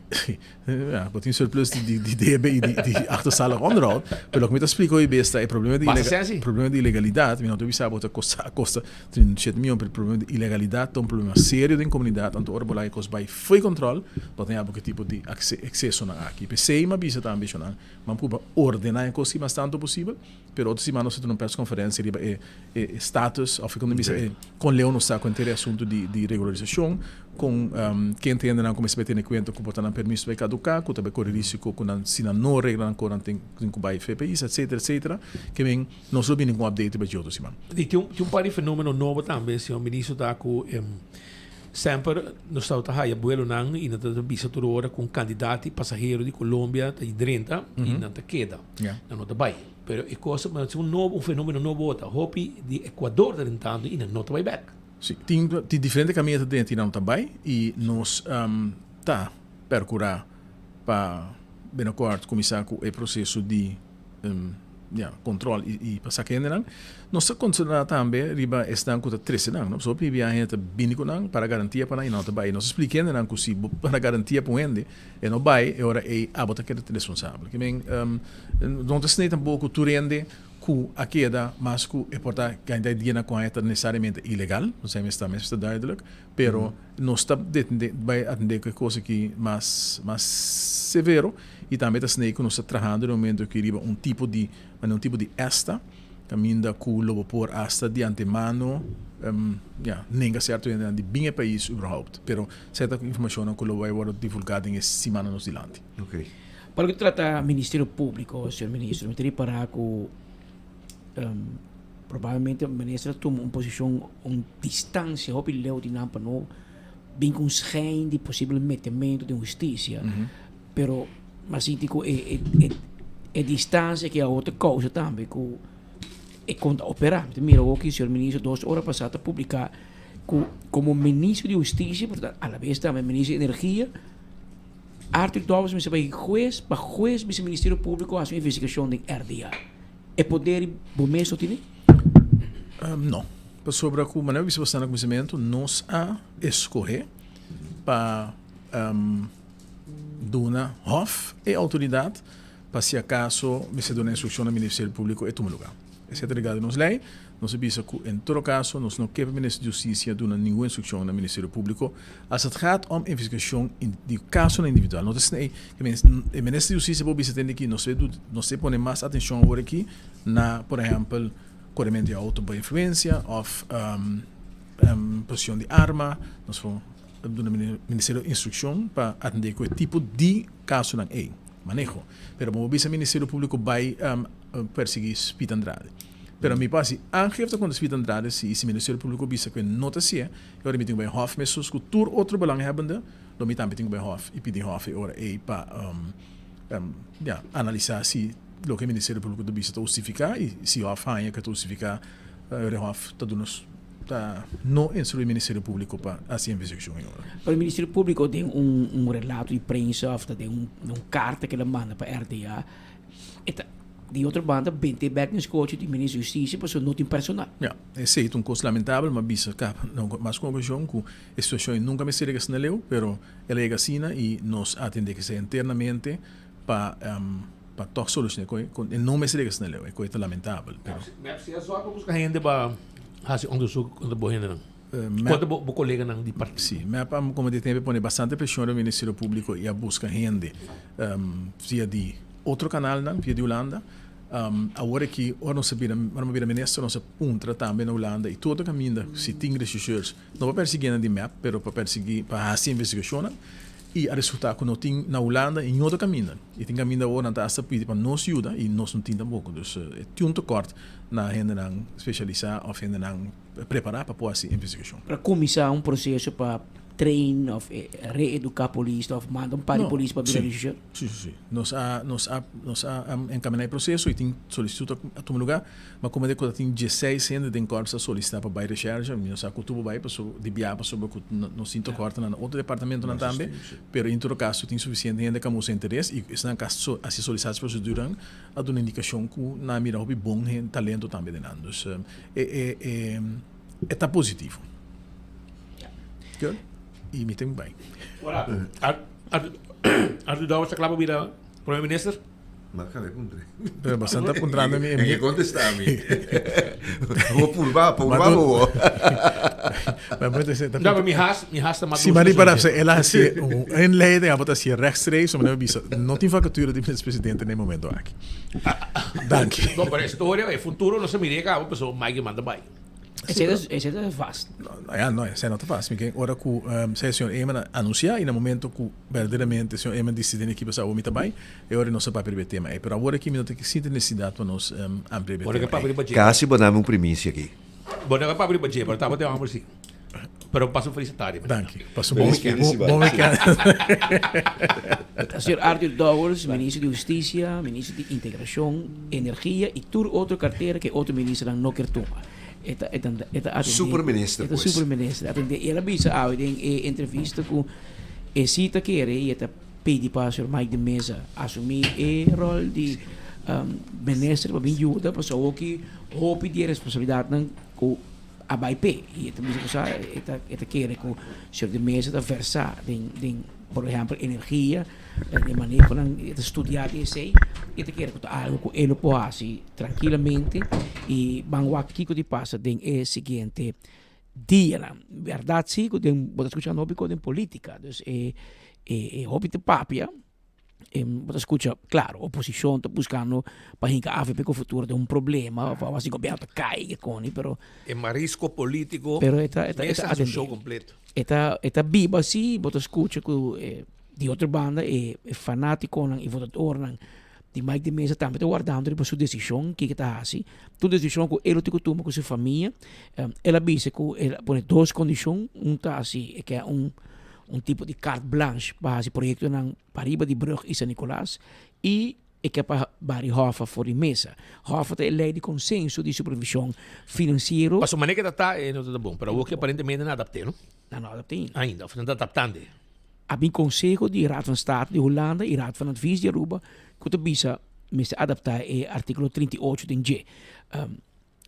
F: Ja, bo tin surplus di di debe y di achterstallig onderhoud, pero loke mi ta splica hoy bes ta e problema di
B: Basta cen si.
F: problema di ilegalidad, mi no ta bisa bo ta costa costa 37 miyon, pero e problema di ilegalidad ta un problema serio den comunidad, anto ora bo laga e cos bay Fo'i control, bo ta yaba ku e tipo di excesonan aki. P'esei m'a bisa tambe shonnan, Ban purba ordená e kos ki mas tantu posibel, pero otro siman nos ta tene un persconferencia riba e e status òf kon ta bisa e kon leu nos ta ku henter e asuntu di di regularisashon, kon ken ta hendenan ku mester bai tene kuenta ku por ta nan permiso ta bai kaduká, ku ta bai kore risiko ku nan si nan no regla nan kos nan tin ku bai fe pais etcetera etcetera. Ke men nos lo bini ku un update riba dje otro siman.
B: I tin un par di fenomeno nobo tambe, señor Ministro, ta ku Semper nos tabata haya buelonan y nan tabata bisa tur ora cu un candidat di pasahero di Colombia ta drenta y nan ta keda, nan no ta bay. Pero e cosa, un nobo, un fenomeno nobo ta hopi di Ecuador ta drentando y nan no ta bay bek.
F: Si, tin diferente caminda ta drenta y nan no ta bay y nos ta percura pa binnenkort cuminsa cu e proceso di ya, control y pa saca hendenan. Nos ta considera tambe riba esnan cu ta trece nan, no? Pasobra hopi biaha hende ta bini cu nan para garantia pa nan y nan no ta bay. Nos ta splica hendenan cu si bo para garantia pa un hende, e no bay, e ora ey abo ta keda responsabel. Ke men, no ta snei tampoco cu tur hende cu a keda mas cu e por ta cantidad di dianan cu a ta necesariamente ilegal, nos a mester ta duidelijk, pero nos ta bay atende cu e cos aki mas mas severo y tambe ta snei cu nos ta trahando den momento aki riba un tipo di manera un tipo di esta caminda cu lo bo por hasta di antemano ya nenga cierto hendenan di bin e pais überhaupt pero cierto informacionnan cu lo bay wordo divulga den e simannan nos dilanti.
C: Pa loke ta trata Ministerio Publico, señor Ministro, mi ta ripara cu Probablemente minister a tuma un posicion, un distancia hopi leu di nan pa no bin cu un schijn di posibel metemento den husticia. Pero mi a sinti cu e e distancia ki awor ta causa tambe cu e con ta opera. Mi ta mira awor ki señor minister dos ora pasa ta publica cu como minister di husticia pero ta alabes tambe minister di energia, Arthur Dowers mester bay huez pa huez bisa ministerio publico haci un investigacion den RDA. E poder bo mes no tene?
F: No. Pasobra ku manera mi bisa boso na kuminsamentu, nos a eskohe pa duna hòf e outoridat pa si akaso mester duna instrukshon na Ministerio Públiko e tuma lugá. Esei ta regla di nos lei. Nos a bisa ku en todo kaso nos no ke pa Minister di Hustisia duna ningun instrukshon na Ministerio Públiko als het gaat om investigashon di kasonan individual. No ta asina ei. E Minister di Hustisia por bisa tende ki nos nos ta pone mas atenshon awor aki na por ehèmpel korementu di outo por influensia òf poseshon di arma. Nos por duna Ministerio instrukshon pa atendé ku e tipo di kasonan ei, maneho. Pero bo por bisa Ministerio Públiko bai persiguí Speed Andrade. Pero mi por hasi aangifte kontra Speed Andrade si si Ministerio Públiko bisa ku e no ta hasié, e ora mi tin ku bai hòf mesun ku tur otro belanghebbende, lo mi tambe tin ku bai hòf i pidi hòf e ora ei pa ya analisá si loke Ministerio Públiko ta bisa ta hustifiká i si hòf haña ku ta hustifiká e ora e hòf ta duna ta no instruí Ministerio Públiko pa hasi investigashon e ora.
C: Pero Ministerio Públiko den un un relato di prensa òf ta den un un karta ku el a manda pa RDA e ta di otro banda bente bèk den skochi di Minister di Hustisia pasobra no tin personal.
F: Ya, esei ta un kos lamentabel, mi a bisa kaba na mas ku un okashon ku e situashon ei nunka mester yega asina leu, pero el a yega asina i nos a atendé kesei internamente pa pa tòg solushoná e kos. E no mester yega asina leu, e kos ta lamentabel, pero.
B: Mep si a sòru pa buska hende pa hasi onderzoek kontra bo hendenan, kontra bo koleganan di partido.
F: Si, mep a komo di tempu pone bastante preshon riba Ministerio Públiko i a buska hende via di otro kanalnan, via di Hulanda. Awor aki ora nos a bira, ora mi a bira minister nos a puntra tambe na Hulanda i tur otro kaminda si tin rechercheurs, no pa persiguí nan di mep, pero pa persiguí, pa hasi investigashonnan i a resultá ku no tin na Hulanda i otro kaminda. I tin kaminda awor nan ta asta pidi pa nos yuda i nos no tin tampoko. Dus e tin un tekort na hendenan spesialisá òf hendenan prepará pa por hasi investigashon.
C: Por a kuminsá un proseso pa train òf reeduká polis òf manda un par di polis pa bira rechercheur?
F: Si, si, si. Nos a, nos a, nos a encaminá e proceso y tin solicitud a tuma lugar, ma como de cu ta tin dieseis hende den corps a solicita pa bay recherche, mi no sa cu tubo bay pasobra di bia pasobra cu nos tin tocorte na otro departamentonan tambe, pero en todo caso tin suficiente hende cu a mustra interes y esnan cu a haci solicita es proceduran a duna indicacion cu nan a mira hopi bon talento tambe den nan. Dus e, e, e, e ta positivo. Good. Y mi tin cu bay.
B: Arthur Dowers ta kla pa bira Prome Minister?
D: Ma kaba e puntra.
F: Pero bastante ta puntrando mi.
D: En ke kontesta mi. Bo purba, purba bo.
B: No, pero mi has, mi has ta mas
F: Si mari para se el a hasi un inleiding, abo ta hasi rechtstreeks, so mi bisa, no tin vacature di minister-presidente na e momento aki. Danki.
B: No, pero e storia, e futuro no se mira kaba, pasobra Mike manda bai.
C: Esei ta vast.
F: No, ya, no, esei no ta vast. Mi ken ora ku sea señor Eman a anunsiá i na momento ku berdaderamente señor Eman disidí na ekipo sa awor mi ta bai, e ora nos a papia riba e tema ei. Pero awor aki mi no ta sinti nesesidat pa nos amplia riba e tema ei.
D: Kasi bo dami un primisia aki.
B: Bo no a papia riba dje, pero tabata e homber si. Pero pasa un felis tarde.
F: Danki. Pasa un bon weekend. Bon weekend.
C: Señor Arthur Dowers, Minister di Husticia, Minister di Integracion, Energia y tur otro cartera cu e otro ministernan no kier tuma. E ta, e ta, e ta atende.
D: Super minister,
C: E ta
D: pues.
C: super minister. Atende. El a bisa awe den e entrevista cu e si ta kere y e ta pidi pa señor Mike de Meza asumi e rol di minister pa bin yuda pasobra awoki hopi di e responsabilidadnan cu a bai p'e y e ta bisa ku sa e ta e ta kere ku señor de Meza ta versá den den por ehèmpel energia den manehonan e ta studiá di esei e ta kere ku ta algu ku e lo por hasi trankilamente y ban wak kiko di pasa den e siguiente dianan. Bèrdat si ku den bo ta skucha hopi kos den politika dus e e hopi ta papia. Bo ta skucha, klaro, oposishon ta buskando pa hinka avp ku futuro den un problema, of si gobièrnu ta kai ke koni, pero.
B: E marisco politico
C: Pero e ta, e ta, e
B: mester
C: ta
B: hasi un
C: atendé.
B: show completo.
C: E ta, e ta biba si, bo ta skucha ku di otro banda e fanatikonan i votadornan di Mike de Meza tambe ta wardando riba su desishon kiko e ta hasi. Ta un desishon ku e lo tin ku tuma ku su famia. El a bisa ku el a pone dos kondishon, un ta si e ke un un tipo di carte blanche pa hasi proyectonan pariba di brug y San Nicolas y e ke pa bari Hoffa for di mesa. Hoffa ta e ley di consenso di supervision financiero.
B: Paso manera ke ta ta e no ta ta bon, pero awor ke aparentemente nan adapte no?
C: Nan no adapte ainda.
B: Ainda, of nan ta adaptando.
C: A bin conseho di Raad van State di Hulanda y Raad van Advies di Aruba cu ta bisa mester adapta e articulo 38 den dje.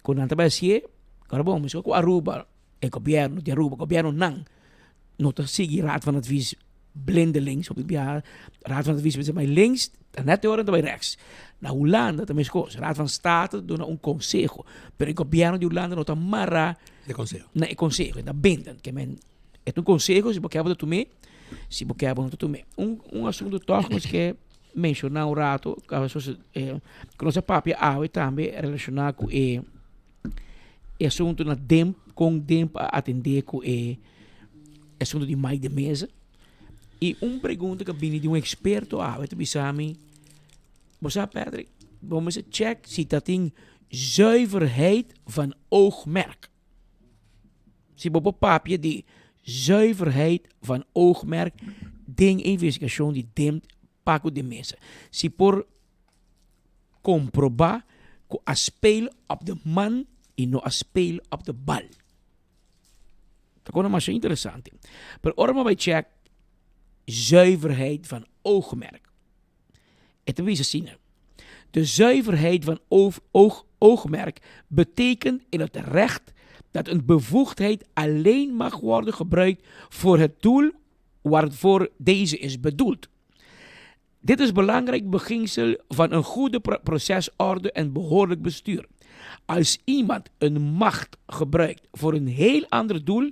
C: Cu nan ta bay hacié, ora bon, mesco cu Aruba, e gobierno di Aruba, gobiernonan no ta sigui Raad van Advies. Blindelings, hopi biaha Raad van Advies bisa bai links, ta net e ora ta bai rechts. Na Hulanda ta meskos, Raad van State ta duna un konseho, pero e gobièrnu di Hulanda no ta mará na e konseho, e ta bindend. Ke men e ta un konseho, si bo ke bo ta tum'é, si bo ke bo no ta tum'é. Un un asuntu tòg nos ke menshoná un rato, ku nos a papia awe tambe relashoná ku e e asuntu na DEMP, kon DEMP a atendé ku e asuntu di Mike de Meza. I un pregunta ku a bini di un eksperto awe ta bisa mi, bo sa Patrick, bo mester check si ta tin zuiverheid van oogmerk. Si bo por papia di zuiverheid van oogmerk den e investigashon di DEMP pa ku de Meza. Si por komprobá ku a speel op de man i no a speel op de bal. Ta kona masha interesante. Pero ora mi bai check zuiverheid van oogmerk. E ta bisa asina, De zuiverheid van oog, oogmerk betekent in het recht dat een bevoegdheid alleen mag worden gebruikt voor het doel waarvoor deze is bedoeld. Dit is belangrijk beginsel van een goede procesorde en behoorlijk bestuur. Als iemand een macht gebruikt voor een heel ander doel,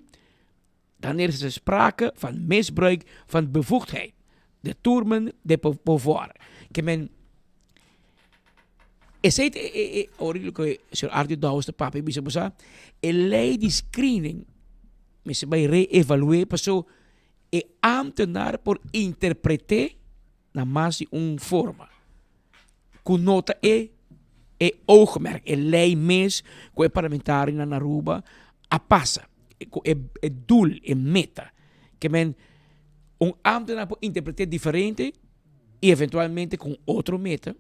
C: dan is er sprake van misbruik van bevoegdheid. Detournement de pouvoir. Ke men Esei ta e ora loke señor Arthur Dowers ta papia bisa bo sa, e lei di screening mester bai reevalué paso E ámtenar por interpret'é na mas di un forma ku no ta e e oogmerk, e lei mes ku e parlamentarionan na Aruba a pasa, ku e e doel, e meta. Ke men un ámtenar por interpret'é diferente i eventualmente ku un otro meta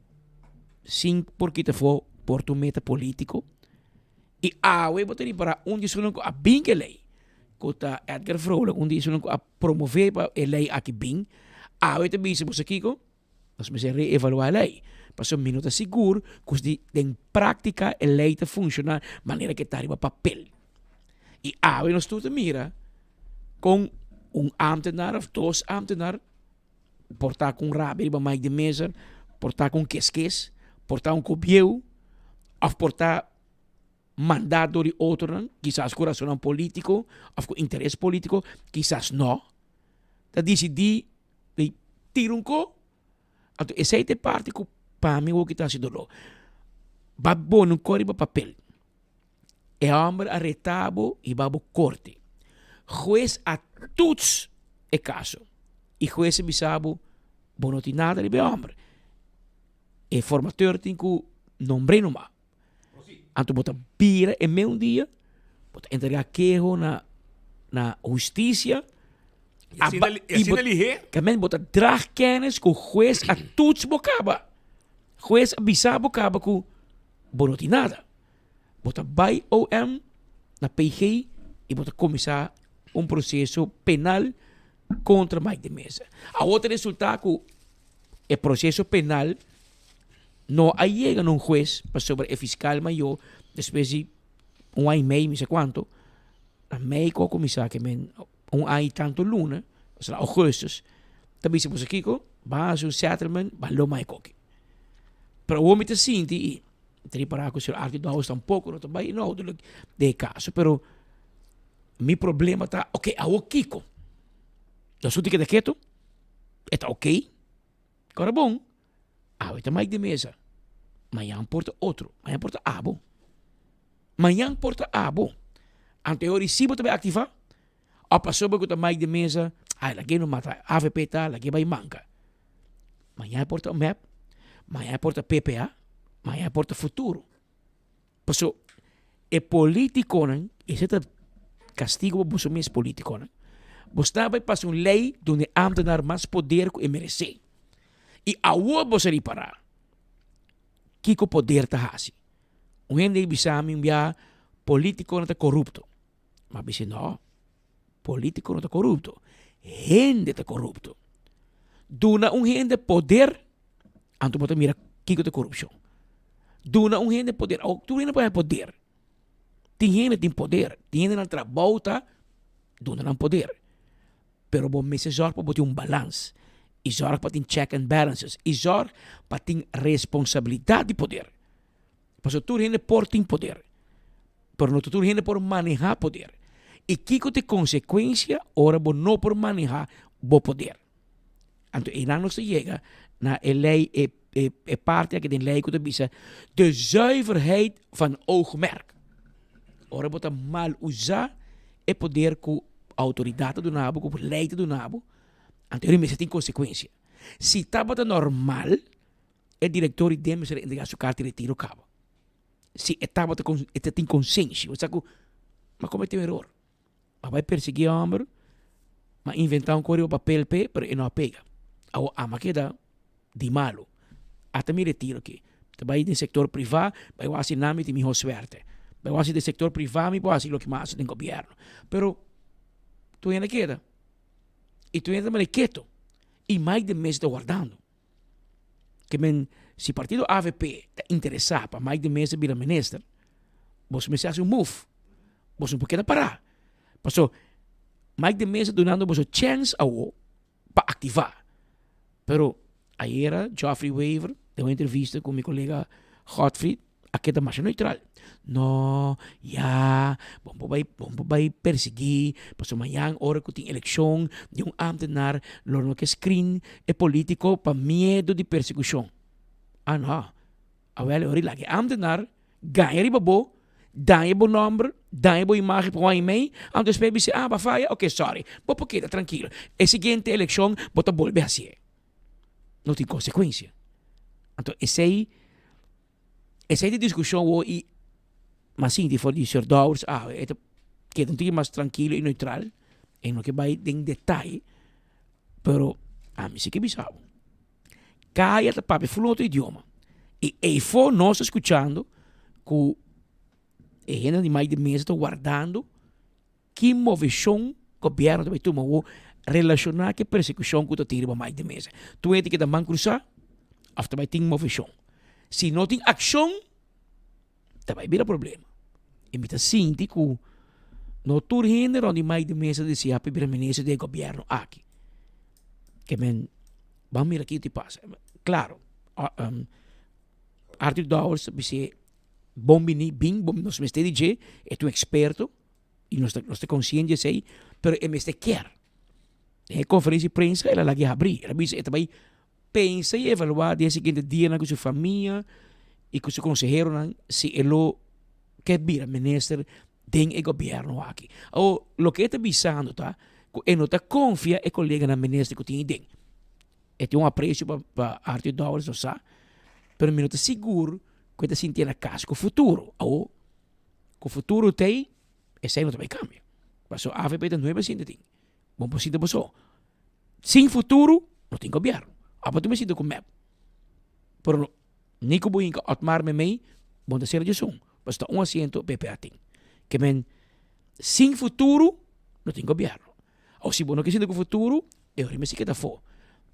C: sin por kita afó por ta un meta polítiko. I awe bo ta ripará un di esunnan ku a bin ku e lei, ku ta Edgar Vrolijk, un di esunnan ku a promové pa e lei aki bin, awe ta bisa boso kiko, nos mester reevaluá e lei, pasobra mi no ta sigur ku si den práktika e lei ta funshoná manera ku e ta riba papel. I awe nos tur ta mira kon un ámtenar òf dos ámtenar por ta ku un rabia riba Mike de Meza, por ta ku un keskes, por ta un kobieu òf por ta mandá dor di otronan, kisas ku rasonnan polítiko òf ku interes polítiko, kisas nò, ta disidí di tira un ko. Anto esei ta e parti ku pa mi wou kita hasi doló. Ba pone un ko riba papel. E hòmber a retá bo i ba bo korte. Hues a tuts e kaso i hues a bisa bo, bo no tin nada riba e hòmber. E formateur tin ku nombr'é numa. Anto bo ta bira e meun dia, bo ta entregá keho na na hustisia.
B: I asina, i asina lihé.
C: Kamen bo ta drag kennis ku hues a tuts bo kaba. Hues a bisa bo kaba ku bo no tin nada. Bo ta bai OM na PG i bo ta kuminsá un proseso penal kontra Mike de Meza. Awor ta resultá ku E proceso penal no a yega na un hues pasobra e fiscal mayor despues di un aña y mei mi sa cuanto na mei cu a cuminsa ke men un aña y tanto luna osea augustus ta bisa boso kico ban haci un settlement ban lo mai koki pero awor mi ta sinti y mi ta ripara cu señor Arthur Dowers tampoco no ta bay inhoudelijk den e caso pero mi problema ta ok awor kico nos tur ta keda keto. E ta ok. Kora bon, awe ta Mike de Meza. Mañan por ta otro. Mañan por ta abo. Mañan por ta abo. Anto e ora si bo ta bai aktivá, òf pasobra ku ta Mike de Meza, ai lag'é no mata avp ta, lag'é bai manka. Mañan por ta mep, mañan por ta PPA, mañan por ta Futuro. Paso e politiconan, ese ta castigo pa boso mes politiconan, bo sta bay pasa un ley duna e ambtenaar mas poder cu e merece. Y awor bo sa ripara kico poder ta haci. Un hende a bisa mi un bia politiconan ta corupto. Mi a bisa no, politico no ta corupto, hende ta corupto. Duna un hende poder Anto bo ta mira kiko ta korupshon. Duna un hende poder. Awor tur hende por haña poder. Tin hende tin poder. Tin hende nan trabou ta duna nan poder. Pero bo mester zorg pa bo tin un balans y zorg pa tin check and balances y zorg pa tin responsabilidad di poder. Pasobra tur hende por tin poder, pero no ta tur hende por maneha poder. Y kico ta e consecuencia ora bo no por maneha bo poder? Anto einan nos ta yega na e ley, e e e parti aki den ley ku ta bisa de zuiverheid van oogmerk. Ora bo ta mal usa e poder ku outoridat ta duna bo, ku ley ta duna bo, anto e mester tin konsekuensia. Si tabata normal, e direktor di den mester a entrega su karta di retiro kaba. Si e tabata e ta tin konsenshi, bo sa ku mi a komete un eror. A bai persiguí e hòmber, m'a inventá un kos riba papel p'e, pero e no a pega. Awor ami a keda di malu. Ata mi retiro aki. Ta bai den sektor privá, bai wak si nan mi tin mihó suerte. Bai wak si den sektor privá mi por hasi loke mi a hasi den gobièrnu. Pero tur hende a keda. I tur hende ta manda ketu. I Mike de Meza ta wardando. Ke men si partido avp ta interesá pa Mike de Meza bira minister, boso mester hasi un move. Boso no por keda pará. Paso Mike de Meza dunando boso chèns awo pa aktivá. Pero ayera Geoffrey Wever den un entrevista ku mi kolega Godfried a keda masha neutral. No, ya, bo por bai, bo por bai persiguí, pasobra mañan ora ku tin elekshon di un ámtenar lo no ke screen e polítiko pa miedu di persekushon. Ah no, awel e ora laga e ámtenar gaña riba bo, daña bo nòmber, daña bo imágen pa un aña i mei, anto despues bisa, ah, bo a faya? Oke, sorry, bo por keda trankilo. E siguiente elekshon bo ta bolbe hasié. No tin konsekuensia. Anto esei. Esei ta diskushon wou i mas sinti for di Sir Dowers awe. E ta keda un tiki mas trankilo i neutral. E no ke bai den detaye. Pero ami si ke bisa bo. Kaya ta papia ful otro idioma. I eifo nos ta skuchando ku e hende di Mike de Meza ta wardando Ki moveshon gobièrnu ta bai tuma awor relashoná ku e persekushon ku ta tin riba Mike de Meza? Tur hende keda man krusá òf ta bai tin moveshon? Si no tin akshon, ta bai bira problema. I mi ta sinti ku no tur hende rònt di Mike de Meza ta deseá pa e bira minister di e gobièrnu aki. Ke men, ban mira kiko ta pasa. Klaro, Arthur Dowers ta bis'é bon bini, bin, nos mester di dje, e ta un eksperto. Y nos ta, nos ta consciente di esey, pero e mester kier. Den e conferencia di prensa el a laga e habri. El a bisa e ta bay pensa y evalua den e siguiente dianan cu su famia y cu su conseheronan si e lo ke bira minister den e gobierno aki. Awor, loke e ta bisando ta cu e no ta confia e coleganan minister cu tin aden. E tin un aprecio pa, pa Arthur Dowers, nos sa, pero mi no ta sigur cu e ta sinti na cas cu futuro. Awor, Ku futuro t'ei, esei no ta bai kambia. Paso avp ta nuebe sinta tin. Bo por sinta bo so. Sin futuro no tin gobièrnu. Abo ta bai sinta ku mep. Pero ni ku bo hinka Otmar meimei, bo no ta sera djesun. Paso ta un asiento PPA tin. Ke men, sin futuro no tin gobièrnu. Awo si bo no ke sinta ku futuro, e ora mester keda afó.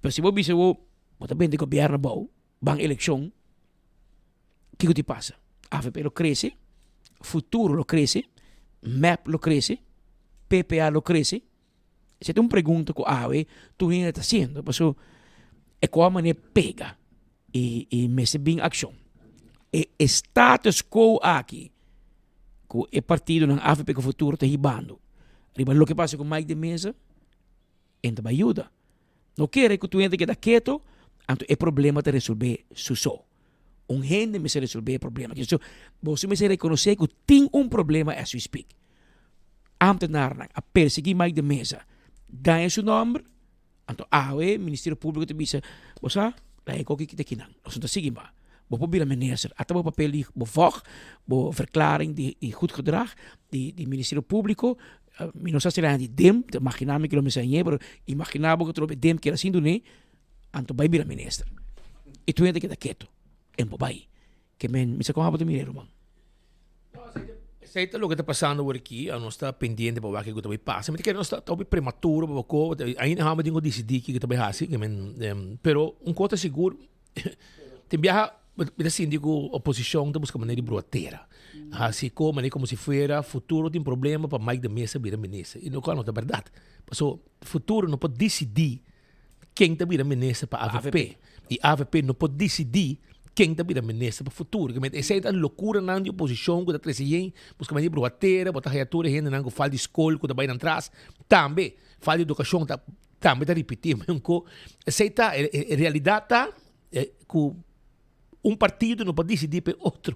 C: Pero si bo bisa bo, bo ta bende gobièrnu abou, ban elekshon, kiko ti pasa? Avp lo krese, Futuro lo krese, mep lo krese, PPA lo krese? Esei ta un pregunta ku awe tur hende ta hasiendo, paso e kua manera pega i i mester bin akshon. E e status quo aki ku e partidonan avp ku Futuro ta hibando riba loke pasa ku Mike de Meza, E ta bai yuda. No kere ku tur hende keda keto, anto e problema ta resolbé su so. Un hende mester resolbé e problema. Kiso boso mester rekonosé ku tin un problema as we speak. Ámtenarnan a persiguí Mike de Meza, daña su nòmber, anto awe Ministerio Públiko ta bisa, bo sa, laga e koki kita kinan, nos no ta sigui mas. Bo por bira minister, ata bo papel di bo vòg, bo verklaring di goed gedrag di Ministerio Públiko, Mi no sa si la hende dem, ta imagina mi ku lo mester hañ'é, pero imagina bo ku trobe dem kier asin dun'é, anto bai bira minister. I tur hende keda ketu, en bo bai. Ke men, mi sa kon abo ta mira e ruman.
B: Esei ta loke ta pasando awor aki, nos ta pendiente pa wak kiko ta bai pasa. Mi ta kere nos ta hopi prematuro pa bako, ainda hamba tin ku disidí kiko ta bai hasi, ke men, pero un kos ta sigur, tin biaha. Mi ta sinti ku oposishon ta buska manera di brua tera. Hasi ko manera komo si fuera futuro tin problema pa Mike de Meza bira minister. I lokual no ta bèrdat. Paso futuro no por disidí ken ta bira minister pa avp. I avp no por disidí ken ta bira minister pa futuro. Esei ta lokuranan di oposishon ku ta trese yen buska manera di brua tera, bo ta haya tur e hendenan ku fal di skol ku ta bai nan tras. Tambe fal di edukashon ta tambe ta ripití. Esei ta e realidat ta ku un partido no por disidí pa e otro.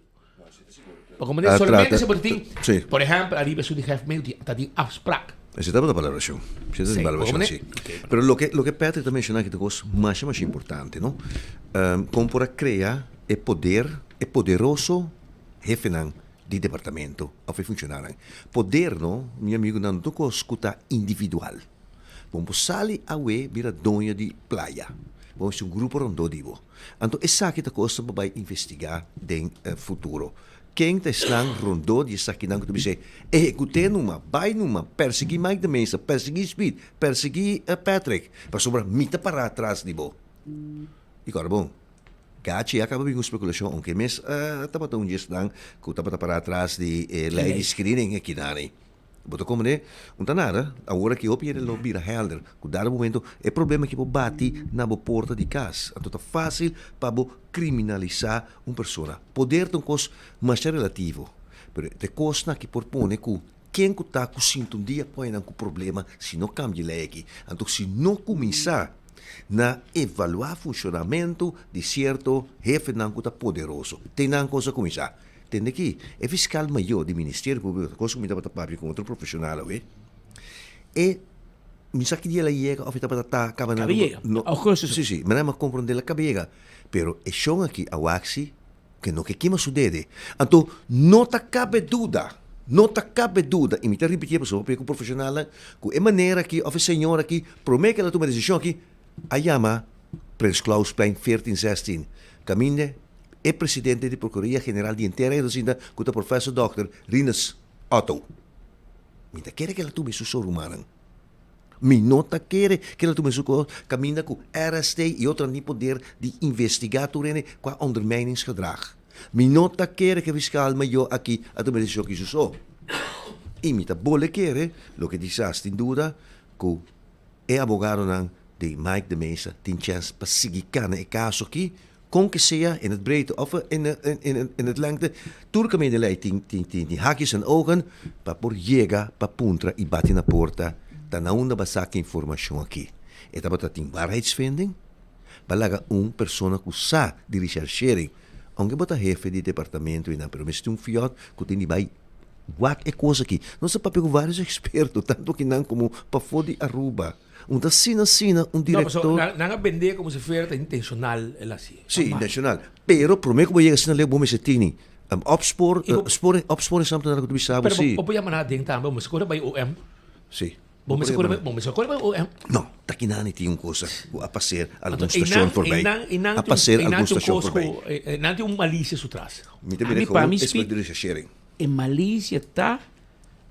B: Pa como
D: Ah,
B: solamente
D: trata-
B: si bo tin,
D: Sí.
B: por ehempel, ariba esun di hefmeel di ta tin afspraak.
D: Ese tabata palabrashon. Ese
B: Sí,
D: tabata palabrashon,
B: como
D: sí. Pero loke, loke Patrick ta menshoná aki ta kos masha, masha importante, no? Ehm, kon por a krea e poder, e poderoso hefenan di departamento òf e funshonarnan. Poder, no, mi amigunan, no ta un kos ku ta individual. Bo por sali awe bira doño di playa. Bo mester un grupo rondó di bo. Anto esaki ta kosnan pa bai investigá den futuro. Ken ta esnan rondó di esakinan ku ta bis'é, Ehekut'é numa, bai numa, persiguí Mike de Meza, persiguí Speed, persiguí Patrick, pasobra mi ta pará tras di bo. I kòrda bon, Gachi a kaba bin ku spekulashon, ounke e mes tabata un di esnan ku tabata pará tras di e lei di screening ekinani. Bo ta komprendé? Un ta nada. Awor aki hopi hende lo bira helder ku dado momento e problema aki por bati na bo porta di kas. Anto ta fásil pa bo kriminalisá un persona. Poder ta un kos masha relativo, pero ta e kosnan aki por pone ku ken ku ta ku sinti un dia pone nan ku problema si no kambia e lei aki. Anto si no kuminsá na evaluá funshonamentu di sierto hefenan ku ta poderoso, te nan kos a kuminsá. Tende ki, e fiskal mayor di Ministerio Públiko ta kos ku mi tabata papia ku otro profeshonal awe, e mi sa ki dia el a yega òf e tabata ta kaba na
C: Kaba yega,
D: no,
C: augustus.
D: Si, si, mi a komprondé el a kaba yega, pero e shon aki a wak si ke no ke kima su dede. Anto no ta kabe duda, no ta kabe duda, i mi ta ripitié pasobra papia ku profeshonalnan, ku e manera aki òf e señor aki promé ke el a tuma e desishon aki a yama Prins Clausplein 14 16, kaminda E presidente di Prokuroria General di henter Reino sinta ku ta Professor Dòkter Rinus Otto. Mi ta kere ku el a tuma su so rumannan. Mi no ta kere ku el a tuma su kos kaminda ku RST i otronan tin poder di investigá tur hende ku a ondermijningsgedrag. Mi no ta kere ku e fiskal mayor aki a tuma e desishon aki su so. I mi ta bole kere, loke disas tin duda, ku e abogadonan di Mike de Meza tin chèns pa sigui kana e kaso aki Kon ke sea, in het breedte of in in het lengte, tur kaminda lei tin tin tin hakjes en ogen pa por yega pa puntra i bati na porta ta na unda bo a saka informashon aki. E tabata tin waarheidsvinding? Bo a laga un persona ku sa di recherchering, ounke bo ta hefe di departamento einan, pero mester un fiòt ku tin di bai wak e kos aki. Nos a papia ku vários eksperto, tantu akinan komo pafó di Aruba. Un ta asina asina un director.
B: No, pasobra nan a bendé como si fuera ta intencional el haci.
D: Sí, intencional. Pero promé cu bo yega asina leu bo mester tini opspoor, sporing, opsporingsambtenaar cu ta bisa bo
B: Pero
D: si.
B: bo por yama nan aden tambe, bo mester core bay OM.
D: Sí.
B: Bo mester core bay, bo mester core bay OM.
D: No, ta kinani tin un cosa cu a paser algun stacion voorbij. A paser algun stacion voorbij.
B: Einan tin un malicia su tras.
D: Mi ta mira gewoon es met recherchering.
C: E malicia ta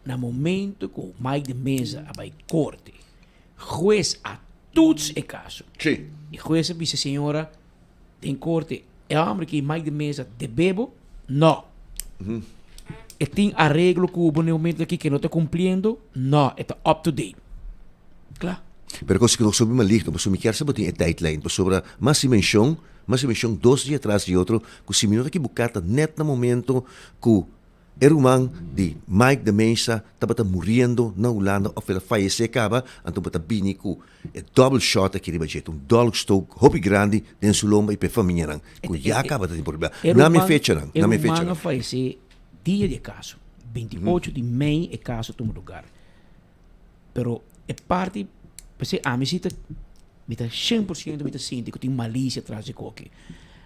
C: Na momento cu Mike de Meza a bay corte, huez a toets e caso.
D: Sí.
C: Y huez a bisa señora den corte, e homber aki Mike de Meza debe bo? No. E tin areglo cu bo na e momento aki cu e no ta cumpliendo? No, e ta up to date. Cla.
D: Pero cos cu nos hopi maligno, pasobra mi kier sa bo tin e tijdlijn, pasobra mas si mencion, mas si mencion dos dia tras di otro, cu si mi no ta ekibuca ta net na momento cu E ruman di Mike de Meza tabata muriendo na Hulanda of el a fayece caba, anto bo ta bini cu e double shot aki riba dje, ta un dolkstoot hopi grandi den su lomba y pa e famianan cu ya caba ta tin problema.
C: E
D: Na mi
C: ruman
D: fechanan,
C: e
D: na mi
C: ruman a
D: fechanan.
C: fayece dia di e caso, 28 di mei e caso tuma lugar. Pero e parti, p'esei ami si ta, mi ta 100% mi ta sinti cu tin malicia tras di koki.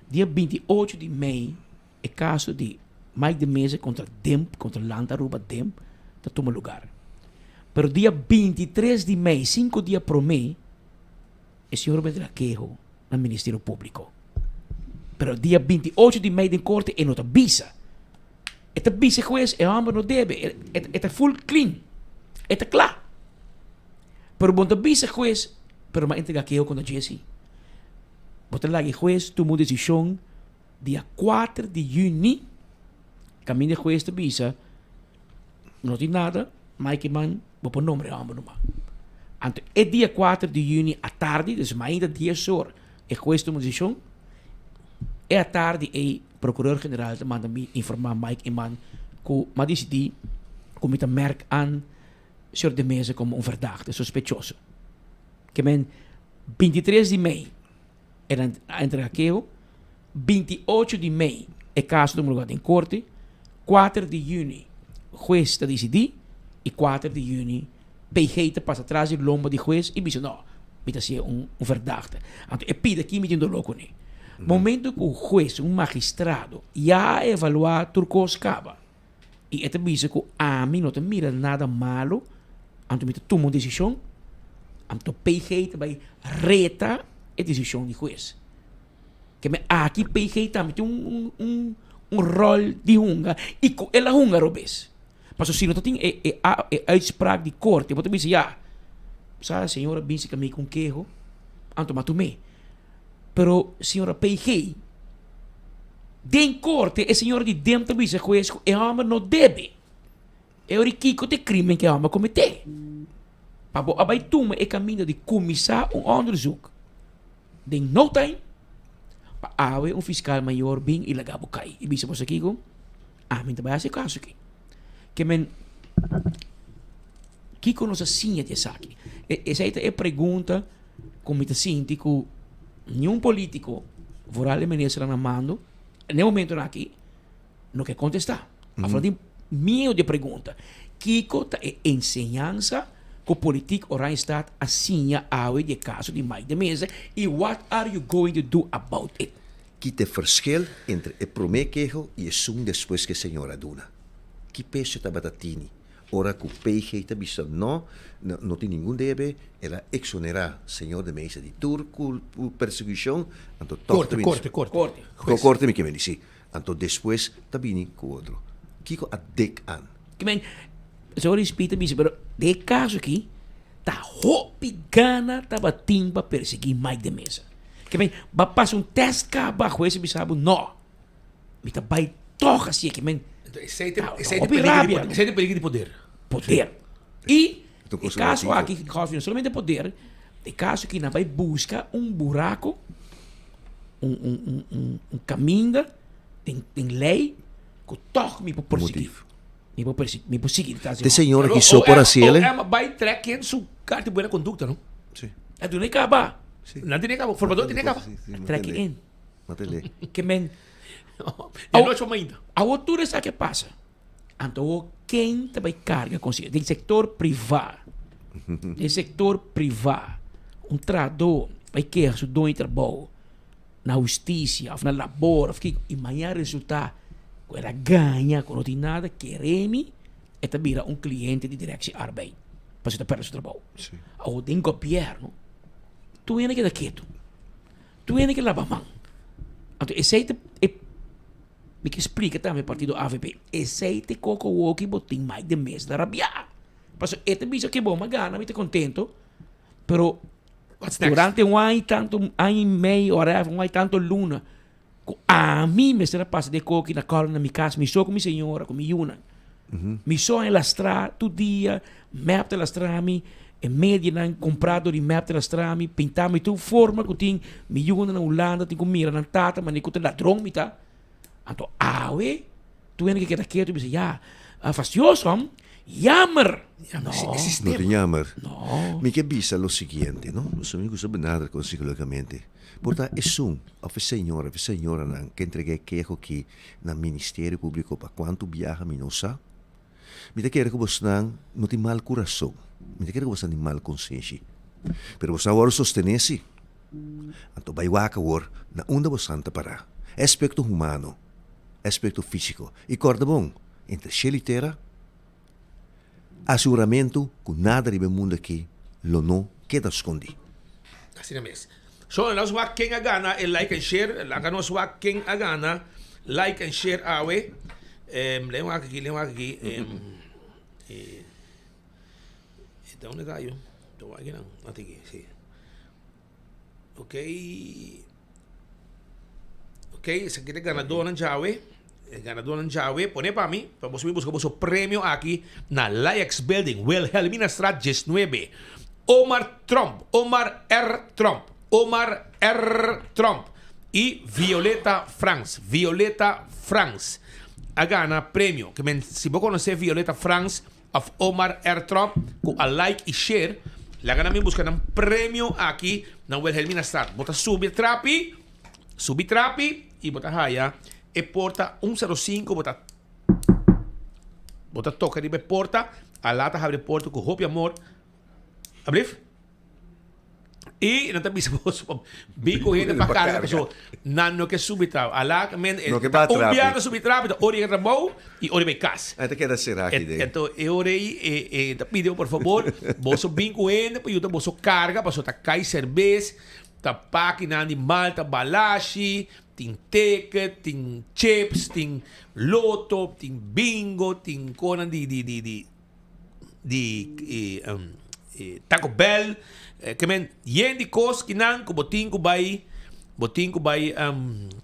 C: Dia 28 di mei E caso di Mike de Meza contra Demp, contra Land Aruba Demp, ta tuma lugar. Pero dia 23 di mei, cinco dia prome, e señor a bira keho na Ministerio Publico. Pero dia 28 di mei den corte e no ta bisa. E ta bisa e huez, e homber no debe, e, e, e ta full clean, e ta cla. Pero bo no ta bisa e huez, pero m'a entrega keho contra Jesse. Bo ta laga e huez tuma un decision. Dia kuater di yüni kaminda e hues ta bisa no tin nada, Mike Eman bo por nombra e hòmber numa. Anto e dia kuater di yüni atardi, dus mainta dies or e hues tuma desishon, e atardi ei prokuror general ta manda mi informá Mike Eman ku mi a disidí ku mi ta mèrk an señor De Meza komo un verdachte, sospechoso. Ke men bintitres di mei El a entrega keho. 28 di mei e kaso tuma lugar den korte. 4 di yüni hues ta disidí i 4 di yüni PG ta pasa tras di lomba di hues i bisa no, mi ta hasié un verdachte. Anto e pida aki mi tin doló kuné. Momento ku hues, un magistrado, ya a evaluá tur kos kaba i e ta bisa ku ami no ta mira nada malu, anto mi ta tuma un desishon, anto PG ta bai reta e desishon di hues. Ke men aki PG tambe tin un un un ròl di hunga i ku el a hunga robes. Pasobra si no ta tin e e e uitspraak di korte bo ta bisa ya, sa señor a binse ku mi ku un keho, anto mi a tum'é. Pero señora PG, den korte e señora di dem ta bisa hues ku e hòmber no debe. E ora kiko ta e krimen ku e hòmber a kometé? Pa bo a bai tuma e kaminda di kuminsá un òndersuk den no time, pa awe un fiskal mayor bin i laga bo kai i bisa bo sa kiko, ami ta bai hasi e kaso aki. Ke men, kiko nos a siña di esaki? Esei ta e pregunta. Ku mi ta sinti ku niun polítiko, vooral e ministernan na mando, n'e momentonan aki no ke kontestá. Òf nan tin miedu di e pregunta. Kiko ta e enseñansa ku politiek Oranjestad a siña awe di e kaso di Mike de Meza i what are you going to do about it?
D: Ki ta e verschil entre e promé keho i esun despues ku e señor a duna? Ki peso tabata tini Ora cu PG ta bisa no, no tin ningun debe, el a exonera señor de Meza di tur persecucion, anto toch ta bini.
B: Corte, corte, corte.
D: Juez. Corte mi ke meni, si. Anto despues ta bini cu otro. Kico a dek an?
C: Ke men, sorry Speed ta bisa, pero den e caso aki, ta hopi gana tabatin pa persegui Mike de Meza. Ke men, ba pasa un test caba, juez a bisa bo no. Mi ta bai toch hasié ke men.
B: Esei ta esei ta peligro di poder. Esei ta peligro di poder.
C: Poder. I e kaso aki, Godfrey, no solamente poder, e kaso aki nan bai buska un buraco, un un un un un kaminda den den lei ku toch mi por persiguí. Mi por persiguí, mi por sigui detrás di
D: Te señor aki so por hasié.
B: OM bai trek ken su karta di buena kondukta, no?
D: Sí.
C: A duna e kaba.
B: Nan tene kaba, formador tene kaba.
C: Trek in.
D: Matele.
C: Ke men.
B: Di anochi pa mainta.
C: Awor tur esaki a pasa. Anto awor ken ta bai karga konsi? Den sektor privá. Den sektor privá. Un trahadó bai keha su doño di trabou na hustisia òf na labor òf kiko i mañana resultá ku el a gaña ku no tin nada kere mi e ta bira un kliente di Directie Arbeid pasobra e ta pèrdè su trabou. Awor den gobièrnu tur hende keda ketu. Tur hende ke laba man. Anto esei ta e mi ke splika tambe partido avp. Esei ta e koko woki bo tin Mike de Meza ta rabia. Pasobra e ta bisa ke bo mi a gana mi ta kontento pero durante un aña y tanto aña y medio whatever un aña y tanto luna ku ami mester a pasa den e koki na kòrda na mi kas mi so ku mi señora ku mi yunan. Mi so a lastra tur dia, mep ta lastra mi, e medianan comprá dor di mep ta lastra mi, pinta mi tur forma cu tin mi yunan na Hulanda tin cu mira nan tata manera cu ta ladron mi ta. Anto awe tur hende ke keda ketu bisa ya, fastioso hom, jammer!
D: No. No ta jammer. No. Mi ke bisa lo siguiente, no? Pasobra mi gusta benadra con psicologicamente. Por ta esun of e señor of e señoranan ke entrega e keho aki na Ministerio Públiko pa kuantu biaha mi no sa. Mi ta kere ku bosnan no tin mal kurason. Mi ta kere ku bosnan tin mal konsenshi. Pero bosnan a wòrdu sostené sí. Anto bai wak awor na unda bosnan ta pará. E aspekto humano, e aspekto físiko. I kòrda bon, entre shelu i tera, Aseguramentu ku nada riba e mundu aki lo no keda skondí.
B: Asina mes. So nos wak ken a gana e like and share. Laga nos wak ken a gana like and share awe. Len wak aki, len wak aki. E ta unda ta ayo? Ta wak akinan. Ati aki, si. Ok. Ok. Ok, esaki ta e ganadónan djawe. E ganadónan djawe, pone pa mi, pa boso bin buska boso premio aki na Laex Building, Wilhelminastraat diesnuebe. Omar Tromp, Omar R. Tromp, Omar R. Tromp y Violeta Frans, Violeta Frans a gana premio. Ke men, si bo konosé Violeta Frans of Omar R. Tromp ku a like y share, laga nan bin buska nan premio aki na Wilhelminastraat. Bo ta subi trapi, subi trapi y bo ta haya e porta un sero sinku, bo ta bo ta toka riba e porta, Alá ta habri e porta ku hopi amor. Ablief? I nan ta bisa boso pa bin ku hende pa karga paso nan no ke subi trapi. Alá men
D: No ke ba
B: un
D: trapi.
B: biaha ta subi trapi ta ora yega trabou i ora bai kas.
D: Nan ta keda será aki den.
B: Enton e ora ei e e ta pidi por fabor boso bin ku hende pa yuda boso karga paso ta kai serbes, ta pakinan di malta balashi, tin ticket, tin chips, tin loto, tin bingo, tin konan di di di di di Taco Bell, ke men yen di kos kinan ku bo tin ku bai bo tin ku bai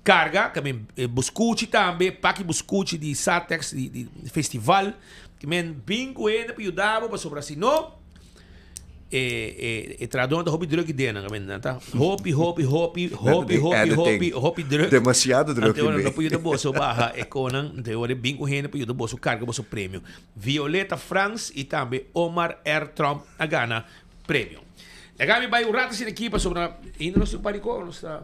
B: karga, ke men buskuchi tambe, paki buskuchi di Satex di di festival, ke men bin ku hende pa yuda bo pasobra si no E e trahadónan ta hopi druk i denan, amen. Nan ta hopi, hopi, hopi, hopi, hopi, hopi, hopi druk.
D: Demasiado druk
B: Anto nan no por yuda boso baha e konan. Anto ora e bin ku hende pa yuda boso karga boso premio. Violeta Frans i tambe Omar R. Tromp a gana premio. Laga mi bai un rato asina aki pasobra ainda nos tin un par di kos. Nos ta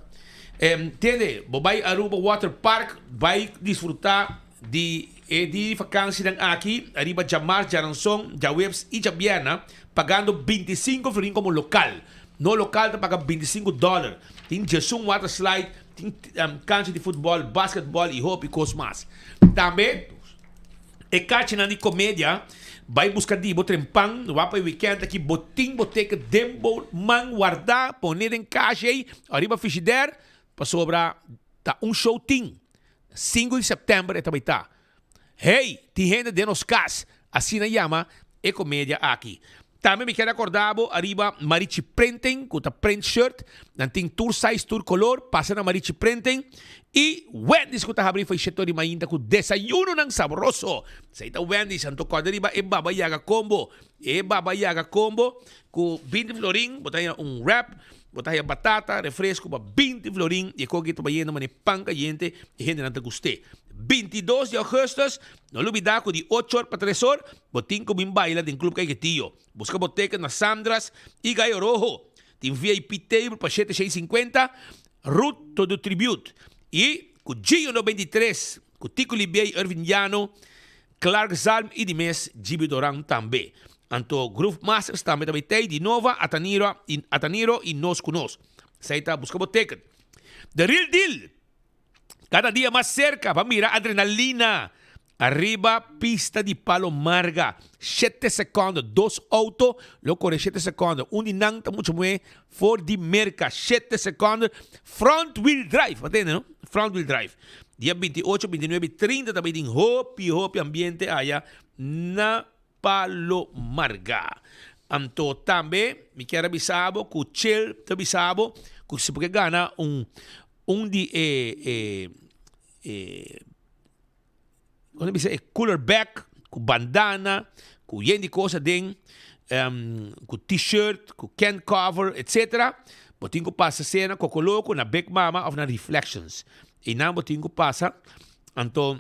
B: tende, bo bai Aruba Water Park, bai disfruta Di e di vakansinan aki ariba djamars, djaranson, djaweps i djabierna pagando bintisinko florin komo lokal. No lokal ta paga bintisinko dòler. Tin djesun water slide, tin kancha di futbòl, basketbòl i hopi kos mas. Tambe e kachinan di komedia bai buska di bo trempan wak pa e wikènt aki bo tin bo teken den bo man wardá pone den kashi ei ariba fishidèr pasobra ta un show tin. Sinku di sèptèmber e ta bai ta. Hey, tin hende den nos kas! Asina yama e komedia aki. Tambe mi kier akorda bo ariba Marichi Printing ku ta print shirt. Nan tin tur size, tur kolor. Pasa na Marichi Printing. I Wendy's ku ta habri for shetor di mainta ku desayunonan sabroso. Esei ta Wendy's. Anto kòrda riba e Baba Yaga Combo. E Baba Yaga Combo ku binti florin bo ta haña un wrap. Bo ta haya batata, refresco pa binti florin y e koki ta bayendo mane pan cayente y hendenan ta gust'é. 22 di augustus, no lubida cu di ocho or pa tres or bo tin cu bin baila den Club Caiquetío. Busca bo ticket na Sandra's y Gallo Rojo. Tin VIP table pa shete shei sinkuenta, Ruth to do tribute. Y cu Gio 93, cu Tico Libia y Irvin Llano, Clark Zalm y di mes Gibi Doran tambe. Anto Groove Masters tambe ta bay tey di Nova, Ataniro y Ataniro y Nos Cu Nos. Esey ta busca bo ticket. The Real Deal! Cada dia mas cerca pa mira adrenalina ariba pista di Palo Marga. Shete secondo, dos auto lo core shete secondo. Un di nan ta mucho muhe for di Merca. Shete secondo, front wheel drive, bo tende no? Front wheel drive. Dia 28, 29 y 30 ta bay tin hopi hopi ambiente aya na Palo Marga. Anto tambe mi kier a bisa bo cu Chel ta bisa bo cu si bo ke gana un un di e e e con ta bisa e cooler bag cu bandana cu yen di cos aden cu t-shirt cu can cover etc. Bo tin cu pasa sea na Cocoloco na Big Mama of na Reflections. Einan bo tin cu pasa anto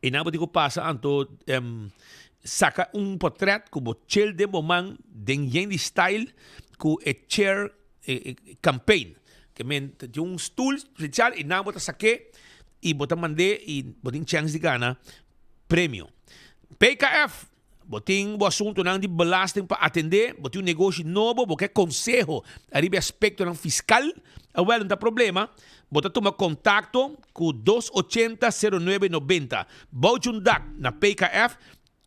B: Einan bo tin ku pasa anto saka un potret ku bo chel den bo man den yen di style ku e chair campaign. Ke men ta tin un stoel special einan bo ta sake i bo ta mand'é i bo tin chèns di gana premio. PKF. Bo tin bo asuntunan di belasting pa atendé, bo tin un negoshi nobo, bo ke konseho ariba e aspektonan fiskal? Awèl, no ta problema, bo ta tuma kontakto ku dos ochenta sero nuebe nobenta. Bou djun dak na PKF,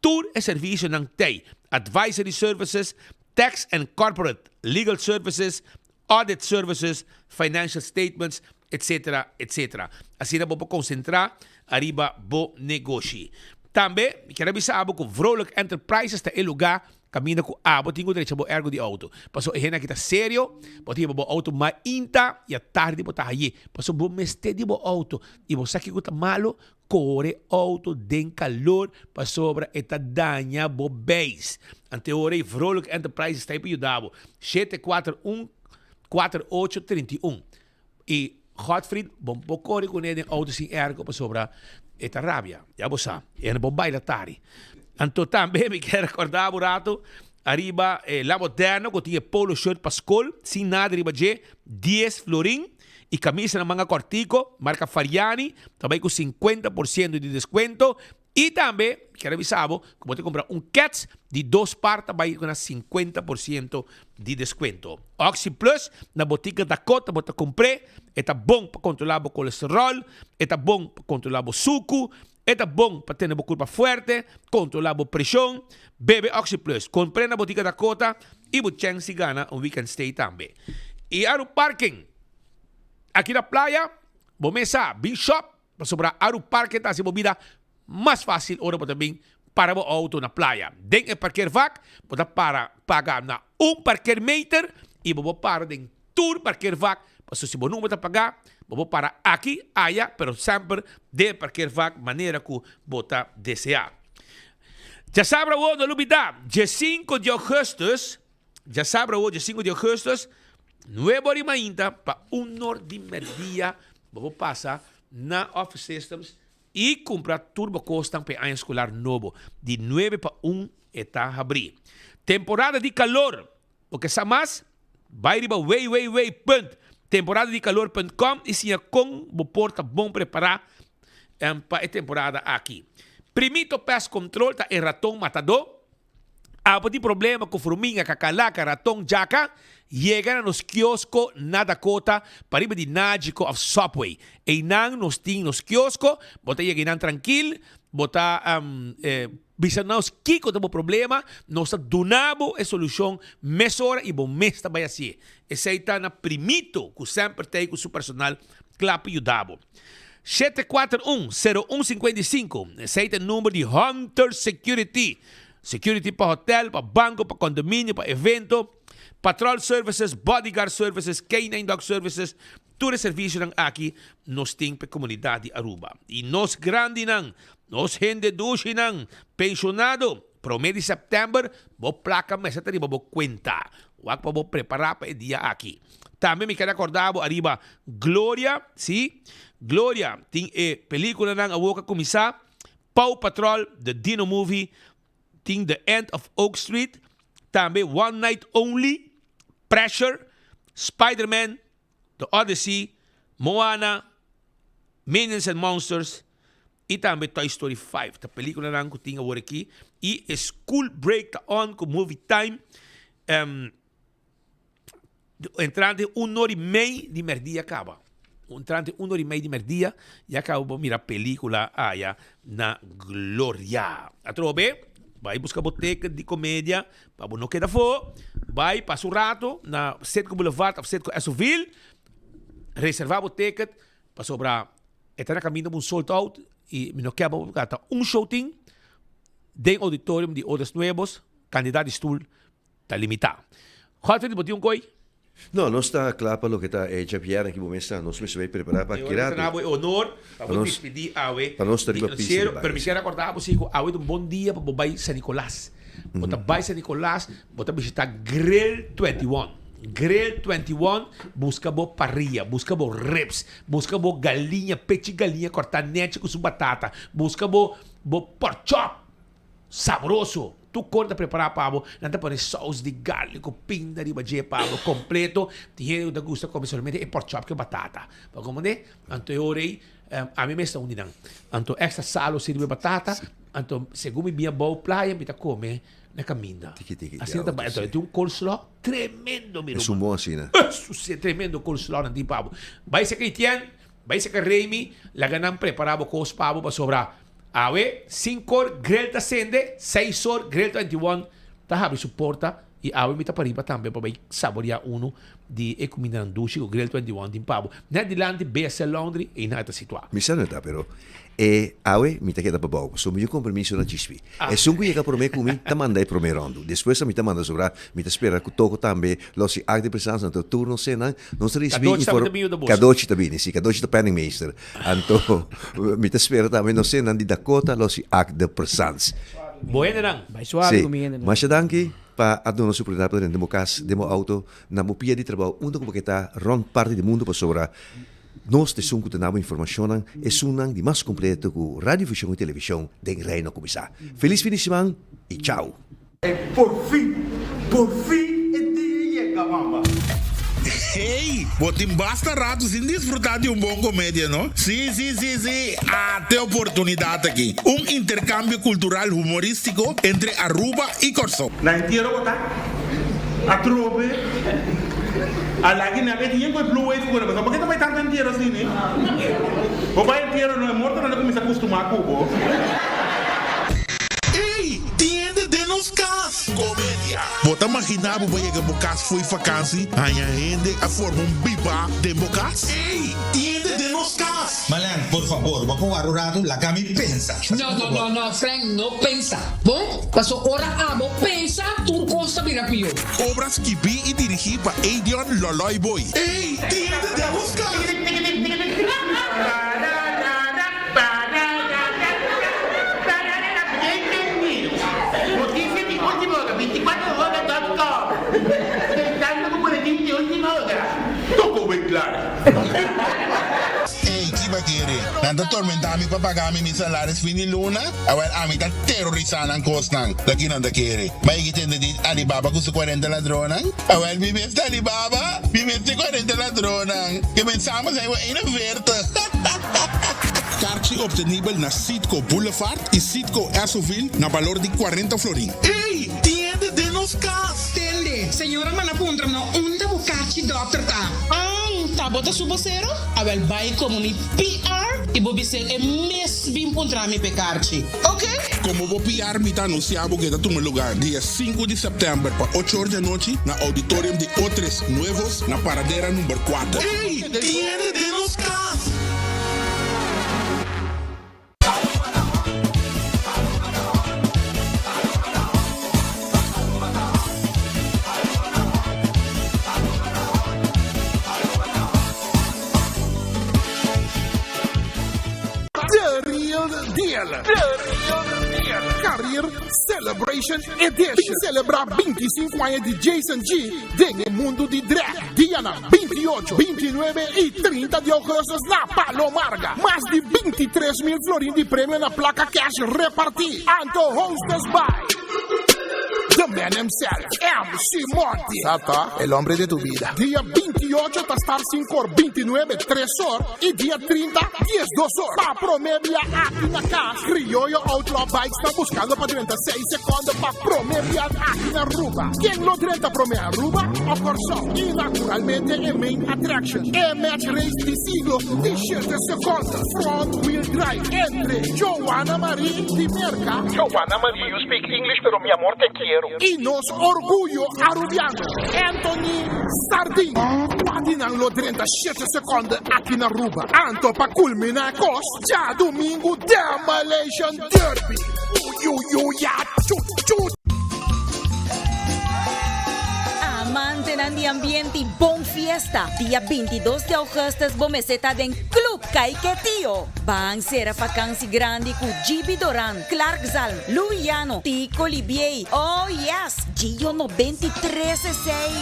B: tur e servisionan t'ei, Advisory Services, Tax and Corporate Legal Services, Audit Services, Financial Statements, etc. Etc. Asina bo por konsentrá ariba bo negoshi. Tambe mi kier a bisa abo ku Vrolijk Enterprises ta e lugá. Kaminda ku abo tin ku drecha bo ergo di outo. Pasobra e hende aki ta serio, bo ta hiba bo outo mainta i atardi bo ta haye. Pasobra bo mester di bo outo i bo sa kiko ta malo? Kore outo den kalor pasobra e ta daña bo beis. Ante ora ei Vrolijk Enterprises ta ei pa yuda bo. 741 48 31. I Godfried, bo por kore kuné den outo sin ergo pasobra e ta rabia. Ya bo sa, e no por baila tari. Anto tambe mi kier recorda bo rato ariba e La Moderno ku tin e polo shirt pa skol sin nada riba dje, dies florin, i kamisanan manga kortiko marka Fariani ta bai ku 50% di deskuento. I tambe mi kier a bisa bo ku bo ta kumpra un kets di dos par ta bai ku na 50% di deskuento. Oxi Plus na botika Dakota bo ta kumpr'é, e ta bon pa kontrolá bo kolesteròl, e ta bon pa kontrolá bo suku, e ta bon pa tene bo kurpa fuerte, kontrolá bo preshon. Bebe Oxi Plus, kumpr'é na botika Dakota i bo chèns di gana un weekend stay tambe. I Aru Parking aki na playa, bo mes sa, bin shop. Pasobra Aru Parke ta hasi bo bida mas fácil ora bo ta bin para bo auto na playa. Den e parkeervak bo ta para paga na un parkeermeter y bo por para den tur parkeervak pasobra si bo number ta paga bo por para aki, aya pero semper den e parkeervak manera cu bo ta desea. Djasabra awor no lubida dje cinco di augustus, djasabra awor dje cinco di augustus, nuebe ora y mainta pa un or di merdia Bo por pasa na Office Systems y cumpra tur bo cosnan pa e aña escolar nobo. Di nuebe pa un e ta habri. Temporada di calor! Bo ke sa mas? Bay riba www.temporadadicalor.com y siña con bo por ta bon prepara pa e temporada aki. Primito Pest Control ta e raton matador. Abo tin problema ku fruminga, kakalaka, raton, djaka? Yega na nos kiosko na Dakota, pariba di Nagico of Subway. Einan nos tin nos kiosko, bo ta yega einan trankil, bo ta bisa nos kiko ta bo problema, nos ta duna bo e solushon mesora i bo mes ta bai hasié. Esei ta na Primito ku semper ta ei ku su personal kla pa yuda bo. 741 0155, esei ta e number di Hunter Security. Security pa hotel, pa banco, pa condominio, pa evento, patrol services, bodyguard services, K9 dog services, tur e servicionan aki nos tin pa e comunidad di Aruba. Y nos grandinan, nos hende dushinan, pensionado, prome di september bo placa mester ta riba bo cuenta. Wak pa bo prepara pa e dia aki. Tambe mi ker acorda bo ariba Gloria, si, Gloria tin e peliculanan awor cu a cuminsa. Paw Patrol, The Dino Movie, tin The End of Oak Street, tambe One Night Only, Pressure, Spider-Man, The Odyssey, Moana, Minions and Monsters y tambe Toy Story 5. Ta peliculanan cu tin awor aki y e school break ta on cu Movie Time. Um, Entrante un or y mei di merdia caba. Entrante un or y mei di merdia ya caba bo mira pelicula aya na Gloria. Atrobe, bai busca bo ticket di comedia pa bo no keda afo. Bai pasa un rato na Citgo Boulevard of Citgo Esoville. Reserva bo ticket pasobra e ta na caminda bo un sold out y mi no kier pa bo gata un show tin den auditorium di Odas Nuevos. Cantidad di stoel Ta limitá. Godfrey, bo tin un koi?
D: No, nos ta kla pa loke ta e djabièrnè ki bo mes ta. Nos mester bai prepará pa
B: Mi
D: kirato.
B: ta na bo e honor pa bo dispidí awe
D: Pa nos ta
B: di
D: riba pista di
B: Noticiero,
D: bai.
B: pero mi kier rekordá bo si ku awe ta un bon dia pa bo bai San Nicolas. Bo ta bai San Nicolas, bo ta bishitá Grill 21. Grill 21, buska bo parrilla, buska bo ribs, buska bo galiña, pechi galiña kòrtá nèchi ku su batata, buska bo bo pork chop. Sabroso! Tur kos ta prepará pa bo. Nan ta pone sous di garlic ku pinda riba dje pa bo kompleto. Tin hende ku ta gusta kome solamente e pork chop ku e batata. Bo komprendé? Anto e ora ei, ami mes ta un di nan. Anto extra salo si riba e batata. Anto segun mi bin abou playa mi ta kome na kaminda.
D: Tiki tiki di
B: Asina ta
D: auto,
B: bai. Anto
D: si.
B: e tin un coleslaw tremendo mi
D: Esun
B: ruman.
D: bon asina.
B: Esu si tremendo coleslaw nan tin pa bo. Bai seka Etienne, bai seka Remy, laga nan prepará bo kos pa bo pasobra Awe, sinkor Grill ta sende, seisor Grill 21 ta habri su porta. I awe mi ta pariba tambe pa bai saboreá unu di e kumindanan dushi ku Grill 21 tin pa bo. Nèt dilanti BSL Laundry einan e ta situá.
D: Mi sa no ta, pero e awe mi ta keda pa bou, pasobra mi yu kompromiso na Chispi. Esun ku yega promé ku mi ta manda e promé ròndu. Despues mi ta manda sobrá. Mi ta spera ku Toko tambe lo si akte presansa anto tur nos senan nos ta risibí
B: Kadochi tambe ta bin yuda boso.
D: Kadochi ta bini, si, Kadochi ta penningmeester. Anto mi ta spera tambe nos senan di Dakota lo si akte presans.
B: Bo hendenan.
C: Bai suave
D: Sí.
C: ku mi hendenan.
D: Masha danki pa a duna nos oportunidat pa drenta den bo kas, den bo auto, na bo pia di trabou, unda ku bo ke ta rònt parti di mundu pasobra nos ta esun ku ta na bo informashonnan, esunnan di mas kompleto ku radiovishon i televishon den Reino a kuminsá. Felis fin di siman i chau!
R: E porfin, porfin e dia yega, mama.
S: Hey, bo tin basta rato sin disfruta di un bon comedia, no? Sí, sí, sí, sí, ate oportunidad aki. Un intercambio cultural humoristico entre Aruba y Corsou.
R: Na entiero bo ta atrobe a lagi nan e tin ku e blue wave ku bo pasobra ke ta bai tantu entiero asina bo bai entiero no e mortonan ta kuminsa kustuma ku bo.
S: Ey, tin hende den nos cas! Comedia. Bo ta magina bo bo yega bo cas fo'i vakansi, haña hende a forma un biba den bo cas? Ey, tin hende den nos cas!
T: Malan, por fabor, bo por wara un rato? Laga mi pensa.
U: No, no, no, no, Frank, no pensa. Bon, paso ora abo pensa, tur cos ta bira pio.
S: Obra skibí i dirigí pa Edion Loloy Boy. Ey, tin hende den nos cas!
K: Noticia di ultima ora, 24 hora dot com Pensando cu boletin di ultima ora.
R: Toko Winklar.
S: Ey, ki ba kere? Nan ta tormenta mi pa paga mi mi salaris fin di luna? Awel, ami ta terorisa nan kosnan. Ta ki nan ta kere? Ba yegi tende di Alibaba ku su kuarenta ladronnan? Awel, mi mes ta Alibaba, mi mes ta e kuarenta ladronnan. Ke mensamos ei bo 41. Karchi obtenibel na Citgo Boulevard y Citgo Essoville na balor di 40 florin. Ey! Tin hende den nos cas!
V: Tende, señora manda puntra no unda bo karchi dokter ta.
W: An, ta bo ta su bosero? Awel bai komo mi PR i bo bis'é e mes bin puntra mi p'e karchi, ok?
S: Komo bo PR mi ta anunsiá bo ke ta tuma lugar dia sinku di sèptèmber pa ocho or di anochi na Auditorium di Otres Nuevos na Paradera number kuater. Ey! Tin hende den nos kas!
J: The Real Deal. The Real Deal. Career Celebration Edition. Bin celebra 25 aña di Jason G den e mundo di drag. Dianan 28, 29 y 30 di augustus na Palo Marga. Mas di 23 mil florin di premio na placa cash reparti. Anto hostess by The man himself, MC Monty. Sata, el hombre de tu vida. Dia 28 ta start 5 or, 29 3 or y dia 30 12 or. Pa prome bia aki na cas, Criollo Outlaw Bikes ta buscando pa drenta 6 seconde pa prome bia aki na Aruba. Ken lo drenta prome Aruba o Corsou? Y naturalmente e main attraction, e match race di siglo di 7 seconde, front wheel drive entre Joanna Marie di Merca,
E: Joanna Marie, you speak English pero mi amor te quiero.
J: Y nos orguyo Arubiano, Anthony Sardin. Cua di nan lo drenta shete seconde aki na Aruba? Anto pa culmina e cos, djadumingu Demolition Derby. Uyuyuya chu chu.
L: Amantenan di ambiente y bon fiesta, dia 22 di augustus bo mester ta den Club Caiquetio. Ban cera vakantie grandi cu GB Doran, Clark Zalm, Louis Llano, Tico Libiey, oh yes, Gio 93 esey.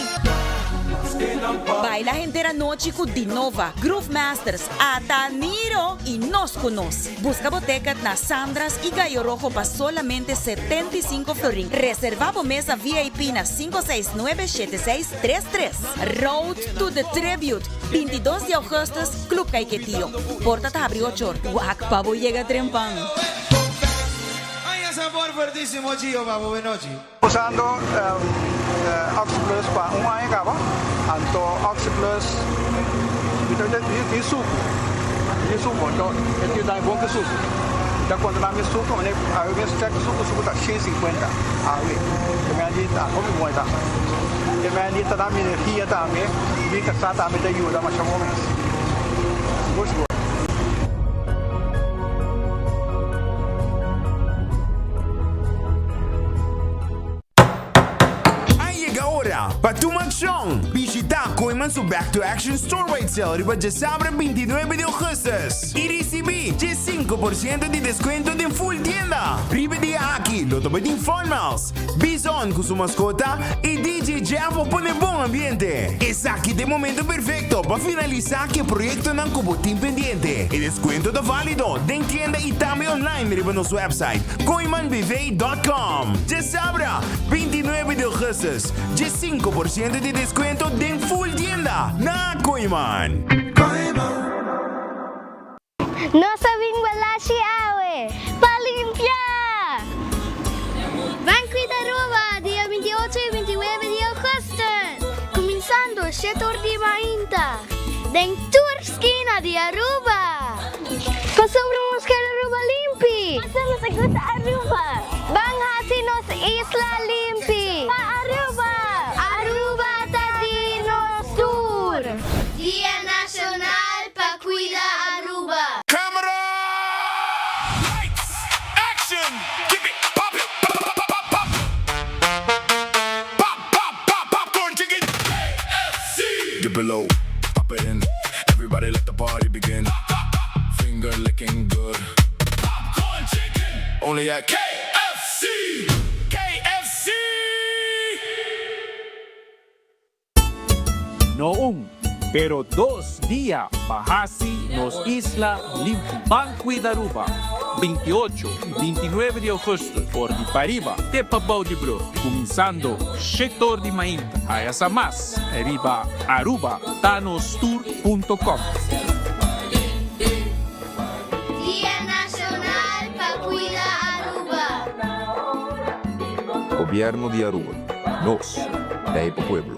L: Baila henter anochi cu Dinova, Groove Masters, Ata Niro y Nos Cu Nos. Busca bo ticket na Sandra's y Gallo Rojo pa solamente 75 florin. Reserva bo mesa VIP na 569 7633. Road to the Tribute, 22 di augustus, Club Caiquetio. Porta ta habri ocho or. Wak pa bo yega trempan.
M: Ay, sabor fuertísimo, Gio, pa bo nochi.
E: Usando Oxi Plus pa un aña caba, anto Oxi Plus mi ta di sucu, di sucu, anto e tin daño bon cu sucu. Ta kontra mi suku, mane awe mes chek suku, suku ta 150 awe. Te men di ta hopi bon e ta. Te men di ta da mi energia tambe, mi kasá tambe ta yuda masha bon mes. Sigur sigur.
A: A yega ora pa tuma akshon! Bishita Kooyman su Back to Action Store-wide Sale riba djasabra 29 di augustus i risibí 5 por siento di deskuento den full tienda. Riba e dia aki lo ta bai tin Fun Miles, Bison ku su maskota i DJ Jeff pa pone bon ambiente. Esaki ta e momento perfekto pa finalisá ku e proyektonan ku bo tin pendiente. E deskuento ta válido den tienda i tambe online riba nos website kooymanbv.com. Djasabra, 29 di augustus, 5 por siento di deskuento den full tienda na Kooyman.
P: Nos a bin Balashi awe pa limpia! Ban Cuida Aruba dia 28 y 29 di augustus, cuminsando 7 or di mainta, den tur skina di Aruba. Pasobra nos kier Aruba limpi. Pasobra nos gusta Aruba. Ban haci nos isla limpi. Pa Aruba! Aruba ta di nos tur. Dia Nacional pa Cuida Aruba.
J: Camera! Lights! Action! Keep it pop it! Pop pop pop pop! Pop pop pop popcorn chicken! KFC!
N: Dip it low, pop it in. Everybody let the party begin. Finger licking good.
J: Popcorn chicken!
N: Only at
J: KFC! KFC!
O: No un, pero dos dia pa hasi nos isla limpi. Ban Cuida Aruba, 28 y 29 di augustus, for di pariba te pabou di brug, cuminsando 7 or di mainta. Haya sa mas, riba arubatanostour.com.
P: Dia Nacional pa Cuida Aruba.
Q: Gobierno di Aruba. Nos, ta pa pueblo.